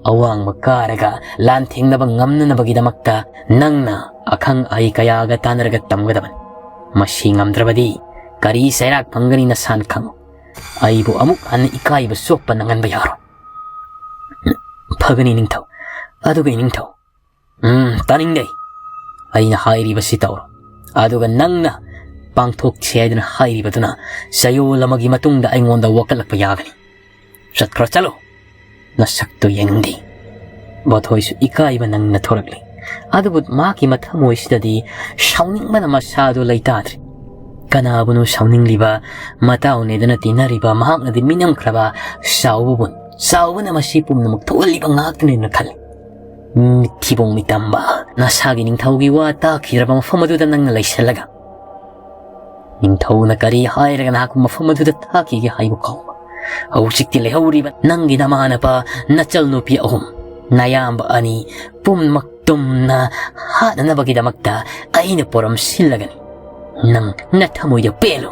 ꯑꯋꯥꯡꯕ ꯀꯥꯔꯒ ꯂꯥꯟꯊꯦꯡꯅꯕ ꯉꯝꯅꯅꯕꯒꯤꯗꯃꯛꯇ ꯅꯪꯅ ꯑꯈꯪ ꯑꯍꯩ ꯀꯌꯥꯒ ꯇꯥꯟꯅꯔꯒ ꯇꯝꯒꯗꯕꯅꯤ꯫ ꯃꯁꯤ ꯉꯝꯗ꯭ꯔꯕꯗꯤ ꯀꯔꯤ ꯆꯩꯔꯥꯛ ꯐꯪꯒꯅꯤ ꯅꯁꯥꯅ ꯈꯪꯉꯨ꯫ ꯑꯩꯕꯨ ꯑꯃꯨꯛ ꯍꯟꯅ ꯏꯀꯥꯏꯕ ꯆꯣꯛꯄ ꯅꯪꯍꯟꯕ ꯌꯥꯔꯣꯏ꯫ ꯐꯒꯅꯤ ꯅꯤꯡꯊꯧ꯫ ꯑꯗꯨꯒ ꯅꯤꯡꯊꯧ, ꯎꯝ, ꯇꯥꯅꯤꯡꯗꯦ꯫ ꯑꯩꯅ ꯍꯥꯏꯔꯤꯕꯁꯤ ꯇꯧꯔꯣ꯫ ꯑꯗꯨꯒ ꯅꯪꯅ ꯄꯥꯡꯊꯣꯛꯁꯤ ꯍꯥꯏꯗꯨꯅ ꯍꯥꯏꯔꯤꯕꯗꯨꯅ ꯆꯌꯣꯜ ꯑꯃꯒꯤ ꯃꯇꯨꯡꯗ ꯑꯩꯉꯣꯟꯗ ꯋꯥꯀꯠꯂꯛꯄ ꯌꯥꯒꯅꯤ꯫ ꯆꯠꯈ꯭ꯔꯣ, ꯆꯠꯂꯣ꯫ ꯅꯁꯛꯇꯨ ꯌꯦꯡꯅꯤꯡꯗꯦ꯫ ꯕꯣꯊꯣꯏꯁꯨ ꯏꯀꯥꯏꯕ ꯅꯪꯅ ꯊꯣꯔꯛꯂꯤ꯫ ꯑꯗꯨꯕꯨ ꯃꯍꯥꯛꯀꯤ ꯃꯊꯃꯣꯏꯁꯤꯗꯗꯤ ꯁꯥꯎꯅꯤꯡꯕꯅ ꯃꯁꯥꯗꯨ ꯂꯩꯇꯥꯗ꯭ꯔꯦ꯫ ꯀꯅꯥꯕꯨꯅꯣ ꯁꯥꯎꯅꯤꯡꯂꯤꯕ? ꯃꯇꯥꯎꯅꯦꯗꯅ ꯇꯤꯟꯅꯔꯤꯕ ꯃꯍꯥꯛꯅꯗꯤ ꯃꯤꯅꯝꯈ꯭ꯔꯕ ꯆꯥꯎꯕꯕꯨ, ꯆꯥꯎꯕꯅ ꯃꯁꯤ ꯄꯨꯝꯅꯃꯛ ꯊꯣꯛꯍꯜꯂꯤꯕ ꯉꯥꯛꯇꯅꯦꯅ ꯈꯜꯂꯤ꯫ ꯃꯤꯊꯤꯕꯣꯡ ꯃꯤꯇꯝꯕ, ꯅꯁꯥꯒꯤ ꯅꯤꯡꯊꯧꯒꯤ ꯋꯥ ꯇꯥꯈꯤꯗ꯭ꯔꯕ ꯃꯐꯝ ꯑꯗꯨꯗ ꯅꯪꯅ ꯂꯩꯁꯜꯂꯒ ꯅꯤꯡꯊꯧꯅ ꯀꯔꯤ ꯍꯥꯏꯔꯒ ꯅꯍꯥꯛꯄꯨ ꯃꯐꯝ ꯑꯗꯨꯗ ꯊꯥꯈꯤꯒꯦ ꯍꯥꯏꯕ ꯀꯥꯎꯕ꯫ ꯍꯧꯖꯤꯛꯇꯤ ꯂꯩꯍꯧꯔꯤꯕ ꯅꯪꯒꯤ ꯅꯃꯥꯟꯅꯕ, ꯅꯆꯜ ꯅꯨꯄꯤ ꯑꯍꯨꯝ, ꯅꯌꯥꯝꯕ ꯑꯅꯤ ꯄꯨꯝꯅꯃꯛ ꯇꯨꯝꯅ ꯍꯥꯠꯅꯅꯕꯒꯤꯗꯃꯛꯇ ꯑꯩꯅ ꯄꯣꯔꯝ ꯁꯤꯜꯂꯒꯅꯤ꯫ ꯅꯪ ꯅꯊꯃꯣꯏꯗ ꯄꯦꯜꯂꯨ꯫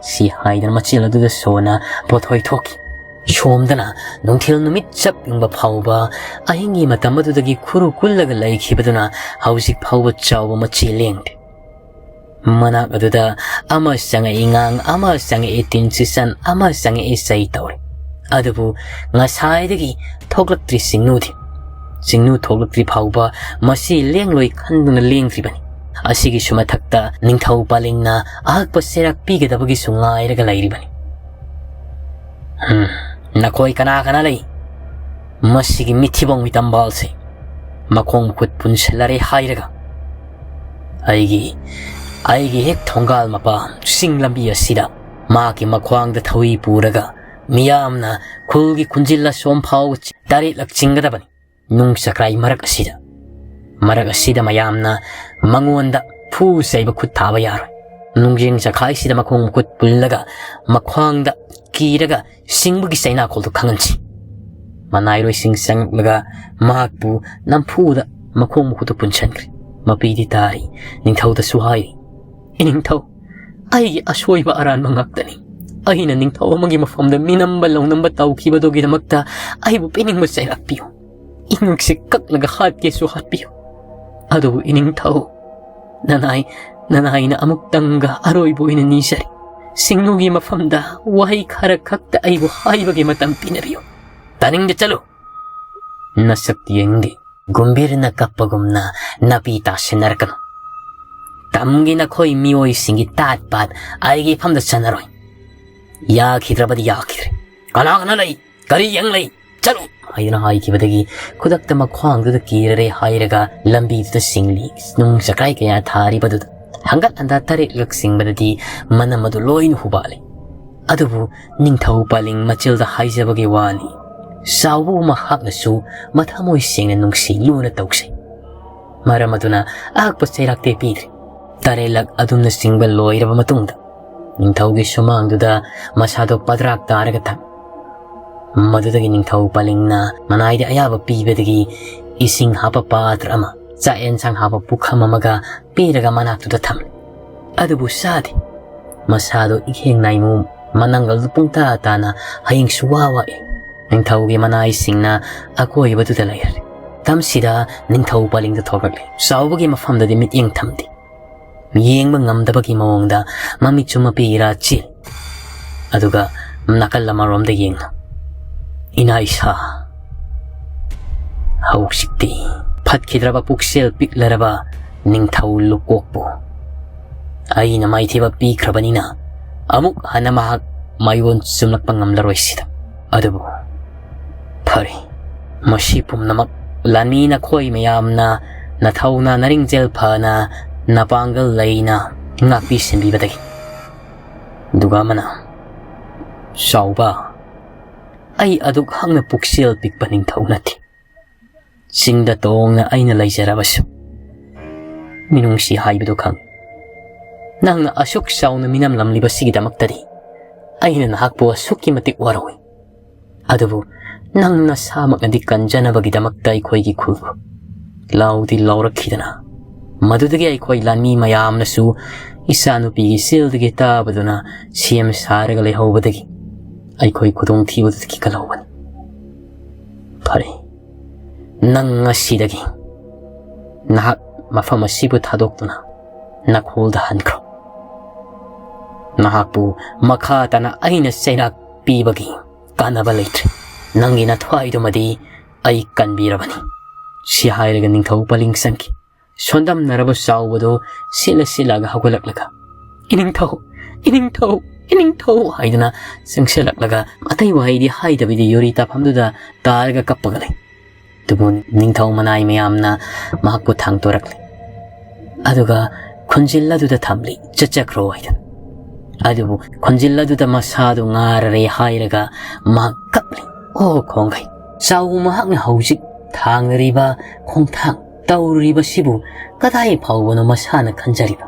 ꯁꯤ ꯍꯥꯏꯗꯨꯅ ꯃꯆꯤꯜ ꯑꯗꯨꯗ ꯁꯣꯅ ꯄꯣꯠꯊꯣꯏ ꯊꯣꯛꯈꯤ꯫ ꯁꯣꯝꯗꯅ ꯅꯨꯡꯊꯤꯜ ꯅꯨꯃꯤꯠ ꯆꯞ ꯌꯨꯡꯕ ꯐꯥꯎꯕ ꯑꯍꯤꯡꯒꯤ ꯃꯇꯝ ꯑꯗꯨꯗꯒꯤ ꯈꯨꯔꯨ ꯀꯨꯜꯂꯒ ꯂꯩꯈꯤꯕꯗꯨꯅ ꯍꯧꯖꯤꯛ ꯐꯥꯎꯕ ꯆꯥꯎꯕ ꯃꯆꯤ ꯂꯦꯡꯗꯦ꯫ ꯃꯅꯥꯛ ꯑꯗꯨꯗ ꯑꯃ ꯆꯪꯉꯛꯏ ꯉꯥꯡ, ꯑꯃ ꯆꯪꯉꯛꯏ ꯇꯤꯟ ꯁꯤꯆꯟ, ꯑꯃ ꯆꯪꯉꯛꯏ ꯆꯩ ꯇꯧꯔꯤ꯫ ꯑꯗꯨꯕꯨ ꯉꯁꯥꯏꯗꯒꯤ ꯊꯣꯛꯂꯛꯇ꯭ꯔꯤ ꯆꯤꯡꯅꯨꯗꯤ꯫ ꯆꯤꯡꯅꯨ ꯊꯣꯛꯂꯛꯇ꯭ꯔꯤ ꯐꯥꯎꯕ ꯃꯁꯤ ꯂꯦꯡꯂꯣꯏ ꯈꯟꯗꯨꯅ ꯂꯦꯡꯗ꯭ꯔꯤꯕꯅꯤ꯫ ꯑꯁꯤꯒꯤꯁꯨ ꯃꯊꯛꯇ ꯅꯤꯡꯊꯧ ꯄꯥꯂꯤꯡꯅ ꯑꯍꯛꯄ ꯆꯩꯔꯥꯛ ꯄꯤꯒꯗꯕꯒꯤꯁꯨ ꯉꯥꯏꯔꯒ ꯂꯩꯔꯤꯕꯅꯤ꯫ ꯎꯝ, ꯅꯈꯣꯏ ꯀꯅꯥ ꯀꯅꯥ ꯂꯩ? ꯃꯁꯤꯒꯤ ꯃꯤꯊꯤꯕꯣꯡ ꯃꯤꯇꯝꯕꯥꯜꯁꯦ ꯃꯈꯣꯡ ꯃꯈꯨꯠ ꯄꯨꯟꯁꯤꯜꯂꯔꯦ ꯍꯥꯏꯔꯒ ꯑꯩꯒꯤ, ꯑꯩꯒꯤ ꯍꯦꯛ ꯊꯣꯡꯒꯥꯜ ꯃꯄꯥ ꯆꯤꯡ ꯂꯝꯕꯤ ꯑꯁꯤꯗ ꯃꯍꯥꯛꯀꯤ ꯃꯈ꯭ꯋꯥꯡꯗ ꯊꯧꯔꯤ ꯄꯨꯔꯒ ꯃꯤꯌꯥꯝꯅ ꯈꯨꯜꯒꯤ ꯈꯨꯟꯖꯤꯜ ꯑꯁꯣꯝ ꯐꯥꯎꯕ ꯆ-, ꯇꯔꯦꯠꯂꯛ ꯆꯤꯡꯒꯗꯕꯅꯤ꯫ ꯅꯨꯡ ꯆꯈ꯭ꯔꯥꯏ ꯃꯔꯛ ꯑꯁꯤꯗ, ꯃꯔꯛ ꯑꯁꯤꯗ ꯃꯌꯥꯝꯅ ꯃꯉꯣꯟꯗ ꯐꯨ ꯆꯩꯕ ꯈꯨꯠ ꯊꯥꯕ ꯌꯥꯔꯣꯏ꯫ ꯅꯨꯡꯖꯦꯡ ꯆꯈꯥꯏꯁꯤꯗ ꯃꯈꯣꯡ ꯃꯈꯨꯠ ꯄꯨꯜꯂꯒ ꯃꯈ꯭ꯋꯥꯡꯗ ꯀꯤꯔꯒ ꯁꯤꯡꯕꯒꯤ ꯆꯩꯅꯥꯈꯣꯜꯗꯨ ꯈꯪꯍꯟꯁꯤ꯫ ꯃꯅꯥꯏꯔꯣꯏꯁꯤꯡ ꯆꯪꯂꯛꯂꯒ ꯃꯍꯥꯛꯄꯨ ꯅꯝꯐꯨꯗ ꯃꯈꯣꯡ ꯃꯈꯨꯠꯇꯨ ꯄꯨꯟꯁꯤꯟꯈ꯭ꯔꯦ꯫ ꯃꯄꯤꯗꯤ ꯇꯥꯔꯤ, ꯅꯤꯡꯊꯧꯗꯁꯨ ꯍꯥꯏꯔꯤ, "ꯏꯅꯤꯡꯊꯧ, ꯑꯩꯒꯤ ꯑꯁꯣꯏꯕ ꯑꯔꯥꯟꯕ ꯉꯥꯛꯇꯅꯤ꯫ ꯑꯩꯅ ꯅꯤꯡꯊꯧ ꯑꯃꯒꯤ ꯃꯐꯝꯗ ꯃꯤꯅꯝꯕ ꯂꯧꯅꯝꯕ ꯇꯧꯈꯤꯕꯗꯨꯒꯤꯗꯃꯛꯇ ꯑꯩꯕꯨ ꯄꯤꯅꯤꯡꯕ ꯆꯩꯔꯥꯛ ꯄꯤꯌꯨ꯫ ꯏꯉꯛꯁꯤ ꯀꯛꯂꯒ ꯍꯥꯠꯀꯦꯁꯨ ꯍꯥꯠꯄꯤꯌꯨ꯫ ꯑꯗꯨꯕꯨ ꯏꯅꯤꯡꯊꯧ, ꯅꯅꯥꯏ, ꯅꯅꯥꯏꯅ ꯑꯃꯨꯛꯇꯪꯒ ꯑꯔꯣꯏꯕ ꯑꯣꯏꯅ ꯅꯤꯖꯔꯤ꯫ ꯁꯤꯡꯅꯨꯒꯤ ꯃꯐꯝꯗ ꯋꯥꯍꯩ ꯈꯔ ꯈꯛꯇ ꯑꯩꯕꯨ ꯍꯥꯏꯕꯒꯤ ꯃꯇꯝ ꯄꯤꯅꯕꯤꯌꯨ꯫" "ꯇꯥꯅꯤꯡꯗꯦ, ꯆꯠꯂꯨ!" ꯅꯁꯛꯇꯤ ꯌꯦꯡꯅꯤꯡꯗꯦ꯫ ꯒꯨꯝꯕꯤꯔꯅ ꯀꯞꯄꯒꯨꯝꯅ ꯅꯥꯄꯤ ꯇꯥꯁꯤꯟꯅꯔꯛꯀꯅꯨ꯫ "ꯇꯝꯒꯤ ꯅꯈꯣꯏ ꯃꯤꯑꯣꯏꯁꯤꯡꯒꯤ ꯇꯥꯠ ꯄꯥꯠ ꯑꯩꯒꯤ ꯏꯐꯝꯗ ꯆꯟꯅꯔꯣꯏ꯫ ꯌꯥꯈꯤꯗ꯭ꯔꯕꯗꯤ ꯌꯥꯈꯤꯗ꯭ꯔꯦ꯫ ꯀꯅꯥ ꯀꯅꯥ ꯂꯩ? ꯀꯔꯤ ꯌꯦꯡ ꯂꯩ? ꯆꯠꯂꯨ!" ꯍꯥꯏꯗꯨꯅ ꯍꯥꯏꯈꯤꯕꯗꯒꯤ ꯈꯨꯗꯛꯇ ꯃꯈ꯭ꯋꯥꯡꯗꯨꯗ ꯀꯤꯔꯔꯦ ꯍꯥꯏꯔꯒ ꯂꯝꯕꯤꯗꯨꯗ ꯆꯤꯡꯂꯤ꯫ ꯅꯨꯡ ꯆꯀꯥꯏ ꯀꯌꯥ ꯊꯥꯔꯤꯕꯗꯨꯗ ꯍꯪꯒꯠ ꯍꯟꯗꯥ ꯇꯔꯦꯠꯂꯛ ꯆꯤꯡꯕꯗꯗꯤ ꯃꯅꯝ ꯑꯗꯨ ꯂꯣꯏꯅ ꯍꯨꯕꯥꯠꯂꯤ꯫ ꯑꯗꯨꯕꯨ ꯅꯤꯡꯊꯧ ꯄꯥꯂꯤꯡ ꯃꯆꯤꯜꯗ ꯍꯥꯏꯖꯕꯒꯤ ꯋꯥꯅꯤ, ꯆꯥꯎꯕꯕꯨ ꯃꯍꯥꯛꯅꯁꯨ ꯃꯊꯃꯣꯏ ꯁꯦꯡꯅ ꯅꯨꯡꯁꯤ ꯂꯨꯅ ꯇꯧꯖꯩ꯫ ꯃꯔꯝ ꯑꯗꯨꯅ ꯑꯍꯛꯄ ꯆꯩꯔꯥꯛꯇꯤ ꯄꯤꯗ꯭ꯔꯦ꯫ ꯇꯔꯦꯠꯂꯛ ꯑꯗꯨꯝꯅ ꯆꯤꯡꯕ ꯂꯣꯏꯔꯕ ꯃꯇꯨꯡꯗ ꯅꯤꯡꯊꯧꯒꯤ ꯁꯨꯃꯥꯡꯗꯨꯗ ꯃꯁꯥꯗꯣ ꯄꯗ꯭ꯔꯥꯛ ꯇꯥꯔꯒ ꯊꯝꯃꯤ꯫ ꯃꯗꯨꯗꯒꯤ ꯅꯤꯡꯊꯧ ꯄꯥꯂꯤꯡꯅ ꯃꯅꯥꯏꯗ ꯑꯌꯥꯕ ꯄꯤꯕꯗꯒꯤ ꯏꯁꯤꯡ ꯍꯥꯞꯄ ꯄꯥꯇ꯭ꯔ ꯑꯃ, ꯆꯥꯛ ꯌꯦꯟꯁꯥꯡ ꯍꯥꯞꯄ ꯄꯨꯈꯝ ꯑꯃꯒ ꯄꯤꯔꯒ ꯃꯅꯥꯛꯇꯨꯗ ꯊꯝꯂꯦ꯫ ꯑꯗꯨꯕꯨ ꯆꯥꯗꯦ꯫ ꯃꯁꯥꯗꯣ ꯏꯈꯦꯡ ꯅꯥꯏꯃꯨ, ꯃꯅꯪꯒꯜꯗꯨ ꯄꯨꯡꯇꯥ ꯇꯥꯅ ꯍꯌꯦꯡꯁꯨ ꯋꯥ ꯋꯥꯏ꯫ ꯅꯤꯡꯊꯧꯒꯤ ꯃꯅꯥꯏꯁꯤꯡꯅ ꯑꯀꯣꯏꯕꯗꯨꯗ ꯂꯩꯔꯦ꯫ ꯇꯝꯁꯤꯗ ꯅꯤꯡꯊꯧ ꯄꯥꯂꯤꯡꯗ ꯊꯣꯛꯂꯛꯂꯦ꯫ ꯆꯥꯎꯕꯒꯤ ꯃꯐꯝꯗꯗꯤ ꯃꯤꯠꯌꯦꯡ ꯊꯝꯗꯦ꯫ ꯌꯦꯡꯕ ꯉꯝꯗꯕꯒꯤ ꯃꯑꯣꯡꯗ ꯃꯃꯤꯠꯁꯨ ꯃꯄꯤ ꯏꯔꯥ ꯆꯦꯜ꯫ ꯑꯗꯨꯒ ꯅꯥꯀꯜ ꯑꯃꯔꯣꯝꯗ ꯌꯦꯡꯅ, "ꯏꯅꯥ ꯏꯁꯥ, ꯍꯧꯖꯤꯛꯇꯤ ꯐꯠꯈꯤꯗ꯭ꯔꯕ ꯄꯨꯛꯆꯦꯜ ꯄꯤꯛꯂꯔꯕ ꯅꯤꯡꯊꯧ ꯂꯨꯀꯣꯛꯄꯨ ꯑꯩꯅ ꯃꯥꯏꯊꯤꯕ ꯄꯤꯈ꯭ꯔꯕꯅꯤꯅ ꯑꯃꯨꯛ ꯍꯟꯅ ꯃꯍꯥꯛ ꯃꯥꯏꯑꯣꯟ ꯆꯨꯝꯂꯛꯄ ꯉꯝꯂꯔꯣꯏ ꯁꯤꯗ꯫ ꯑꯗꯨꯕꯨ ꯐꯔꯦ, ꯃꯁꯤ ꯄꯨꯝꯅꯃꯛ ꯂꯥꯟꯃꯤ ꯅꯈꯣꯏ ꯃꯌꯥꯝꯅ ꯅꯊꯧꯅ ꯅꯔꯤꯡꯖꯦꯜ ꯐꯅ ꯅꯄꯥꯡꯒꯜ ꯂꯩꯅ ꯉꯥꯛꯄꯤ ꯁꯦꯟꯕꯤꯕꯗꯒꯤ꯫ ꯑꯗꯨꯒ ꯑꯃꯅ, ꯆꯥꯎꯕ, ꯑꯩ ꯑꯗꯨꯛ ꯍꯛꯅ ꯄꯨꯛꯆꯦꯜ ꯄꯤꯛꯄ ꯅꯤꯡꯊꯧ ꯅꯠꯇꯦ꯫ ꯆꯤꯡꯗ ꯇꯣꯡꯅ ꯑꯩꯅ ꯂꯩꯖꯔꯕꯁꯨ, ꯃꯤꯅꯨꯡꯁꯤ ꯍꯥꯏꯕꯗꯨ ꯈꯪ꯫ ꯅꯪꯅ ꯑꯁꯨꯛ ꯆꯥꯎꯅ ꯃꯤꯅꯝꯂꯝꯂꯤꯕꯁꯤꯒꯤꯗꯃꯛꯇꯗꯤ ꯑꯩꯅ ꯅꯍꯥꯛꯄꯨ ꯑꯁꯨꯛꯀꯤ ꯃꯇꯤꯛ ꯋꯥꯔꯧꯏ꯫ ꯑꯗꯨꯕꯨ ꯅꯪ ꯅꯁꯥꯃꯛꯅꯗꯤ ꯀꯟꯖꯅꯕꯒꯤꯗꯃꯛꯇ ꯑꯩꯈꯣꯏꯒꯤ ꯈꯨꯜꯕꯨ ꯂꯥꯎꯗꯤ ꯂꯥꯎꯔꯛꯈꯤꯗꯅ, ꯃꯗꯨꯗꯒꯤ ꯑꯩꯈꯣꯏ ꯂꯥꯟꯃꯤ ꯃꯌꯥꯝꯅꯁꯨ ꯏꯆꯥꯅꯨꯄꯤꯒꯤ ꯆꯦꯜꯗꯒꯤ ꯇꯥꯕꯗꯨꯅ ꯁꯦꯝ ꯁꯥꯔꯒ ꯂꯩꯍꯧꯕꯗꯒꯤ ꯑꯩꯈꯣꯏ ꯈꯨꯗꯣꯡꯊꯤꯕꯗꯨꯗꯒꯤ ꯀꯜꯍꯧꯕꯅꯤ꯫ ꯐꯔꯦ, ꯅꯪ ꯉꯁꯤꯗꯒꯤ ꯅꯍꯥꯛ ꯃꯐꯝ ꯑꯁꯤꯕꯨ ꯊꯥꯗꯣꯛꯇꯨꯅ ꯅꯈꯣꯜꯗ ꯍꯟꯈ꯭ꯔꯣ꯫ ꯅꯍꯥꯛꯄꯨ ꯃꯈꯥ ꯇꯥꯅ ꯑꯩꯅ ꯆꯩꯔꯥꯛ ꯄꯤꯕꯒꯤ ꯀꯥꯟꯅꯕ ꯂꯩꯇ꯭ꯔꯦ꯫ ꯅꯪꯒꯤ ꯅꯊ꯭ꯋꯥꯏꯗꯨꯃꯗꯤ ꯑꯩ ꯀꯟꯕꯤꯔꯕꯅꯤ꯫ ꯁꯤ ꯍꯥꯏꯔꯒ ꯅꯤꯡꯊꯧ ꯄꯂꯤꯡ ꯆꯪꯈꯤ꯫ ꯁꯣꯟꯗꯝꯅꯔꯕ ꯆꯥꯎꯕꯗꯨ ꯁꯤꯠꯂ ꯁꯤꯠꯂꯒ ꯍꯧꯒꯠꯂꯛꯂꯒ, "ꯏꯅꯤꯡꯊꯧ, ꯏꯅꯤꯡꯊꯧ, ꯏꯅꯤꯡꯊꯧ" ꯍꯥꯏꯗꯨꯅ ꯆꯪꯁꯤꯜꯂꯛꯂꯒ, ꯑꯇꯩ ꯋꯥꯍꯩꯗꯤ ꯍꯥꯏꯗꯕꯤꯗ ꯌꯨꯔꯤ ꯇꯥꯐꯝꯗꯨꯗ ꯇꯥꯔꯒ ꯀꯞꯄꯒ ꯂꯩ꯫ ꯑꯗꯨꯕꯨ ꯅꯤꯡꯊꯧ ꯃꯅꯥꯏ ꯃꯌꯥꯝꯅ ꯃꯍꯥꯛꯄꯨ ꯊꯥꯡꯇꯣꯔꯛꯂꯤ꯫ ꯑꯗꯨꯒ ꯈꯨꯟꯖꯤꯜ ꯑꯗꯨꯗ ꯊꯝꯂꯤ, "ꯆꯠꯆꯈ꯭ꯔꯣ" ꯍꯥꯏꯗꯨꯅ꯫ ꯑꯗꯨꯕꯨ ꯈꯨꯟꯖꯤꯜ ꯑꯗꯨꯗ ꯃꯁꯥꯗꯨ ꯉꯥꯔꯔꯦ ꯍꯥꯏꯔꯒ ꯃꯍꯥꯛ ꯀꯞꯂꯤ꯫ ꯑꯣ ꯈꯣꯡꯒꯩ, ꯆꯥꯎ ꯃꯍꯥꯛꯅ ꯍꯧꯖꯤꯛ ꯊꯥꯡꯅꯔꯤꯕ ꯈꯣꯡꯊꯥꯡ ꯇꯧꯔꯤꯕꯁꯤꯕꯨ ꯀꯗꯥꯏ ꯐꯥꯎꯕꯅꯣ ꯃꯁꯥꯅ ꯈꯟꯖꯔꯤꯕ?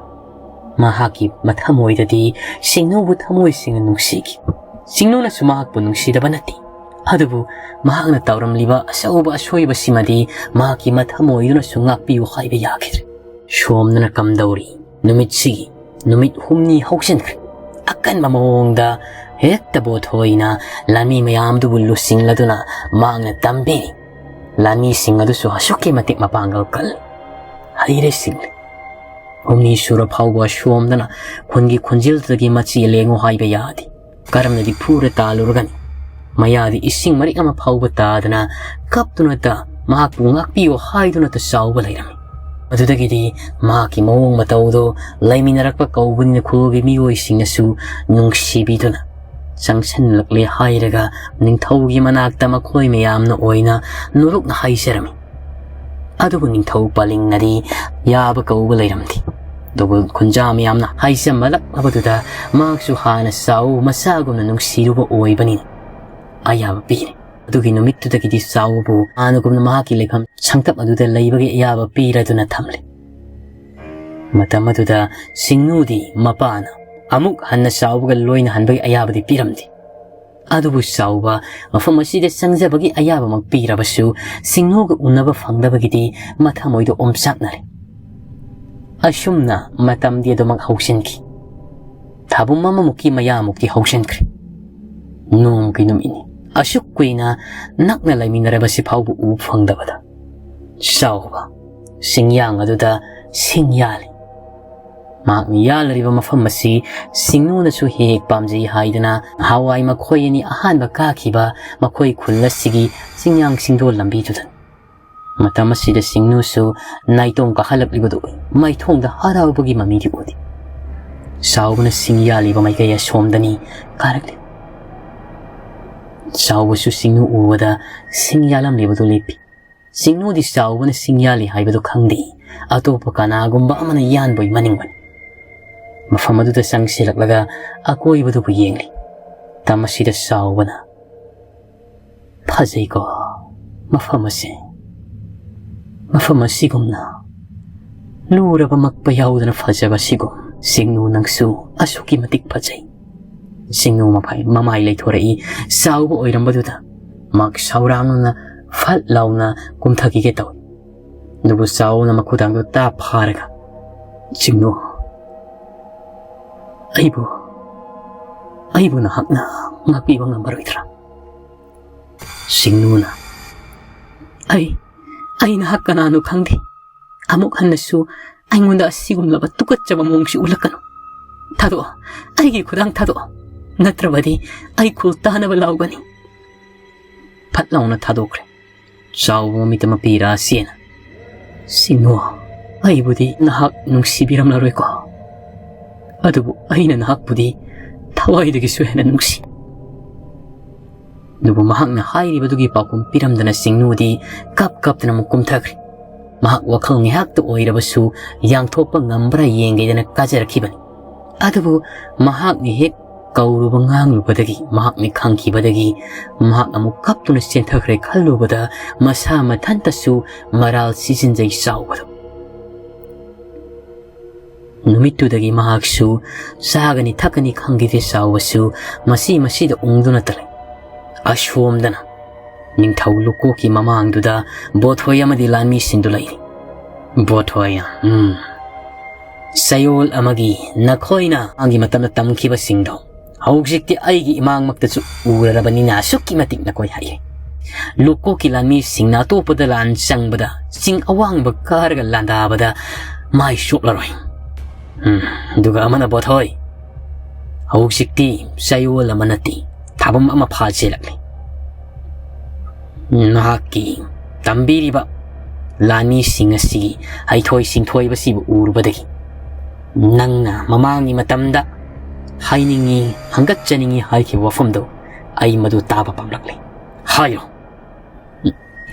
ꯃꯍꯥꯛꯀꯤ ꯃꯊꯃꯣꯏꯗꯗꯤ ꯁꯤꯡꯅꯨꯕꯨ ꯊꯃꯣꯏ ꯁꯦꯡꯅ ꯅꯨꯡꯁꯤꯈꯤ꯫ ꯁꯤꯡꯅꯨꯅꯁꯨ ꯃꯍꯥꯛꯄꯨ ꯅꯨꯡꯁꯤꯗꯕ ꯅꯠꯇꯦ꯫ ꯑꯗꯨꯕꯨ ꯃꯍꯥꯛꯅ ꯇꯧꯔꯝꯂꯤꯕ ꯑꯆꯧꯕ ꯑꯁꯣꯏꯕꯁꯤꯃꯗꯤ ꯃꯍꯥꯛꯀꯤ ꯃꯊꯃꯣꯏꯗꯨꯅꯁꯨ ꯉꯥꯛꯄꯤꯌꯨ ꯍꯥꯏꯕ ꯌꯥꯈꯤꯗ꯭ꯔꯦ꯫ ꯁꯣꯝꯗꯅ ꯀꯝꯗꯧꯔꯤ? ꯅꯨꯃꯤꯠꯁꯤꯒꯤ ꯅꯨꯃꯤꯠ ꯍꯨꯝꯅꯤ ꯍꯧꯖꯤꯟꯈ꯭ꯔꯦ꯫ ꯑꯀꯟꯕ ꯃꯑꯣꯡꯗ ꯍꯦꯛꯇ ꯕꯣꯊꯣꯏꯅ ꯂꯥꯟꯃꯤ ꯃꯌꯥꯝꯗꯨꯕꯨ ꯂꯨꯆꯤꯡꯂꯗꯨꯅ ꯃꯍꯥꯛꯅ ꯇꯝꯕꯤꯔꯤ꯫ ꯂꯥꯟꯃꯤꯁꯤꯡ ꯑꯗꯨꯁꯨ ꯑꯁꯨꯛꯀꯤ ꯃꯇꯤꯛ ꯃꯄꯥꯡꯒꯜ ꯀꯜꯂꯤ꯫ ꯍꯩꯔꯦ ꯁꯤꯡꯂꯦ꯫ ꯍꯨꯝꯅꯤ ꯁꯨꯔ ꯐꯥꯎꯕ ꯁꯣꯝꯗꯅ ꯈꯨꯟꯒꯤ ꯈꯣꯟꯖꯦꯜꯗꯨꯗꯒꯤ ꯃꯆꯤ ꯂꯦꯡꯉꯨ ꯍꯥꯏꯕ ꯌꯥꯗꯦ꯫ ꯀꯔꯝꯅꯗꯤ ꯐꯨꯔ ꯇꯥꯜꯂꯨꯔꯒꯅꯤ? ꯃꯌꯥꯗꯤ ꯏꯁꯤꯡ ꯃꯔꯤꯛ ꯑꯃ ꯐꯥꯎꯕ ꯇꯥꯗꯅ ꯀꯞꯇꯨꯅꯇ ꯃꯍꯥꯛꯄꯨ ꯉꯥꯛꯄꯤꯌꯨ ꯍꯥꯏꯗꯨꯅꯇ ꯆꯥꯎꯕ ꯂꯩꯔꯝꯃꯤ꯫ ꯑꯗꯨꯗꯒꯤꯗꯤ ꯃꯍꯥꯛꯀꯤ ꯃꯑꯣꯡ ꯃꯇꯧꯗꯣ ꯂꯩꯃꯤꯟꯅꯔꯛꯄ ꯀꯧꯕꯅꯤꯅ ꯈꯨꯜꯒꯤ ꯃꯤꯑꯣꯏꯁꯤꯡꯅꯁꯨ ꯅꯨꯡꯁꯤꯕꯤꯗꯨꯅ ꯆꯪꯁꯤꯜꯂꯛꯂꯦ ꯍꯥꯏꯔꯒ ꯅꯤꯡꯊꯧꯒꯤ ꯃꯅꯥꯛꯇ ꯃꯈꯣꯏ ꯃꯌꯥꯝꯅ ꯑꯣꯏꯅ ꯅꯣꯂꯨꯛꯅ ꯍꯥꯏꯖꯔꯝꯃꯤ꯫ ꯑꯗꯨꯕꯨ ꯅꯤꯡꯊꯧ ꯄꯥꯂꯤꯡꯅꯗꯤ ꯌꯥꯕ ꯀꯧꯕ ꯂꯩꯔꯝꯗꯦ꯫ ꯑꯗꯨꯕꯨ ꯈꯨꯟꯖꯥ ꯃꯌꯥꯝꯅ ꯍꯥꯏꯖꯃꯂꯛꯂꯕꯗꯨꯗ ꯃꯍꯥꯛꯁꯨ ꯍꯥꯟꯅ ꯆꯥꯎ ꯃꯆꯥꯒꯨꯝꯅ ꯅꯨꯡꯁꯤꯔꯨꯕ ꯑꯣꯏꯕꯅꯤꯅ ꯑꯌꯥꯕ ꯄꯤꯔꯦ꯫ ꯑꯗꯨꯒꯤ ꯅꯨꯃꯤꯠꯇꯨꯗꯒꯤꯗꯤ ꯆꯥꯎꯕꯨ ꯍꯥꯟꯅꯒꯨꯝꯅ ꯃꯍꯥꯛꯀꯤ ꯂꯩꯐꯝ ꯁꯪꯇꯞ ꯑꯗꯨꯗ ꯂꯩꯕꯒꯤ ꯑꯌꯥꯕ ꯄꯤꯔꯗꯨꯅ ꯊꯝꯂꯦ꯫ ꯃꯇꯝ ꯑꯗꯨꯗ ꯁꯤꯡꯅꯨꯗꯤ ꯃꯄꯥꯅ ꯑꯃꯨꯛ ꯍꯟꯅ ꯆꯥꯎꯕꯒ ꯂꯣꯏꯅ ꯍꯟꯕꯒꯤ ꯑꯌꯥꯕꯗꯤ ꯄꯤꯔꯝꯗꯦ꯫ ꯑꯗꯨꯕꯨ ꯆꯥꯎꯕ ꯃꯐꯝ ꯑꯁꯤꯗ ꯆꯪꯖꯕꯒꯤ ꯑꯌꯥꯕꯃꯛ ꯄꯤꯔꯕꯁꯨ, ꯁꯤꯡꯅꯨꯒ ꯎꯅꯕ ꯐꯪꯗꯕꯒꯤꯗꯤ ꯃꯊꯃꯣꯏꯗ ꯑꯣꯝꯆꯥꯛꯅꯔꯦ꯫ ꯑꯁꯨꯝꯅ ꯃꯇꯝꯗꯤ ꯑꯗꯨꯃꯛ ꯍꯧꯁꯤꯟꯈꯤ꯫ ꯊꯥꯕꯨꯝ ꯑꯃꯃꯨꯛꯀꯤ ꯃꯌꯥꯃꯨꯛꯇꯤ ꯍꯧꯁꯤꯟꯈ꯭ꯔꯦ꯫ ꯅꯣꯡꯃꯒꯤ ꯅꯨꯃꯤꯠꯅꯤ꯫ ꯑꯁꯨꯛ ꯀꯨꯏꯅ ꯅꯛꯅ ꯂꯩꯃꯤꯟꯅꯔꯕꯁꯤ ꯐꯥꯎꯕ ꯎꯕ ꯐꯪꯗꯕꯗ, ꯆꯥꯎꯕ ꯁꯤꯡꯌꯥꯡ ꯑꯗꯨꯗ ꯁꯤꯡ ꯌꯥꯜꯂꯤ꯫ ꯃꯍꯥꯛꯅ ꯌꯥꯜꯂꯤꯕ ꯃꯐꯝ ꯑꯁꯤ ꯁꯤꯡꯅꯨꯅꯁꯨ ꯍꯦꯛ ꯍꯦꯛ ꯄꯥꯝꯖꯩ ꯍꯥꯏꯗꯨꯅ ꯅꯍꯥꯟꯋꯥꯏ ꯃꯈꯣꯏ ꯑꯅꯤ ꯑꯍꯥꯟꯕ ꯀꯥꯈꯤꯕ ꯃꯈꯣꯏ ꯈꯨꯜ ꯑꯁꯤꯒꯤ ꯆꯤꯡꯌꯥꯡ ꯆꯤꯡꯗꯣꯜ ꯂꯝꯕꯤꯗꯨꯗꯅꯤ꯫ ꯃꯇꯝ ꯑꯁꯤꯗ ꯁꯤꯡꯅꯨꯁꯨ ꯅꯥꯏꯇꯣꯝ ꯀꯥꯈꯠꯂꯛꯂꯤꯕꯗꯨ ꯎꯏ꯫ ꯃꯥꯏꯊꯣꯡꯗ ꯍꯔꯥꯎꯕꯒꯤ ꯃꯃꯤꯗꯤ ꯎꯗꯦ꯫ ꯆꯥꯎꯕꯅ ꯁꯤꯡ ꯌꯥꯜꯂꯤꯕ ꯃꯥꯏꯀꯩ ꯑꯁꯣꯝꯗꯅꯤ ꯀꯥꯔꯛꯂꯤ꯫ ꯆꯥꯎꯕꯁꯨ ꯁꯤꯡꯅꯨ ꯎꯕꯗ ꯁꯤꯡ ꯌꯥꯜꯂꯝꯂꯤꯕꯗꯨ ꯂꯦꯞꯄꯤ꯫ ꯁꯤꯡꯅꯨꯗꯤ ꯆꯥꯎꯕꯅ ꯁꯤꯡ ꯌꯥꯜꯂꯤ ꯍꯥꯏꯕꯗꯨ ꯈꯪꯗꯦ꯫ ꯑꯇꯣꯞꯄ ꯀꯅꯥꯒꯨꯝꯕ ꯑꯃꯅ ꯌꯥꯟꯕꯣꯏ ꯃꯅꯤꯡꯕꯅꯤ꯫ ꯃꯐꯝ ꯑꯗꯨꯗ ꯆꯪꯁꯤꯜꯂꯛꯂꯒ ꯑꯀꯣꯏꯕꯗꯨꯕꯨ ꯌꯦꯡꯂꯤ꯫ ꯃꯇꯝ ꯑꯁꯤꯗ ꯆꯥꯎꯕꯅ, "ꯐꯖꯩꯀꯣ ꯃꯐꯝ ꯑꯁꯤ꯫ ꯃꯐꯝ ꯑꯁꯤꯒꯨꯝꯅ ꯂꯨꯔꯕ ꯃꯛꯄ ꯌꯥꯎꯗꯅ ꯐꯖꯕ ꯁꯤꯒꯨꯝ꯫ ꯁꯤꯡꯅꯨ, ꯅꯪꯁꯨ ꯑꯁꯨꯛꯀꯤ ꯃꯇꯤꯛ ꯐꯖꯩ꯫" ꯁꯤꯡꯅꯨ ꯃꯐꯥꯏ-, ꯃꯃꯥꯏ ꯂꯩꯊꯣꯔꯛꯏ꯫ ꯆꯥꯎꯕ ꯑꯣꯏꯔꯝꯕꯗꯨꯗ ꯃꯍꯥꯛ ꯁꯥꯎꯔꯥꯡꯅ ꯐꯠ ꯂꯥꯎꯅ ꯀꯨꯝꯊꯈꯤꯒꯦ ꯇꯧꯏ꯫ ꯑꯗꯨꯕꯨ ꯆꯥꯎꯕꯅ ꯃꯈꯨꯗꯥꯡꯗꯨ ꯇꯥꯞ ꯐꯥꯔꯒ, "ꯁꯤꯡꯅꯨ, ꯑꯩꯕꯨ, ꯑꯩꯕꯨ ꯅꯍꯥꯛꯅ ꯉꯥꯛꯄꯤꯕ ꯉꯝꯃꯔꯣꯏꯗ꯭ꯔꯥ?" ꯁꯤꯡꯅꯨꯅ, "ꯑꯩ, ꯑꯩ ꯅꯍꯥꯛ ꯀꯅꯥꯅꯣ ꯈꯪꯗꯦ꯫ ꯑꯃꯨꯛ ꯍꯟꯅꯁꯨ ꯑꯩꯉꯣꯟꯗ ꯑꯁꯤꯒꯨꯝꯂꯕ ꯇꯨꯀꯠꯆꯕ ꯃꯑꯣꯡꯁꯤ ꯎꯠꯂꯛꯀꯅꯨ꯫ ꯊꯥꯗꯣꯛꯑꯣ, ꯑꯩꯒꯤ ꯈꯨꯗꯥꯡ ꯊꯥꯗꯣꯛꯑꯣ, ꯅꯠꯇ꯭ꯔꯕꯗꯤ ꯑꯩ ꯈꯨꯜ ꯇꯥꯅꯕ ꯂꯥꯎꯒꯅꯤ꯫" ꯐꯠ ꯂꯥꯎꯅ ꯊꯥꯗꯣꯛꯈ꯭ꯔꯦ꯫ ꯆꯥꯎꯕ ꯃꯃꯤꯠꯇ ꯃꯄꯤ ꯔꯥꯁꯤꯅ, "ꯁꯤꯡꯅꯨ, ꯑꯩꯕꯨꯗꯤ ꯅꯍꯥꯛ ꯅꯨꯡꯁꯤꯕꯤꯔꯝꯂꯔꯣꯏꯀꯣ, ꯑꯗꯨꯕꯨ ꯑꯩꯅ ꯅꯍꯥꯛꯄꯨꯗꯤ ꯊꯋꯥꯏꯗꯒꯤꯁꯨ ꯍꯦꯟꯅ ꯅꯨꯡꯁꯤ꯫" ꯑꯗꯨꯕꯨ ꯃꯍꯥꯛꯅ ꯍꯥꯏꯔꯤꯕꯗꯨꯒꯤ ꯄꯥꯎꯈꯨꯝ ꯄꯤꯔꯝꯗꯅ ꯁꯤꯡꯅꯨꯗꯤ ꯀꯞ ꯀꯞꯇꯅ ꯑꯃꯨꯛ ꯀꯨꯝꯊꯈ꯭ꯔꯦ꯫ ꯃꯍꯥꯛ ꯋꯥꯈꯜ ꯉꯥꯏꯍꯥꯛꯇ ꯑꯣꯏꯔꯕꯁꯨ ꯌꯥꯡꯊꯣꯛꯄ ꯉꯝꯕ꯭ꯔꯥ ꯌꯦꯡꯒꯦꯗꯅ ꯀꯥꯖꯔꯛꯈꯤꯕꯅꯤ꯫ ꯑꯗꯨꯕꯨ ꯃꯍꯥꯛꯅ ꯍꯦꯛ ꯀꯧꯔꯨꯕ ꯉꯥꯡꯂꯨꯕꯗꯒꯤ, ꯃꯍꯥꯛꯅ ꯈꯪꯈꯤꯕꯗꯒꯤ ꯃꯍꯥꯛ ꯑꯃꯨꯛ ꯀꯞꯇꯨꯅ ꯆꯦꯟꯊꯈ꯭ꯔꯦ ꯈꯜꯂꯨꯕꯗ ꯃꯁꯥ ꯃꯊꯟꯇꯁꯨ ꯃꯔꯥꯜ ꯁꯤꯖꯤꯟꯖꯩ ꯆꯥꯎꯕꯗꯨ꯫ ꯅꯨꯃꯤꯠꯇꯨꯗꯒꯤ ꯃꯍꯥꯛꯁꯨ ꯆꯥꯒꯅꯤ ꯊꯛꯀꯅꯤ ꯈꯪꯈꯤꯗꯦ꯫ ꯆꯥꯎꯕꯁꯨ ꯃꯁꯤ ꯃꯁꯤꯗ ꯎꯪꯗꯨꯅꯇ ꯂꯩ꯫ ꯑꯁꯣꯝꯗꯅ ꯅꯤꯡꯊꯧ ꯂꯨꯀꯣꯛꯀꯤ ꯃꯃꯥꯡꯗꯨꯗ ꯕꯣꯠꯍꯣꯏ ꯑꯃꯗꯤ ꯂꯥꯟꯃꯤꯁꯤꯡꯗꯨ ꯂꯩꯔꯤ꯫ ꯕꯣꯠꯍꯣꯏ, ꯎꯝ, ꯆꯌꯣꯜ ꯑꯃꯒꯤ ꯅꯈꯣꯏꯅ ꯑꯉꯥꯡꯒꯤ ꯃꯇꯝꯗ ꯇꯝꯈꯤꯕꯁꯤꯡꯗꯣ ꯍꯧꯖꯤꯛꯇꯤ ꯑꯩꯒꯤ ꯏꯃꯥꯡꯃꯛꯇꯁꯨ ꯎꯔꯔꯕꯅꯤꯅ ꯑꯁꯨꯛꯀꯤ ꯃꯇꯤꯛ ꯅꯈꯣꯏ ꯍꯩꯔꯦ꯫ ꯂꯨꯀꯣꯛꯀꯤ ꯂꯥꯟꯃꯤꯁꯤꯡꯅ ꯑꯇꯣꯞꯄꯗ ꯂꯥꯟ ꯆꯪꯕꯗ ꯆꯤꯡ ꯑꯋꯥꯡꯕ ꯀꯥꯔꯒ ꯂꯥꯟꯗꯥꯕꯗ ꯃꯥꯏ ꯆꯣꯛꯂꯔꯣꯏ꯫ ꯎꯝ, ꯑꯗꯨꯒ ꯑꯃꯅ ꯕꯣꯠꯍꯣꯏ, ꯍꯧꯖꯤꯛꯇꯤ ꯆꯌꯣꯜ ꯑꯃ ꯅꯠꯇꯦ, ꯊꯥꯕꯝ ꯑꯃ ꯐꯥꯖꯤꯜꯂꯛꯂꯤ꯫ ꯅꯍꯥꯛꯀꯤ ꯇꯝꯕꯤꯔꯤꯕ ꯂꯥꯟꯃꯤꯁꯤꯡ ꯑꯁꯤꯒꯤ ꯍꯩꯊꯣꯏ ꯁꯤꯡꯊꯣꯏꯕꯁꯤꯕꯨ ꯎꯔꯨꯕꯗꯒꯤ ꯅꯪꯅ ꯃꯃꯥꯡꯒꯤ ꯃꯇꯝꯗ ꯍꯥꯏꯅꯤꯡꯉꯤ, ꯍꯪꯒꯠꯆꯅꯤꯡꯉꯤ ꯍꯥꯏꯈꯤꯕ ꯋꯥꯐꯝꯗꯨ ꯑꯩ ꯃꯗꯨ ꯇꯥꯕ ꯄꯥꯝꯂꯛꯂꯤ꯫ ꯍꯥꯏꯌꯨ꯫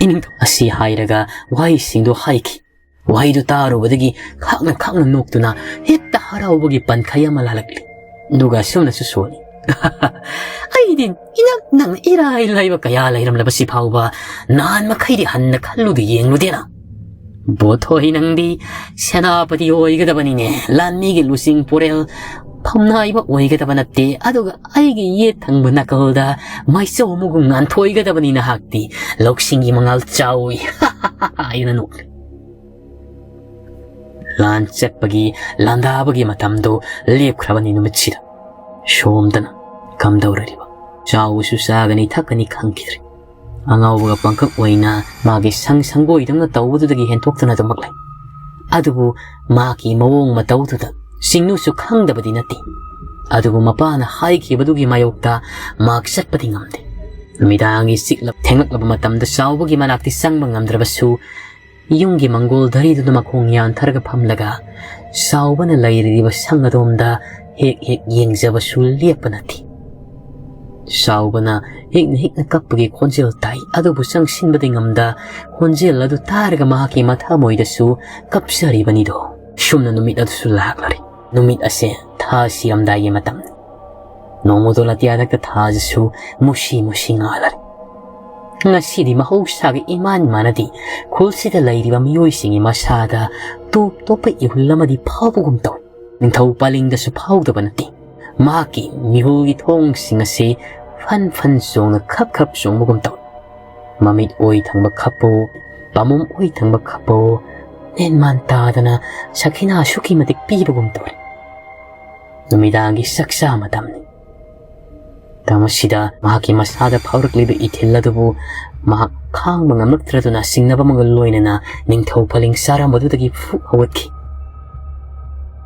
ꯏꯅꯤꯡꯊꯧ ꯑꯁꯤ ꯍꯥꯏꯔꯒ ꯋꯥꯍꯩꯁꯤꯡꯗꯨ ꯍꯥꯏꯈꯤ꯫ ꯋꯥꯍꯩꯗꯨ ꯇꯥꯔꯨꯕꯗꯒꯤ ꯈꯥꯛꯅ ꯈꯥꯛꯅ ꯅꯣꯛꯇꯨꯅ ꯍꯦꯛꯇ ꯍꯔꯥꯎꯕꯒꯤ ꯄꯟꯈꯩ ꯑꯃ ꯂꯥꯜꯂꯛꯂꯤ꯫ ꯑꯗꯨꯒ ꯑꯁꯨꯝꯅꯁꯨ ꯁꯣꯜꯂꯤ꯫ ꯑꯩꯗꯤ ꯏꯅꯛ ꯅꯛꯅ ꯏꯔꯥꯏ ꯂꯥꯏꯕ ꯀꯌꯥ ꯂꯩꯔꯝꯂꯕꯁꯤ ꯐꯥꯎꯕ ꯅꯍꯥꯟ ꯃꯈꯩꯗꯤ ꯍꯟꯅ ꯈꯜꯂꯨꯗ ꯌꯦꯡꯂꯨꯗꯦꯅ꯫ ꯕꯣꯠꯍꯣꯏ, ꯅꯪꯗꯤ ꯁꯦꯅꯥꯄꯇꯤ ꯑꯣꯏꯒꯗꯕꯅꯤꯅꯦ, ꯂꯥꯟꯃꯤꯒꯤ ꯂꯨꯆꯤꯡ ꯄꯨꯔꯦꯜ ꯐꯝꯅꯥꯏꯕ ꯑꯣꯏꯒꯗꯕ ꯅꯠꯇꯦ꯫ ꯑꯗꯨꯒ ꯑꯩꯒꯤ ꯌꯦꯠ ꯊꯪꯕ ꯅꯥꯀꯜꯗ ꯃꯥꯏꯆꯧ ꯑꯃꯒꯨꯝ ꯉꯥꯟꯊꯣꯏꯒꯗꯕꯅꯤ ꯅꯍꯥꯛꯇꯤ꯫ ꯂꯧꯁꯤꯡꯒꯤ ꯃꯉꯥꯜ ꯆꯥꯎꯏ ꯍꯥꯏꯅ ꯅꯣꯛꯂꯤ꯫ ꯂꯥꯟ ꯆꯠꯄꯒꯤ ꯂꯥꯟꯗꯥꯕꯒꯤ ꯃꯇꯝꯗꯨ ꯂꯦꯞꯈ꯭ꯔꯕꯅꯤ ꯅꯨꯃꯤꯠꯁꯤꯗ꯫ ꯁꯣꯝꯗꯅ ꯀꯝꯗꯧꯔꯤꯕ? ꯆꯥꯎꯕꯁꯨ ꯆꯥꯒꯅꯤ ꯊꯛꯀꯅꯤ ꯈꯪꯈꯤꯗ꯭ꯔꯦ꯫ ꯑꯉꯥꯎꯕꯒ ꯄꯪꯀꯛ ꯑꯣꯏꯅ ꯃꯥꯒꯤ ꯁꯪ ꯁꯪꯒꯣꯏꯗꯧꯅ ꯇꯧꯕꯗꯨꯗꯒꯤ ꯍꯦꯟꯗꯣꯛꯇꯨꯅ ꯑꯗꯨꯃꯛ ꯂꯩ꯫ ꯑꯗꯨꯕꯨ ꯃꯥꯒꯤ ꯃꯑꯣꯡ ꯃꯇꯧꯗꯨꯗ ꯆꯤꯡꯅꯨꯁꯨ ꯈꯪꯗꯕꯗꯤ ꯅꯠꯇꯦ꯫ ꯑꯗꯨꯕꯨ ꯃꯄꯥꯅ ꯍꯥꯏꯈꯤꯕꯗꯨꯒꯤ ꯃꯥꯌꯣꯛꯇ ꯃꯍꯥꯛ ꯆꯠꯄꯗꯤ ꯉꯝꯗꯦ꯫ ꯅꯨꯃꯤꯗꯥꯡꯒꯤ ꯆꯤꯛꯂꯞ ꯊꯦꯡꯂꯛꯂꯕ ꯃꯇꯝꯗ ꯆꯥꯎꯕꯒꯤ ꯃꯅꯥꯛꯇꯤ ꯆꯪꯕ ꯉꯝꯗ꯭ꯔꯕꯁꯨ, ꯌꯨꯝꯒꯤ ꯃꯪꯒꯣꯜ ꯙꯔꯤꯗꯨꯗ ꯃꯈꯣꯡ ꯌꯥꯟꯊꯔꯒ ꯐꯝꯂꯒ ꯆꯥꯎꯕꯅ ꯂꯩꯔꯤꯕ ꯁꯪ ꯑꯗꯣꯝꯗ ꯍꯦꯛ ꯍꯦꯛ ꯌꯦꯡꯖꯕꯁꯨ ꯂꯦꯞꯄ ꯅꯠꯇꯦ꯫ ꯆꯥꯎꯕꯅ ꯍꯤꯛꯅ ꯍꯤꯛꯅ ꯀꯞꯄꯒꯤ ꯈꯣꯟꯖꯦꯜ ꯇꯥꯏ, ꯑꯗꯨꯕꯨ ꯆꯪꯁꯤꯟꯕꯗꯤ ꯉꯝꯗ ꯈꯣꯟꯖꯦꯜ ꯑꯗꯨ ꯇꯥꯔꯒ ꯃꯍꯥꯛꯀꯤ ꯃꯊꯃꯣꯏꯗꯁꯨ ꯀꯞꯆꯔꯤꯕꯅꯤꯗꯣ꯫ ꯁꯨꯝꯅ ꯅꯨꯃꯤꯠ ꯑꯗꯨꯁꯨ ꯂꯥꯛꯂꯔꯦ꯫ ꯅꯨꯃꯤꯠ ꯑꯁꯦ ꯊꯥ ꯁꯤꯔꯝꯗꯥꯏꯒꯤ ꯃꯇꯝꯅꯤ꯫ ꯅꯣꯡꯃꯗꯣ ꯑꯇꯤꯌꯥꯗꯛꯇ ꯊꯥꯁꯤꯁꯨ ꯃꯨꯁꯤ ꯃꯨꯁꯤ ꯉꯥꯜꯂꯔꯦ꯫ ꯉꯁꯤꯗꯤ ꯃꯍꯧꯁꯥꯒ ꯏꯃꯥꯟ ꯃꯥꯟꯅꯗꯦ꯫ ꯈꯨꯜꯁꯤꯗ ꯂꯩꯔꯤꯕ ꯃꯤꯑꯣꯏꯁꯤꯡꯒꯤ ꯃꯁꯥꯗ ꯇꯣꯞ ꯇꯣꯞꯄ ꯏꯍꯨꯜ ꯑꯃꯗꯤ ꯐꯥꯎꯕꯒꯨꯝ ꯇꯧꯏ꯫ ꯅꯤꯡꯊꯧ ꯄꯂꯤꯡꯗꯁꯨ ꯐꯥꯎꯗꯕ ꯅꯠꯇꯦ꯫ ꯃꯍꯥꯛꯀꯤ ꯃꯤꯍꯨꯜꯒꯤ ꯊꯣꯡꯁꯤꯡ ꯑꯁꯤ ꯐꯟ ꯐꯟ ꯆꯣꯡꯅ ꯈꯞ ꯈꯞ ꯆꯣꯡꯕꯒꯨꯝ ꯇꯧꯏ꯫ ꯃꯃꯤꯠ ꯑꯣꯏ ꯊꯪꯕ ꯈꯞꯄꯣ, ꯄꯥꯝꯕꯣꯝ ꯑꯣꯏ ꯊꯪꯕ ꯈꯞꯄꯣ, ꯃꯦꯟꯃꯥꯟ ꯇꯥꯗꯅ ꯁꯈꯤꯅꯥ ꯑꯁꯨꯛꯀꯤ ꯃꯇꯤꯛ ꯄꯤꯕꯒꯨꯝ ꯇꯧꯔꯦ꯫ ꯅꯨꯃꯤꯗꯥꯡꯒꯤ ꯆꯥꯛꯆꯥ ꯃꯇꯝꯅꯤ꯫ ꯃꯇꯝ ꯑꯁꯤꯗ ꯃꯍꯥꯛꯀꯤ ꯃꯁꯥꯗ ꯐꯥꯎꯔꯛꯂꯤꯕ ꯏꯊꯤꯜ ꯑꯗꯨꯕꯨ ꯃꯍꯥꯛ ꯈꯥꯡꯕ ꯉꯝꯂꯛꯇ꯭ꯔꯗꯨꯅ ꯆꯤꯡꯅꯕ ꯑꯃꯒ ꯂꯣꯏꯅꯅ ꯅꯤꯡꯊꯧ ꯄꯂꯤꯡ ꯆꯥꯔꯝꯕꯗꯨꯗꯒꯤ ꯐꯨꯛ ꯍꯧꯒꯠꯈꯤ꯫